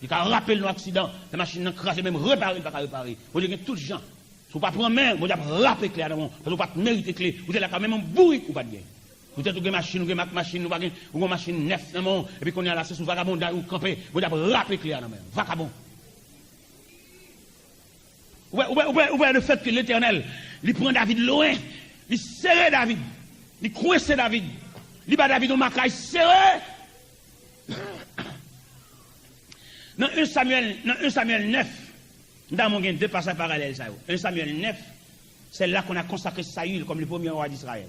Li ka rape l nan aksidan, fè machin nan kraze, menm repare, l pa ka repare. Bondye gen tout jan. Si w pa pran men, Bondye ap rape kle a nan men w, paske w pa t merite kle. Ou te lakay w, menm yon bourik ou pa t gen. Poutèt ou gen machin, ou gen mak machin, ou pa gen, ou gen yon machin nèf nan men w, epi kounye a la, se sou vagabondaj ou kanpe, Bondye ap rape kle a nan men w. Vakabon. Ou wè, ou wè, ou wè, ou wè lefètke Letènèl, li pran David lwen, li sere David, li kwense David, li ba David yon makay sere. Nan en Samyèl, nan en Samyèl nèf, m ta renmen w gen de pasaj paralèl sa yo. En Samyèl nèf, c'est là qu'on a consacré Saül comme le premier roi d'Israël.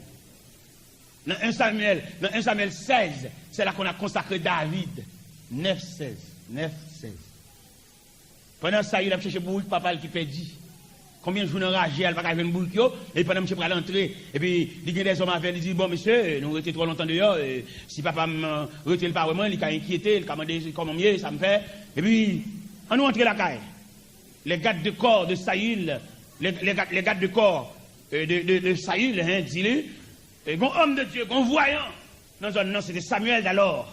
Nan en Samyèl, nan en Samyèl sèz, c'est là qu'on a consacré David. Nèf sèz, nèf sèz. Pandan Sayil ap chèche bourik papa l ki pèdi. Konbyen jou nan raje a, l pa ka jwenn bourik yo, epi pandan misye pral antre, epi li gen dèzòm avè l, li di, bon, mesye, nou rete twò lontan deyò, e, si papa m, e, rete, l pa wè mwen, li ka enkyete, li ka mande kòman m ye, sa m fè. Epi, ann nou antre lakay. Les gardes de corps de Saül, les, les gardes, les gardes de corps, e, de, de, de Saül, hein, di li, e, gon homme de Dieu, gon voyant nan zòn nan, se te Samuel d'alors.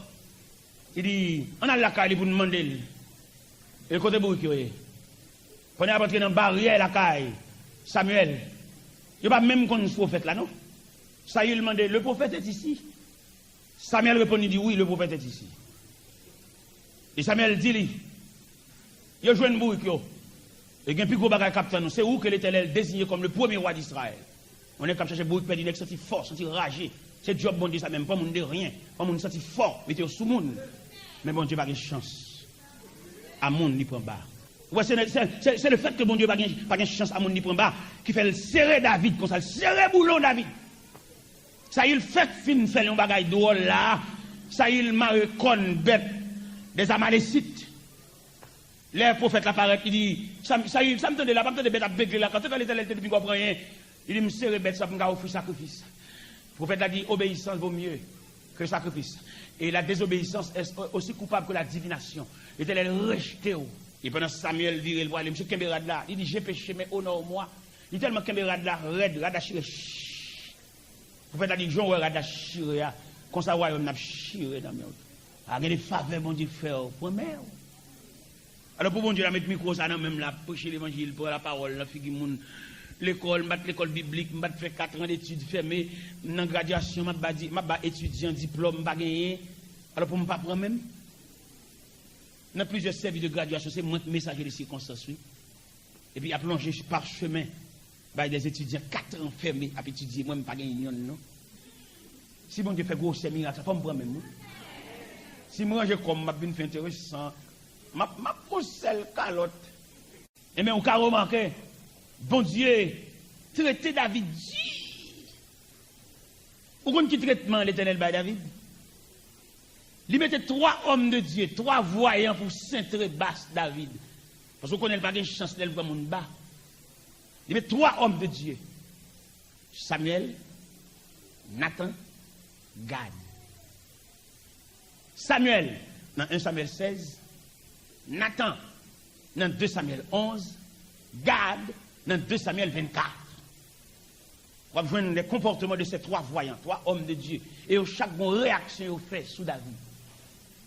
Li di, ann al lakay li pou n mande l. E kote bourik yo ye? Pandan y ap antre nan baryè lakay Samuel, yo pa menm konn pwofèt la, non. Sayil mande, le prophète est ici? Samuel reponn, li di, wi, le prophète est ici. E Samuel di li, yo jwenn bourik yo. E gen pi gwo bagay k ap tann nou. Se ou ke Letènèl deziye kòm le premye wa d Izrayèl. Yon nèg k ap chache bourik pèdi, nèg santi fò, santi raje. Se djòb Bondye sa menm, pran moun de ryen, pran moun santi fò, mete yo sou moun. Men Bondye pa gen chans a moun li pran ba. Ou wè, se, se, se, se lefètke Bondye pa gen, pa gen chans a moun li pran ba, ki fè l sere David konsa, l sere boulon David. Sayil fèk fin fè l yon bagay dwòl la. Sayil mare kòn bèt dèz Amalesit. Lè pwofèt la parèt, li di, sa, Sayil, sa m tande la, pa m tande bèt ap begle la, kantotan Letènèl te di m pa pran anyen. Li di, m sere bèt sa pou m ka ofri sakrifis. Pwofèt la di, obéissance vaut mieux que sacrifice. Et la désobéissance est aussi coupable que la divination. Letènèl rejte w. E pandan Samyèl vire l prale, misye kenbe rad la. Li di, j'ai péché, mais honore-moi. Li tèlman kenbe rad la rèd, rad la chire. Pwofèt la di, jan w wè rad la chire a, konsa wayòm nan ap chire nan men w. A, gen de favè Bondye fè w, pran men w. Alò, pou Bondye la met mikwo sa nan men m la, ap preche levanjil, pran lapawòl nan figi moun. Lekòl, m pa t lekòl biblik, m pa t fè katran detid fèmen. M nan gradyasyon, m ap ba di, m ap ba etidyan diplòm m pa genyen. Alò, pou m pa pran men m? Nan plizyè sèvis de gradyasyon, se mwen k mesaje de sikonstans, wi. Epi y ap lonje pachemen, bay de etidyan katran fèmen ap etidye, mwen m pa gen yonn non. Si Bondye fè gwosè mirak sa, fò m pran men m wi. Si m ranje kò m, m ap vin pi enteresan. M ap, m ap pran sèl kalòt. Enben, ou ka remake, Bondye trete David di. Ou konn ki tretman Letènèl bay David? Li mete twa òm de Dye, twa vwayan pou sentre ba David. Paske w konnen l pa gen chans lè l pran moun ba. Li met twa òm de Dye. Samyèl, Natan, Gad. Samyèl, nan en Samyèl sèz, Natan, nan de Samyèl onz, Gad, nan de Samyèl vennkat. W ap jwenn les comportements de ces trois voyants, twa òm de Dye. E yo chak gon reyaksyon yo fè sou David.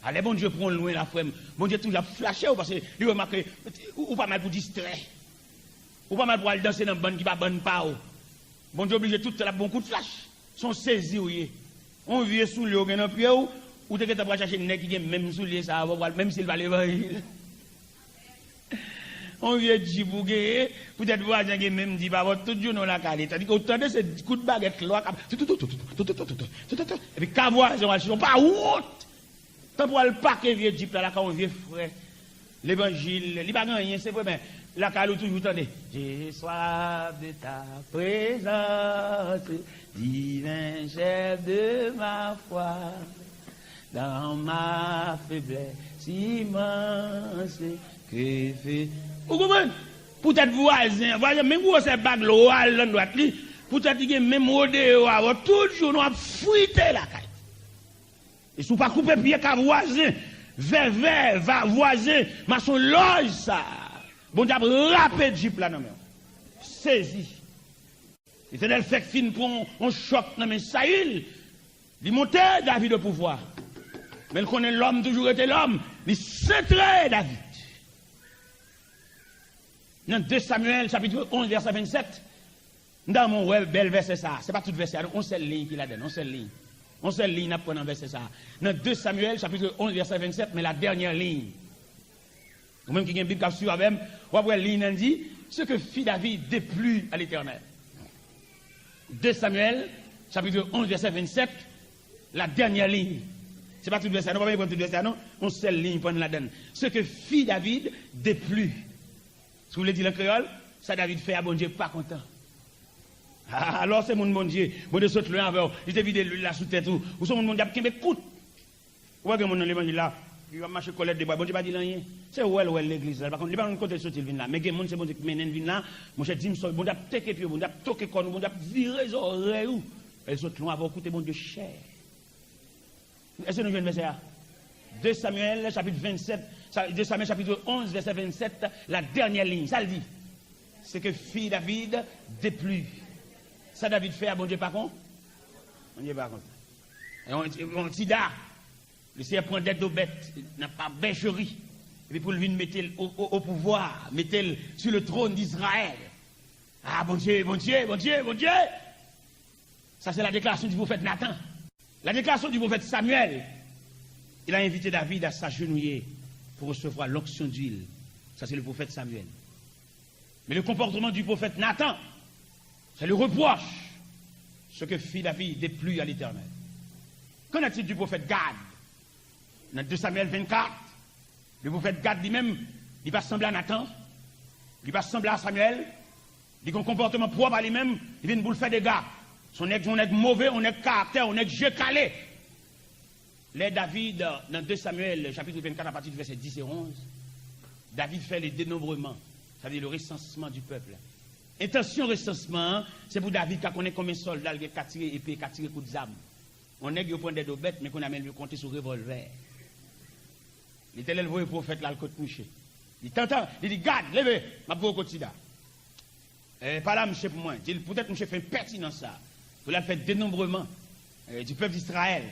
A lè Bondye pran w lwen la, frè m, Bondye toujou ap flache w, paske li remake ou, ou pa mal pou distrè. Ou pa mal pou al danse nan bann ki pa bann pa w. Bondye oblije tout tan l ap ba w kout flach. Se yon sezi w ye. Yon vye soulye w gen nan pye w, ou te gentan pral chache nèg ki gen menm soulye sa a, w ap pral, menm si l pa levanjil. On vye djip ou genyen, poutèt vwazen gen menm djip avè w tout jounen w lakay li. Tandike w tande se kout bagèt lwa k ap tou, tou, tou, tou, tou, tou, tou, tou, tou, tou, tou, tou, tou, epi ka vwazen w al chita, w pa wont. Tanpri w al pake vye djip la lakay on vye frè levanjil, li pa gen anyen, se vre, men lakay li w toujou tande, J'ai soif de ta présence, divin chef de ma foi. Dans ma faiblesse immense, que fais... Ou konprann? Poutèt vwazen, vwazen menm gwosè bag lwa l nan dwat li, poutèt li gen menm odè avè w, tout jounen w ap frite lakay. E si w pa koupe pye ka vwazen, vèvè, va, vwazen, masonlòj sa, Bondye ap rape djip la nan men w. Sezi. Letènèl fèk fin pran yon, yon chòk nan men Sayil, li monte David o pouvwa. Men l konnen lòm toujou rete lòm, li sentre David. Nan de Samyèl, chapit onz, vèsè vennsèt, m ta renmen w wè bèl vèsè sa a. Se pa tout vèsè a, non, yon sèl liy ki ladan l, yon sèl liy. Yon sèl liy n ap pran nan vèsè sa a. Nan de Samyèl, chapit onz, vèsè vennsèt, men la dènyè liy. Ou menm ki gen Bib k ap swiv avè m, w ap wè liy nan di, Ce que fit David déplut à l'Éternel. De Samyèl, chapit onz, vèsè vennsèt, la dènyè liy. Se pa tout vèsè a, non, pa bezwen pran tout vèsè a, non. Yon sèl liy pran ladan l. Ce que fit David déplut. Si w vle di l an kreyòl, sa David fè a, Bondye pa kontan. Ah, alò se moun Bondye, Bondye sot lwen avè w, li te vide lwil la sou tèt ou. Ou se moun Bondye ap kenbe kout. Ou wè gen moun nan levanjil la, li ap mache kòlèt de bwa, Bondye pa di l anyen. Se wè l wè l legliz la, li pa konn, li pa konn kote l soti l vin la. Men gen moun se Bondye ki mennen l vin la, monchè, di m sa, Bondye ap teke pye w, Bondye ap toke kò nou, Bondye ap vire zòrèy ou. Lè l sot lwen avè w, koute Bondye chè. Èske nou jwenn vèsè a? De Samyèl, chapit vennsèt, sa, de Samyèl, chapit onz, vèsè vennsèt, la dènyè liy. Sa l di? Ce que fit David déplut. Sa David fè a, Bondye pa kon-, Bondye pa kontan. E yon, yon ti da, Lesenyè pran dèt do bèt nan pa bècheri, epi pou l vin mete l o, o, o pouvwa, mete l sur le trône d'Israël. Ah, Bondye, Bondye, Bondye, Bondye! Ça, c'est la déclaration du prophète Nathan. La déclaration du prophète Samuel. Il a invité David à s'agenouiller pour recevoir l'onction d'huile. Ça, c'est le prophète Samuel. Mais le comportement du prophète Nathan, c'est le reproche. Ce que fit David déplut à l'Éternel. Qu'en est-il du prophète Gad? Nan de Samyèl vennkat, le pwofèt Gad li menm, li pa sanble a Natan, li pa sanble a Samyèl, li gen yon konpòtman pwòp a li menm, li vin pou l fè dega. Se yon nèg, yon nèg move, yon nèg karaktè, yon nèg je kale. Lè David, nan de Samyèl, chapit vennkat, apati di vèsè dis e onz, David fè le dénombrement, sa vle di le recensement du peuple. Entansyon resansman an, se pou David ka konnen konbyen sòlda l gen, ka tire epe, ka tire kout zam. Yon nèg yo pran dèdo bèt, men kounye a men l yo konte sou revòlvè. Letènèl voye pwofèt la al kot mouche. Li tantan, li di, Gad, leve, m ap voye w kot Sida. Eh, pale a mouche pou mwen. Di l, poutèt mouche fè enpètinans sa a, pou l al fè denonbreman, eh, du peuple d'Israël,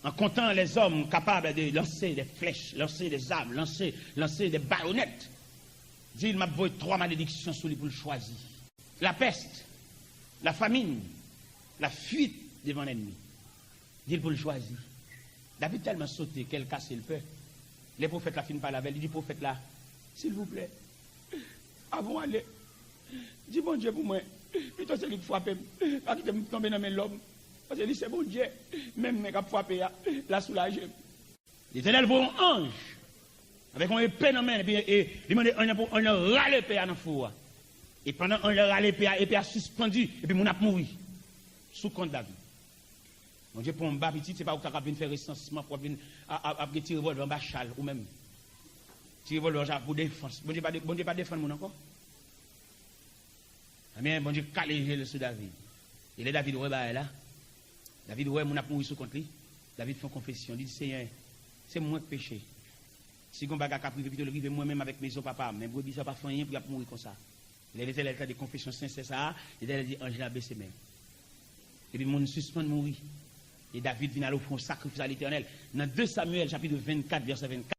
en comptant les hommes capables de lancer des flèches, lancer des armes, lancer, lancer des baïonnettes. Di l, m ap voye twa malediksyon sou li pou l chwazi. La peste, la famine, la fuite devant l'ennemi. Di l pou l chwazi. David tèlman sote, kè l kase, l pè. Lè pwofèt la fin pale avè l, li di pwofèt la, silvouplè, avan w ale, di Bondye pou mwen, pito se li k frape m, pa kite m tonbe nan men lòm, paske li se Bondye, menm men k ap frape a, l a soulaje m. Letènèl voye yon anj avèk yon epe nan men l, epi, e, li mande anj lan pou anj lan rale epe a nan fou a. E pandan anj lan rale epe a, epe a sispandi, epi moun ap mouri sou kont David. Bondye pran yon ba pitit, se pa ou k ta kab vin fè resansman, pou w ap vin a, a, ap gen ti revòlvè anba chal, ou menm. Ti revòlvè anba chal pou defans. Bondye pa de-, Bondye pa defann moun ankò. Ebyen, Bondye kale je l sou David. E lè David wè bagay la, David wè moun ap mouri sou kont li, David fè yon konfesyon. Li di, Senyè, se mwen k peche. Si gon bagay k ap rive, pito l rive mwen menm avèk mezon papa m. Men brebi sa pa fè anyen pou y ap mouri konsa. Lè Letènèl tande konfesyon sensè sa a, Letènèl di anj la bese men w. Epi moun sispann mouri. E David vin al ofri yon sakrifis a Letènèl. Nan de Samyèl, chapit vennkat, vèsè vennkat,